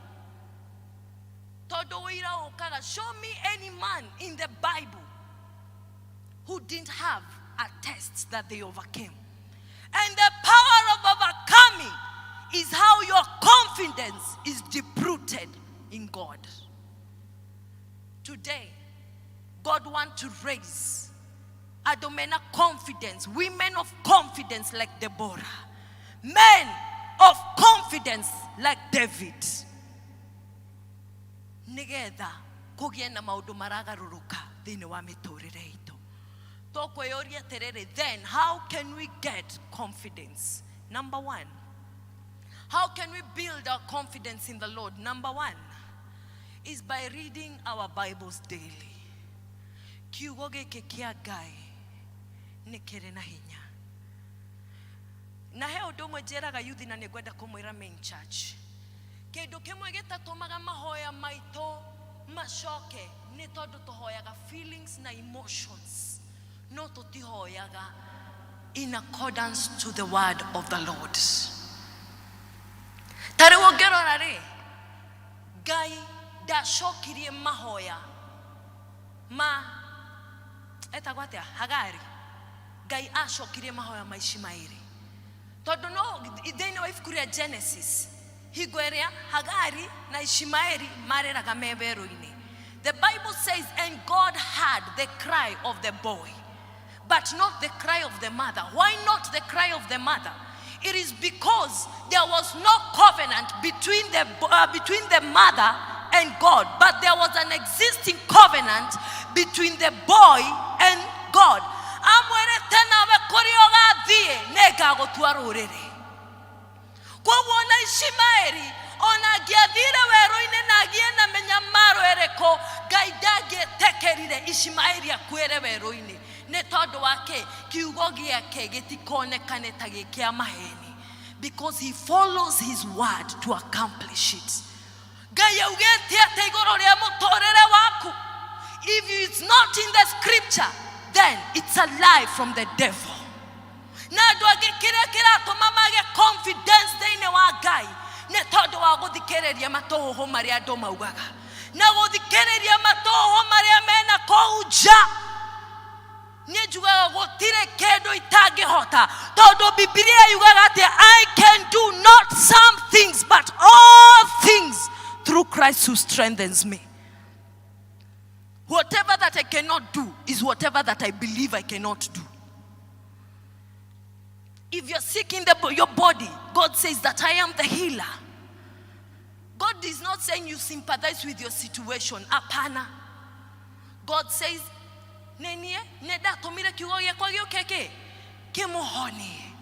tondũ ũira ũkaga. Show me any man in the Bible who didn't have a test that they overcame. And the power of overcoming is how your confidence is deep-rooted in God. Today, God wants to raise andũ mena confidence, women of confidence like Deborah, men of confidence like David, nĩgetha kũgĩe na maũndũ maragarũrũka thĩinĩ wa mĩtũrĩre itũ. Tũkwĩyũria atĩrĩrĩ, then how can we get confidence? Number one, how can we build our confidence in the Lord? Number one is by reading our Bibles daily. Kiugo gĩkĩ kĩa Ngai nĩ kĩrĩ na hinya. Na he ũndũ ũmwe njĩraga yuthi, na nĩ ngwenda kũmwĩra main church, kĩndũ kĩmwe gĩtatũmaga mahoya maitũ macoke nĩ tondũ tũhoyaga feelings na emotions, no tũtihoyaga in accordance to the word of the Lord. Ta rĩu ũngĩrora rĩ, Ngai ndacokirie mahoya ma etagwo atĩa, Hagari. Ngai acokirie mahoya ma Ishimaeli, tondũ no thĩinĩ wa ibuku rĩa Genesis, hingo ĩrĩa Hagari na Ishimaeli mareraga me werũ-inĩ, the Bible says, "And God heard the cry of the boy, but not the cry of the mother." Why not the cry of the mother? It is because there was no covenant between the mother and God, but there was an existing covenant between the boy and God. Amwĩrĩte, nawe kũrĩa ũgathiĩ nĩ ngagũtua rũrĩrĩ. Koguo ona Ishimaeli ona angĩathire werũ-inĩ na agĩe na mĩnyamaro ĩrĩkũ, Ngai ndangĩetĩkĩrire Ishimaeli akuĩre werũ-inĩ. Nĩ tondũ wa kĩ? Kiugo gĩake gĩtikonekane ta gĩ kĩa maheni, because he follows his word to accomplish it. Ngai augĩte atĩ igũrũ rĩa mũtũrĩre waku, if it's not in the scripture, then it's a lie from the devil. Na andũ angĩ kĩrĩa kĩratũma mage confidence thĩinĩ wa Ngai nĩ tondũ wa gũthikĩrĩria matũhũhũ marĩa andũ maugaga, na gũthikĩrĩria matũhũhũ marĩa mena kũu nja. Niĩ njugaga gũtirĩ kĩndũ itangĩhota, tondũ Bibilia yugaga atĩ I can do not some things but all things through Christ who strengthens me. Whatever that I cannot do is whatever that I believe I cannot do. If you're sick in your body, God says that I am the healer. God is not saying you sympathize with your situation. Apana. God says, nenie nĩ ndatũmire kiugo gĩakwa gĩũke kĩ kĩmũhonie.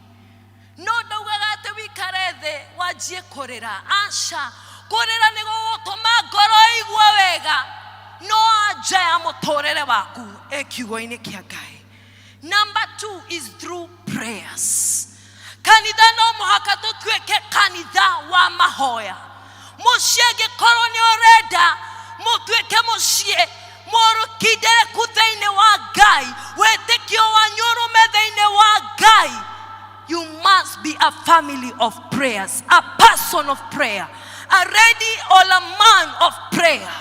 No ndaugaga atĩ wikare thĩ wanjie kũrĩra. Aca, kũrĩra nĩ gũgũtũma ngoro ĩigue wega. No anja ya mũtũrĩre waku ĩ kiugo-inĩ kĩa Ngai. Number two is through prayers. Kanitha no mũhaka tũtuĩke kanitha wa mahoya. Mũciĩ angĩkorwo nĩ ũrenda mũtuĩke mũciĩ mũrũkindereku thĩinĩ wa Ngai, wĩtĩkio wanyu ũrũme thĩinĩ wa Ngai, you must be a family of prayers, a person of prayer, a lady or a man of prayer.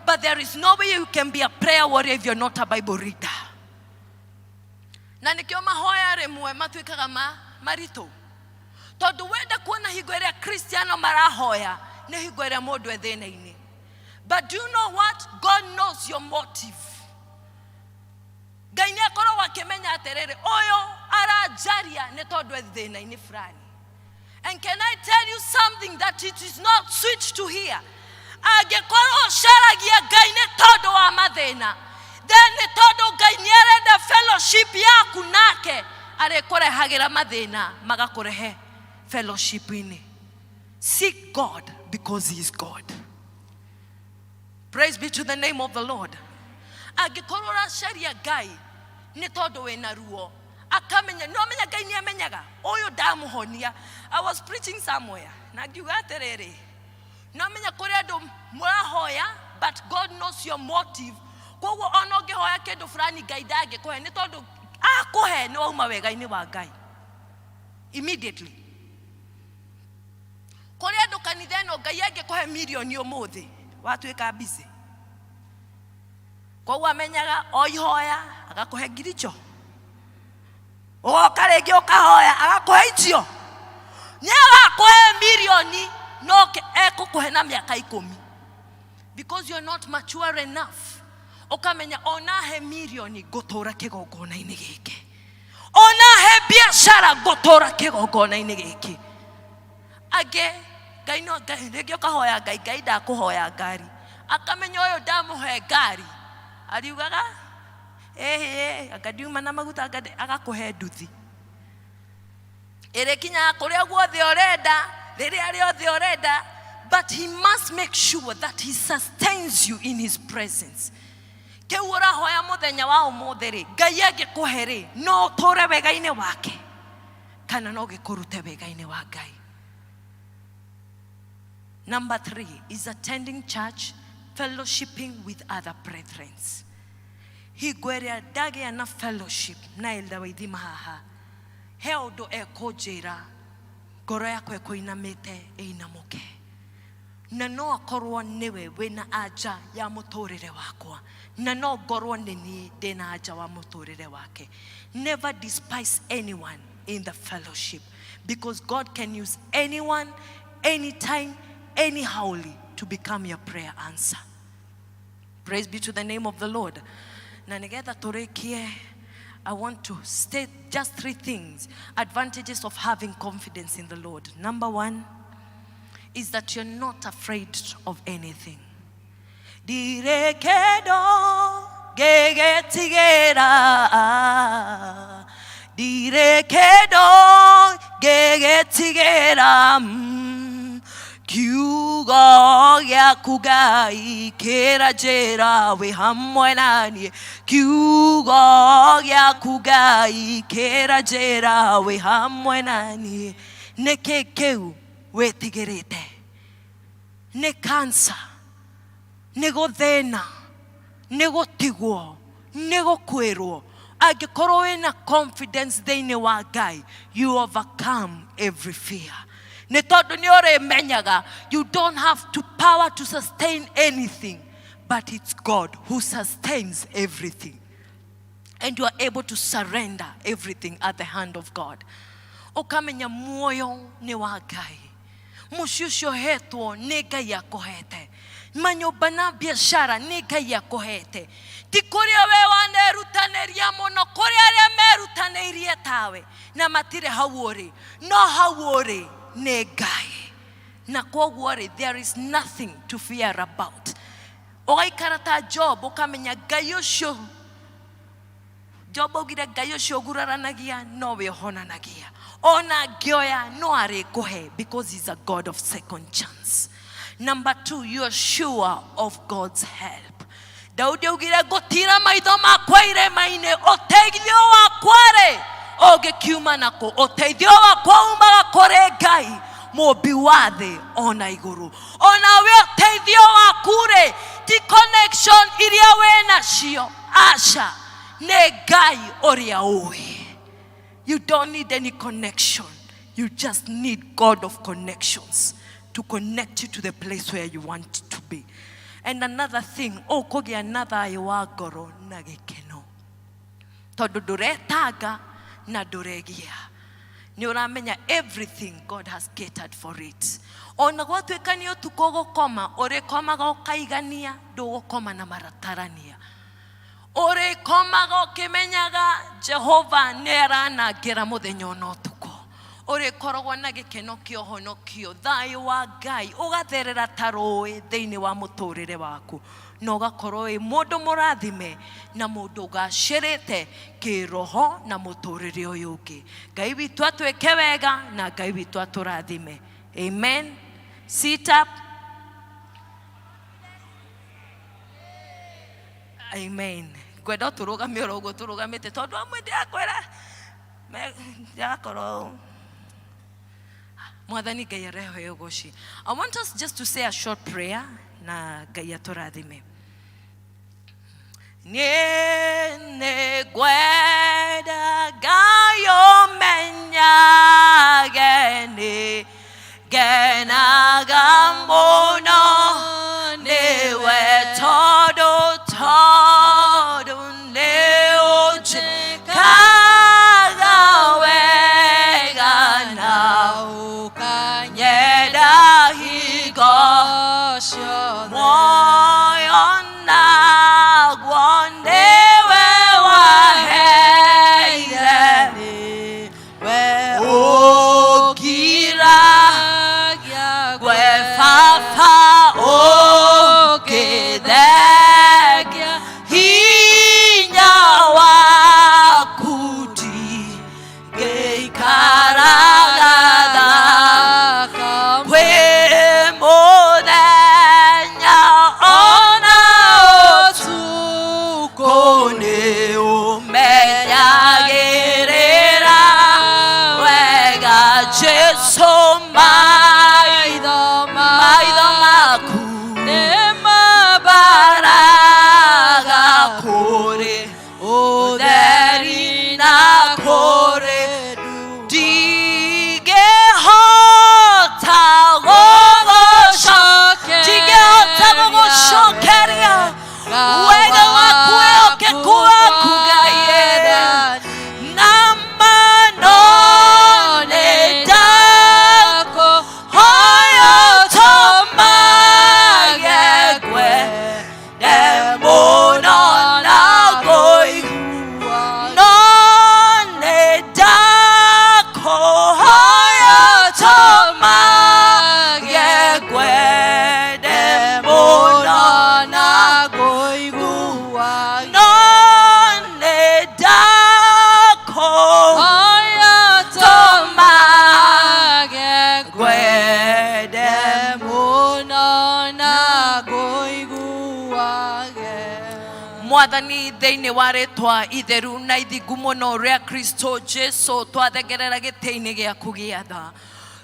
But there is no way you can be a prayer warrior if you're not a Bible reader. Na nĩkĩo mahoya rĩmwe matuĩkaga ma maritũ, tondũ wenda kuona hingo ĩrĩa Kristiano marahoya nĩ hingo ĩrĩa mũndũ e thĩna-inĩ. But do you know what? God knows your motive. Ngai nĩ akoragwo akĩmenya atĩrĩrĩ, ũyũ aranjaria nĩ tondũ e thĩna-inĩ fulani. And can I tell you something that it is not sweet to hear? Angĩkorwo ũcaragia Ngai nĩ tondũ wa mathĩna, then nĩ tondũ Ngai nĩ arenda fellowship yaku nake, arĩkũrehagĩra mathĩna magakũrehe fellowship-inĩ. Seek God because he is God. Praise be to the name of the Lord. Angĩkorwo ũracaria Ngai nĩ tondũ wĩna ruo, akamenya, no amenya Ngai nĩ amenyaga ũyũ ndamũhonia. I was preaching somewhere na ngiuga atĩrĩrĩ, no amenya kũrĩ andũ mũrahoya, but God knows your motive. Koguo ona ũngĩhoya kĩndũ fulani Ngai ndangĩkũhe, nĩ tondũ akũhe nĩ wauma wega-inĩ wa Ngai immediately. Kũrĩ andũ kanitha ĩno Ngai angĩkũhe mirioni ũmũthĩ watuĩka busy. Koguo amenyaga o ihoya agakũhe ngiri icio, ũgoka rĩngĩ ũkahoya agakũhe icio, nĩ agakũhe mirioni no ekũkũhe na mĩaka ikũmi, because you're not mature enough. Ũkamenya ona he mirioni ngũtũra kĩgongona-inĩ gĩkĩ, ona he biacara ngũtũra kĩgongona-inĩ gĩkĩ. Angĩ Ngai no Ngai rĩngĩ ũkahoya Ngai, Ngai ndakũhoya ngari, akamenya ũyũ ndamũhe ngari ariugaga ĩhĩ anga ndiuma na maguta, anga agakũhe nduthi ĩrĩkinyaga kũrĩa guothe ũrenda rĩrĩa rĩothe ũrenda. But he must make sure that he sustains you in his presence. Kĩu ũrahoya mũthenya wa ũmũthĩ rĩ, Ngai angĩkũhe rĩ, no ũtũre wega-inĩ wake kana no gĩkũrute wega-inĩ wa Ngai. Number three is attending church, fellowshipping with other brethren. Hingo ĩrĩa ndagĩa na fellowship na elder Waithima haha, he ũndũ ekũnjĩra ngoro yakwa ĩkũinamĩte ĩinamũke, na no akorwo nĩwe wĩna anja ya mũtũrĩre wakwa, na no ngorwo nĩ niĩ ndĩna anja wa mũtũrĩre wake. Never despise anyone in the fellowship, because God can use anyone, anytime, anyhowly to become your prayer answer. Praise be to the name of the Lord. Na nigetha tũrĩkie, I want to state just three things, advantages of having confidence in the Lord. Number one is that you're not afraid of anything. Ndirĩ kĩndũ ngĩgĩtigĩra, ndirĩ kĩndũ ngĩgĩtigĩra, kiugo gĩaku Ngai kĩranjĩra wĩ hamwe na niĩ, kiugo gĩaku Ngai kĩranjĩra wĩ hamwe na niĩ. Nĩkĩ kĩu wĩtigĩrĩte? Nĩ cancer, nĩ gũthĩna, nĩ gũtigwo, nĩ gũkwĩrwo? Angĩkorwo wĩna confidence thĩinĩ wa Ngai, you overcome every fear, nĩ tondũ nĩ ũrĩmenyaga you don't have to power to sustain anything, but it's God who sustains everything, and you are able to surrender everything at the hand of God. Ũkamenya muoyo nĩ wa Ngai, mũciĩ ũcio ũhetwo nĩ Ngai akũhete, manyũmba na biacara nĩ Ngai akũhete, ti kũrĩa we wanerutanĩria mũno, kũrĩ arĩa merutanĩirie tawe na matirĩ hau ũrĩ, no hau ũrĩ nĩ Ngai, na kwoguo rĩ, there is nothing to fear about. Ũgaikara ta Job, ũkamenya Ngai ũcio Job augire, Ngai ũcio ũguraranagia nowe ũhonanagia, ona ngĩoya no arĩkũhe, because he's a God of second chance. Number two, you're sure of God's help. Daudi augire ngũtira maitho makwa irĩma-inĩ, ũteithio wakwa-rĩ ũngĩkiuma nakũ? Ũteithio wakwa umaga kũrĩ Ngai mũmbi wa thĩ ona igũrũ. Onawe ũteithio waku-rĩ ti connection iria wĩ nacio, aca, nĩ Ngai ũrĩa ũĩ. You don't need any connection. You just need God of connections to connect you to the place where you want to be. And another thing, ũkũgĩa na thayũ wa ngoro na gĩkeno, tondũ ndũretanga na ndũregia, nĩ ũramenya everything God has catered for it. Ona gwatuĩka nĩ ũtukũ gũkoma, ũrĩkomaga ũkaigania, ndũgũkoma na maratarania, ũrĩkomaga ũkĩmenyaga Jehova nĩ aranangĩra mũthenya ona ũtukũ. Ũrĩkoragwo na gĩkeno kĩa ũhonokio, thayũ wa Ngai ũgatherera ta rũĩ thĩinĩ wa mũtũrĩre waku, na ũgakorwo wĩ mũndũ mũrathime na mũndũ ũgacĩrĩte kĩroho na mũtũrĩre ũyũ ũngĩ. Ngai witũ atwĩke wega na Ngai witũ atũrathime. Amen. Sit up. Amen. Ngwenda tũrũgame oro ũguo tũrũgamĩte, tondũ amwe ndĩrakwĩra ndĩrakorwo Mwathani Ngai arehe ũgoci. I want us just to say a short prayer na Ngai atũrathime. Niĩ nĩngwenda Ngai ũmenyage nĩ ngenaga mũno nĩwe, tondũ nĩ ũnjĩkaga wega na ũkanyenda hingo muoyo naguo nĩwe waheire, ũngira gwe baba, ũngĩthengia hinya waku ndingĩikaraga kwĩ mũthenya ona ũtukũ, nĩ ũmenyagĩrĩra wega Jesu, maitho maku nĩmabaraga kũrĩ ũtheri na kũrĩ ndingĩhota gũgũcokeria wega waku wĩhokeku waku Ngai na mano nĩ ndakũhoya ũtũmage ngwende mũno na ngũigua, no nĩ ndakũhoya ũtũmage ngwende mũno na ngũigua, no nĩ ndakũhoya ũtũmage ngwende mũno na ngũiguage. Mwathani, thĩinĩ wa rĩtwa itheru na ithingu mũno rĩa Kristo Jesu, twathengerera gĩtĩ-inĩ gĩaku gĩa tha,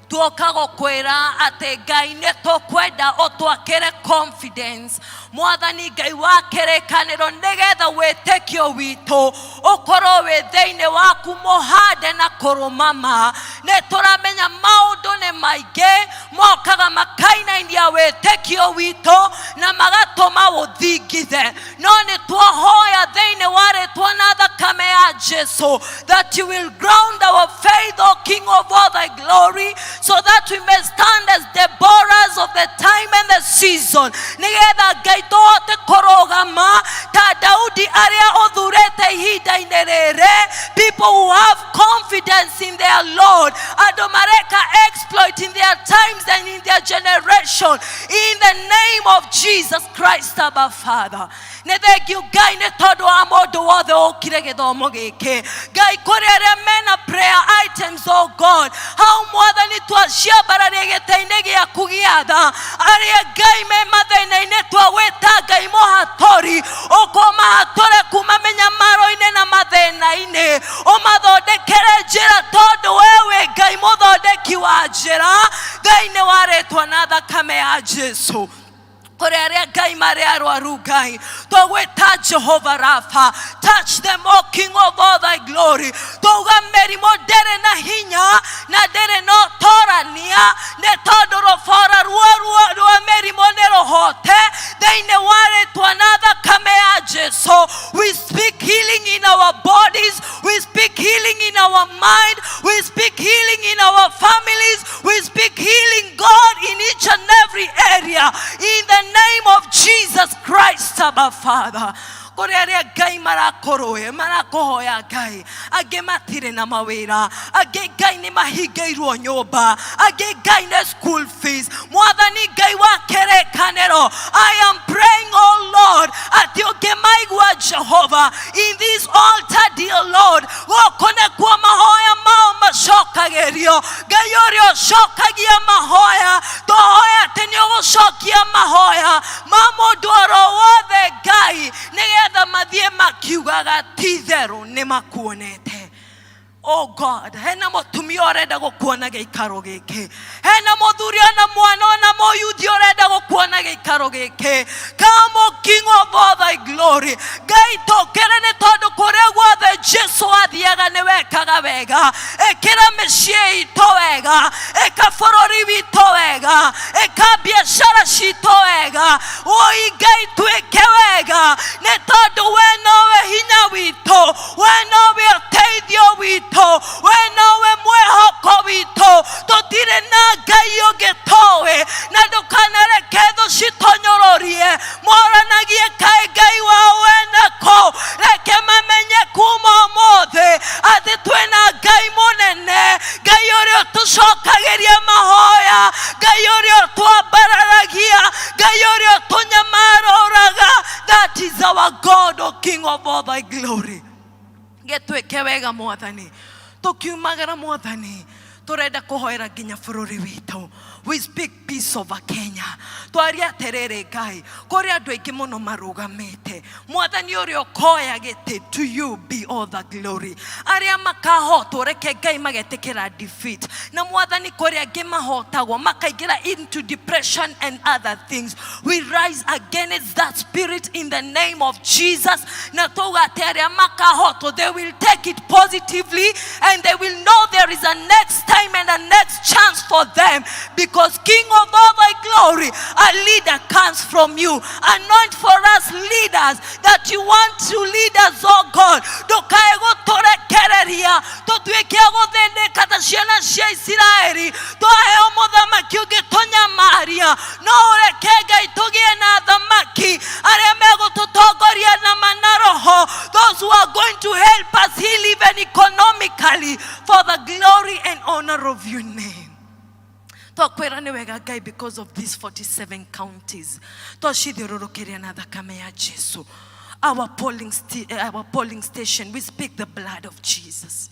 tuoka gũkwĩra atĩ Ngai nĩ tũkwenda ũtwakĩre confidence, Mwathani Ngai wa kĩrĩkanĩro, nĩgetha wĩtĩkio witũ ũkorwo wĩ thĩinĩ waku mũhande na kũrũmama. Nĩ tũramenya maũndũ nĩ maingĩ mokaga makainainia wĩtĩkio witũ na magatũma ũthingithe, no nĩ twahoya thĩinĩ wa rĩtwa na thakame ya Jesu that you will ground our faith, O King of all thy glory, so that we may stand as Deborahs of the time and the season, nĩgetha Ngai tũhote kũrũgama ta Daudi arĩa ũthurĩte ihinda-inĩ rĩrĩ, people who have confidence in their Lord, andũ mareka exploit in their times and in their generation, in the name of Jesus Christ. Abba Father, nĩ thengiũ Ngai nĩ tondũ wa mũndũ wothe ũkire gĩthomo gĩkĩ. Ngai, kũrĩ arĩa mena prayer items, oh God, hau Mwathani, twaciambararia gĩtĩ-inĩ gĩaku gĩa tha. Arĩa Ngai me mathĩna-inĩ twagwĩta Ngai mũhatũri, ũkũmahatũre kuma mĩnyamaro-inĩ na mathĩna-inĩ, ũmathondekere njĩra, tondũ we wĩ Ngai mũthondeki wa njĩra, thĩinĩ wa rĩtwa na thakame ya Jesu. Kũrĩ arĩa Ngai marĩ arwaru, Ngai twagwĩta Jehova Rafa, touch them, O King of all thy glory. Twauga mĩrimũ ndĩrĩ na hinya na ndĩrĩ na ũtorania, nĩ tondũ rũbora ruo ruo rwa mĩrimũ nĩ rũhote thĩinĩ wa rĩtwa na thakame ya Jesu. We speak healing in our bodies, we speak healing in our mind, we speak healing in our families, we speak healing, God, in each and every area, in the name of Jesus Christ, our Father. Kũrĩ arĩa Ngai marakorwo marakũhoya, Ngai, angĩ matirĩ na mawĩra, angĩ Ngai nĩ mahingĩirwo nyũmba, angĩ Ngai nĩ school fees. Mwathani Ngai wa kĩrĩkanĩro, I am praying, oh Lord, atĩ ũngĩmaigua Jehova in this altar, dear Lord, gũkũ nĩkuo mahoya mao macokagĩrio. Ngai ũrĩa ũcokagia mahoya, tũhoya atĩ nĩ ũgũcokia mahoya ma mũndũ oro wothe, Ngai, nĩgetha mathiĩ makiugaga ti-itherũ nĩ makuonete. Oh God, hena mũtumia ũrenda gũkuona gĩikaro gĩkĩ, hena mũthuri ona mwana ona mũyuthi ũrenda gũkuona gĩikaro gĩkĩ. Come, O King of all thy glory. Ngai, tũkĩre, nĩ tondũ kũrĩa guothe Jesu athiaga nĩ wekaga wega. Ĩkĩra mĩciĩ itũ wega, ĩka bũrũri witũ wega, ĩka biacara citũ wega. Oi Ngai, twĩke wega, nĩ tondũ we nowe hinya witũ, we nowe ũteithio witũ, we nowe mwĩhoko witũ. Tũtirĩ na Ngai ũngĩ towe, na ndũkanareke thũ citũnyũrũrie, moranagie kaĩ Ngai wao wenako. Reke mamenye kuma ũmũthĩ atĩ twĩna Ngai mũnene, Ngai ũrĩa ũtũcokagĩria mahoya, Ngai ũrĩa ũtwambararagia, Ngai ũrĩa ũtũnyamarũraga. That is our God, O King of all thy glory. Gĩtuĩke wega, Mwathani. Tũkiumagara, Mwathani, tũrenda kũhoera nginya bũrũri witũ. We speak peace over Kenya. Twaria atĩrĩrĩ, Ngai, kũrĩ andũ aingĩ mũno marũgamĩte. Mwathani, ũrĩa ũkoya gĩtĩ, to you be all the glory. Arĩa makahotwo, reke Ngai magetĩkĩra defeat. Na Mwathani, kũrĩ angĩ mahotagwo makaingĩra into depression and other things, we rise against that spirit in the name of Jesus. Na twauga atĩ arĩa makahotwo, they will take it positively and they will know there is a next time and a next chance for them, because King of all thy glory, a leader comes from you. Anoint for us leaders that you want to lead us, oh God. Ndũkae gũtũrekereria tũtuĩke a gũthĩnĩka ta ciana cia Isiraeli, twaheo mũthamaki ũngĩ tũnyamaria. No ũreke, Ngai, tũgĩe na athamaki arĩa megũtũtongoria na mana roho, those who are going to help us heal even economically for the glory and honor of your name. Twakwĩra nĩ wega, Ngai, because of these 47 counties, twacithiũrũrũkĩria na thakame ya Jesu. Our polling station, we speak the blood of Jesus.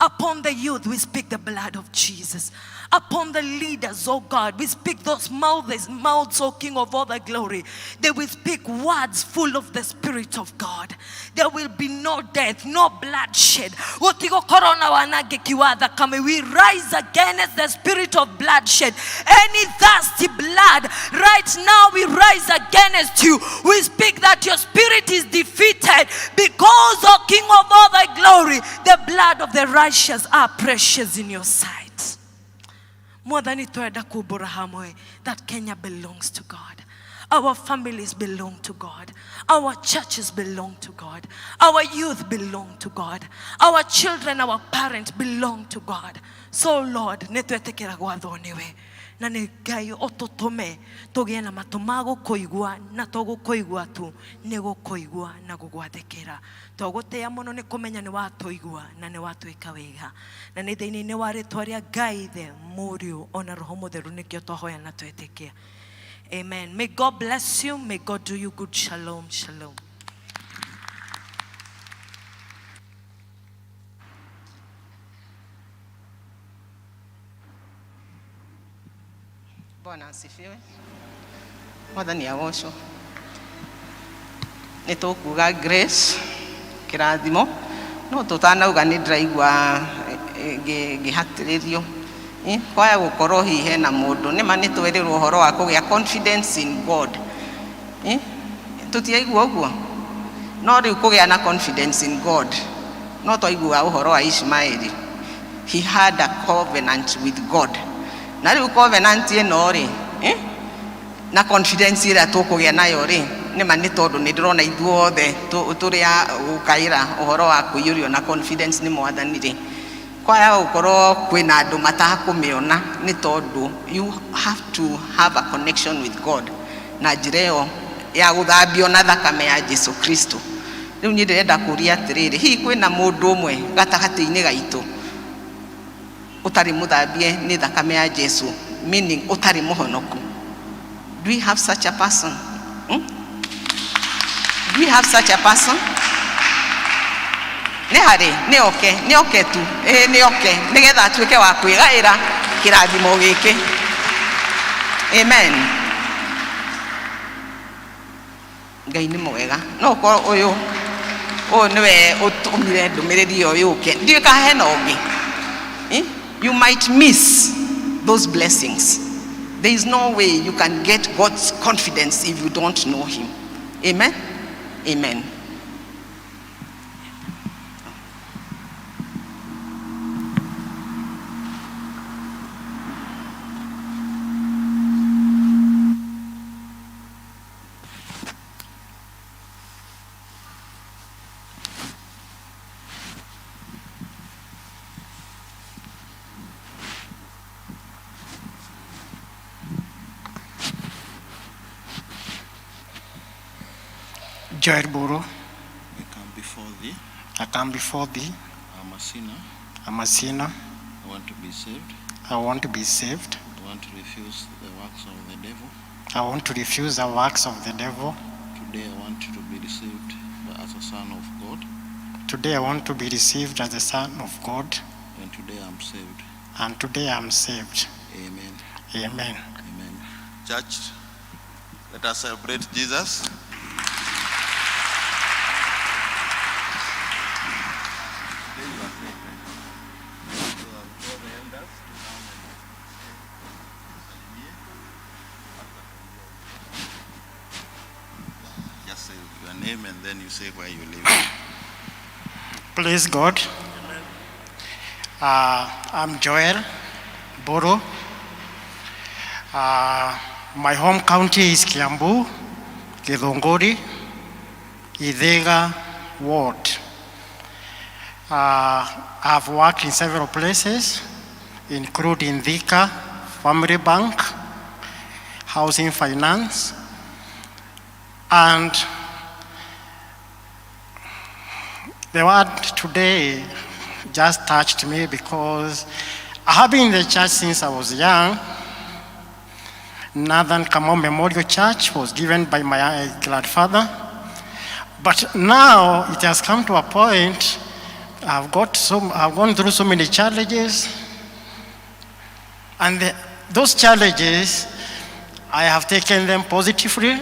Upon the youth, we speak the blood of Jesus. Upon the leaders, oh God, we speak those mouths, oh King of all the glory. They will speak words full of the Spirit of God. There will be no death, no bloodshed. Gũtigũkorwo na wanangĩki wa thakame. We rise against the spirit of bloodshed. Any thirsty blood, right now we rise against you. We speak that your spirit is defeated because, O King of all thy glory, the blood of the righteous are precious in your sight. Mwathani, twenda kumbũra hamwe that Kenya belongs to God. Our families belong to God. Our churches belong to God. Our youth belong to God. Our children, our parents belong to God. So Lord, nĩ twetĩkĩra gwathwo nĩwe. Na nĩ Ngai ũtũtũme tũgĩe na matũ ma gũkũigua, na to gũkũigua tu, nĩ gũkũigua na gũgwathĩkĩra. Twagũtĩĩa mũno nĩ kũmenya nĩ watũigua na nĩ watwĩka wega. Na nĩ thĩinĩ wa rĩtwa rĩa Ngai Ithe, Mũriũ ona Roho Mũtheru nĩkĩo twahoya na twetĩkia. Amen. May God bless you. May God do you good. Shalom, shalom. Bwana asifiwe. Mwathani agocwo. Nĩ tũkuga grace kĩrathimo no tũtanauga nĩ ndĩraigua ngĩhatĩrĩrio. Kwaya gũkorwo hihi hena mũndũ nĩma nĩ twerirwo ũhoro wa kũgĩa confidence in God. Tũtiraigua ũguo, no rĩu kũgĩa na confidence in God, no twaigua ũhoro wa Ishmaeli, he had a covenant with God, na rĩu covenant ĩno rĩ, na confidence ĩrĩa tũkũgĩa nayo rĩ, nĩma nĩ tondũ nĩ ndĩrona ithuothe tũrĩ a gũkaĩra ũhoro wa kũiyũrio na confidence nĩ Mwathani rĩ, kwaya gũkorwo kwĩna andũ matakũmĩona nĩ tondũ you have to have a connection with God na njĩra ĩyo ya gũthambio na thakame ya Jesu Kristo. Rĩu niĩ ndĩrenda kũria atĩrĩrĩ, hihi kwĩna mũndũ ũmwe gatagatĩ-inĩ gaitũ ũtarĩ mũthambie nĩ thakame ya Jesu, meaning ũtarĩ mũhonoku? Do we have such a person? Hmm? Do we have such a person? Nĩ harĩ, nĩ oke, nĩ oke tu, ĩĩ nĩ oke, nĩgetha atuĩke wa kwĩgaĩra kĩrathimo gĩkĩ. Amen. Ngai nĩ mwega. No ũkorwo ũyũ ũyũ nĩwe ũtũmire ndũmĩrĩri ĩyo yũke. Ndiũĩ kana hena ũngĩ. Eh? You might miss those blessings. There is no way you can get God's confidence if you don't know him. Amen. Amen. Joel Buru, I come before thee. I come before thee. I'm a sinner. I'm a sinner. I want to be saved. I want to be saved. I want to refuse the works of the devil. I want to refuse the works of the devil. Today I want to be received as a son of God. Today I want to be received as a son of God. And today I'm saved. And today I'm saved. Amen. Amen. Amen. Church, let us celebrate Jesus. Just say your name and then you say where you live. Praise God. I'm Joel Buru. My home county is Kiambu, Githunguri, Ithega Ward. I've worked in several places, including Thika Family Bank, Housing Finance, and the word today just touched me because I have been in the church since I was young. Nathan Kamau Memorial Church was given by my grandfather. But now it has come to a point, I've gone through so many challenges. And those challenges, I have taken them positively.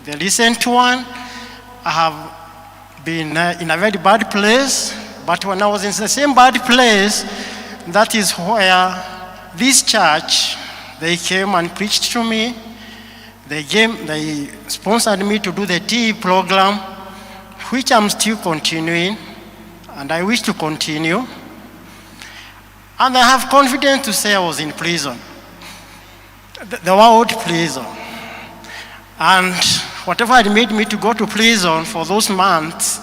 The recent one, I have been in a very bad place, but when I was in the same bad place, that is where this church, they came and preached to me. They sponsored me to do the TE program, which I'm still continuing, and I wish to continue. And I have confidence to say I was in prison, the world prison. And whatever had made me to go to prison for those months,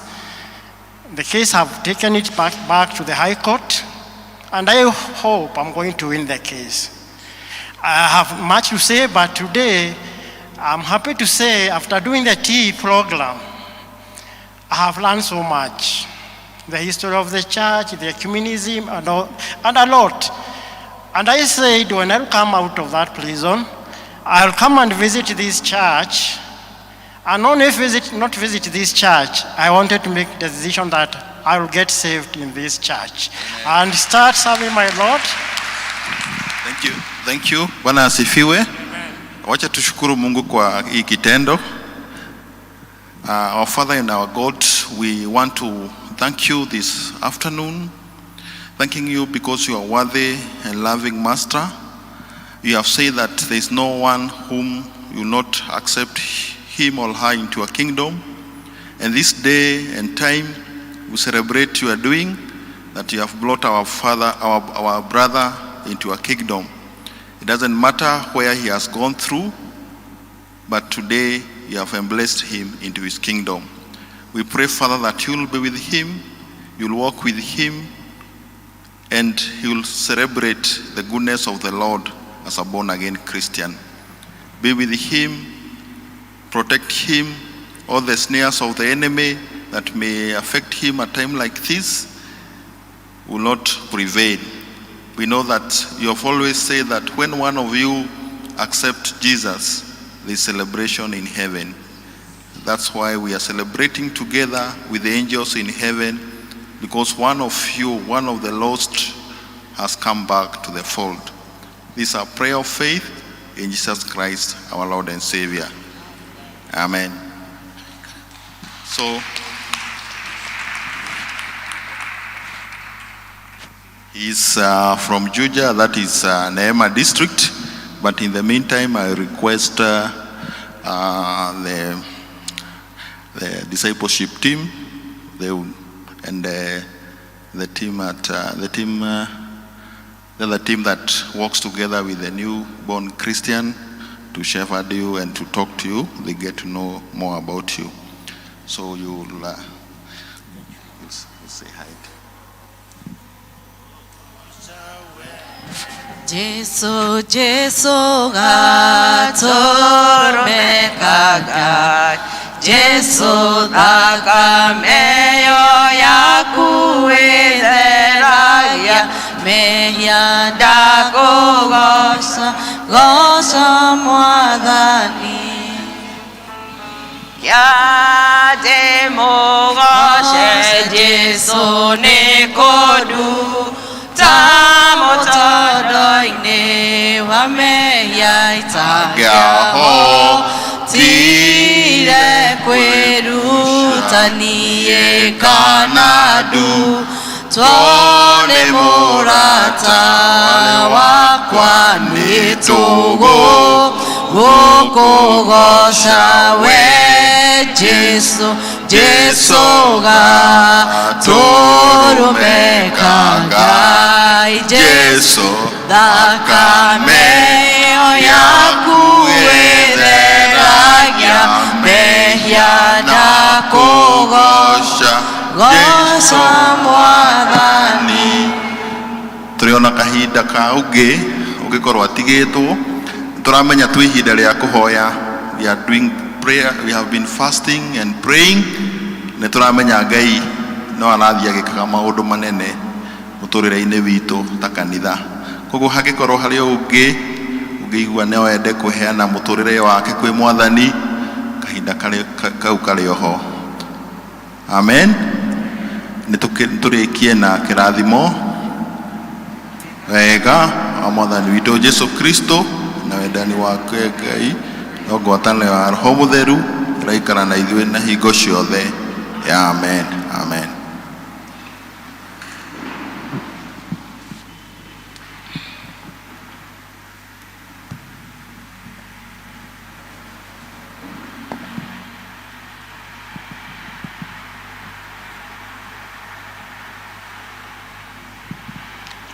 the case have taken it back to the High Court, and I hope I'm going to win the case. I have much to say, but today, I'm happy to say, after doing the TE program, I have learned so much. The history of the church, the ecumenism, and a lot. And I said, when I come out of that prison, I'll come and visit this church. And only not visit this church, I wanted to make the decision that I will get saved in this church. Amen. And start serving my Lord. Thank you. Thank you. Bwana asifiwe. Wacha tushukuru Mungu kwa hii kitendo. Our Father and our God, we want to thank you this afternoon, thanking you because you are worthy and loving Master. You have said that there is no one whom you will not accept him or her into your kingdom. And this day and time we celebrate your doing, that you have brought our father, our brother into your kingdom. It doesn't matter where he has gone through, but today you have embraced him into his kingdom. We pray, Father, that you will be with him, you'll walk with him, and he will celebrate the goodness of the Lord as a born again Christian. Be with him, protect him, all the snares of the enemy that may affect him at time like this will not prevail. We know that you have always said that when one of you accept Jesus, there is celebration in heaven. That's why we are celebrating together with the angels in heaven, because one of you, one of the lost, has come back to the fold. This is our prayer of faith in Jesus Christ, our Lord and Savior. Amen. So, he's from Juja, that is Neema district. But in the meantime, I request the discipleship team, and the team at the team, the other team that works together with the newborn Christian to shepherd you and to talk to you. They get to know more about you. So you'll say hi. Jesu, Jesu gatũrũme ka Ngai, Jesu thakame ĩyo yaku ĩtheragia mehia, ndakũgoca, goca Mwathani. Kĩa ndĩmũgoce Jesu nĩ kũnduta mũtondo-inĩ wa mehia itangĩahotire kwĩruta niĩ kana ndutwo nĩ mũrata wakwa, nĩ tũgũ gũkũgoca we Jesu, Jesu gatũrũme ka Ngai, Jesu thakame ĩyo yaku ĩtheragia mehia, ndakũgoca, goca Mwathani. Tũrĩ ona kahinda ka ũngĩ ũngĩkorwo atigĩtwo, tũramenya twĩ ihinda rĩa kũhoya. We are doing prayer, we have been fasting and praying. Nĩ tũramenya Ngai no arathiĩ agĩkaga maũndũ manene mũtũrĩre-inĩ witũ ta kanitha. Koguo hangĩkorwo harĩ ũngĩ ũngĩigua no ende kũheana mũtũrĩre wake kwĩ Mwathani, kahinda kau karĩ oho. Amen. Nĩ tũrĩkie na kĩrathimo. Wega wa Mwathani witũ Jesu Kristo na wendani wake Ngai no ngwatanĩro ya Roho Mũtheru ĩraikara na ithuĩ na hingo ciothe. Amen, amen.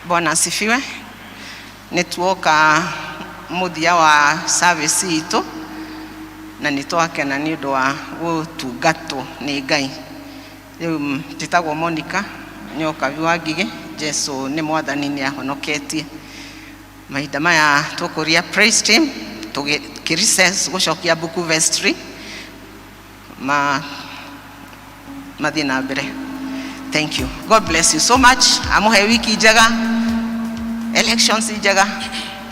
Bwana asifiwe. Nĩ tuoka mũthia wa service itũ na nĩ twakena nĩ ũndũ wa gũtungatwo nĩ Ngai. Rĩu njĩtagwo Monica Nyokabi wa Ngigĩ. Jesu nĩ Mwathani, nĩ ahonoketie. Mahinda maya tũkũria praise team tũgĩ recess gũcokia mbuku vestry ma mathiĩ na mbere. Thank you. God bless you so much. Amũhe wiki njega, elections njega.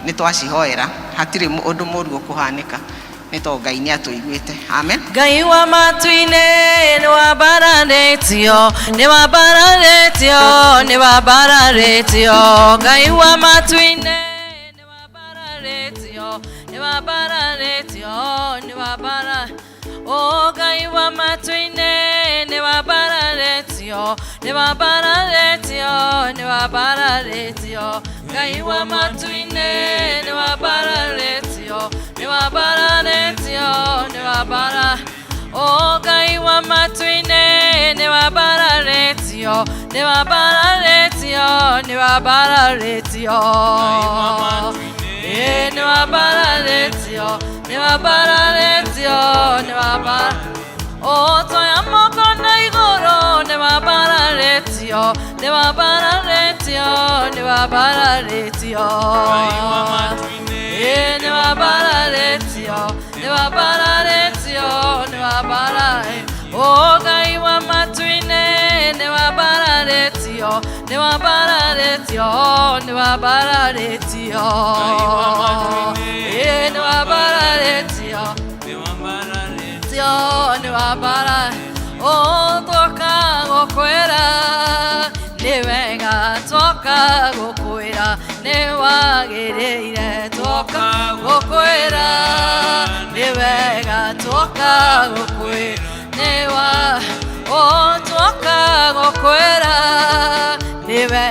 Nĩ twacihoera, hatirĩ ũndũ mũru ũkũhanĩka nĩ to Ngai nĩ atũiguĩte. Amen. Ngai wa matu-inĩ nĩ wambararĩtio, nĩ wambararĩtio, nĩ wambararĩtio. Ngai wa matu-inĩ nĩ wambararĩtio. wambararĩtio, nĩ wambararĩtio, nĩ wambara. O Ngai wa matu-inĩ, nĩ wambararĩtio, nĩ wambararĩtio, nĩ wambararĩtio. Ngai wa matu-inĩ, nĩ wambararĩtio, nĩ wambararĩtio, nĩ wambara. O Ngai wa matu-inĩ, nĩ wambararĩtio, nĩ wambararĩtio, nĩ wambararĩtio. Ĩ, nĩ wambararĩtio, nĩ wambararĩtio, nĩ wambara. O toya moko na igũrũ, nĩ wambararĩtio, nĩ wambararĩtio, nĩ wambararĩtio. Ĩ, nĩ wambararĩtio, nĩ wambararĩtio, nĩ wambara. O Ngai wa matu-inĩ, nĩ wambararĩtio, nĩ wambararĩtio, nĩ wambararĩtio. Ĩ, nĩ wambararĩtio, tio, nĩ wambara. O twoka gũkwĩra nĩ wega, twoka gũkwĩra nĩ wagĩrĩire, twoka gũkwĩra nĩ wega, twoka gũkwĩra nĩ wa. O twoka gũkwĩra nĩ wega.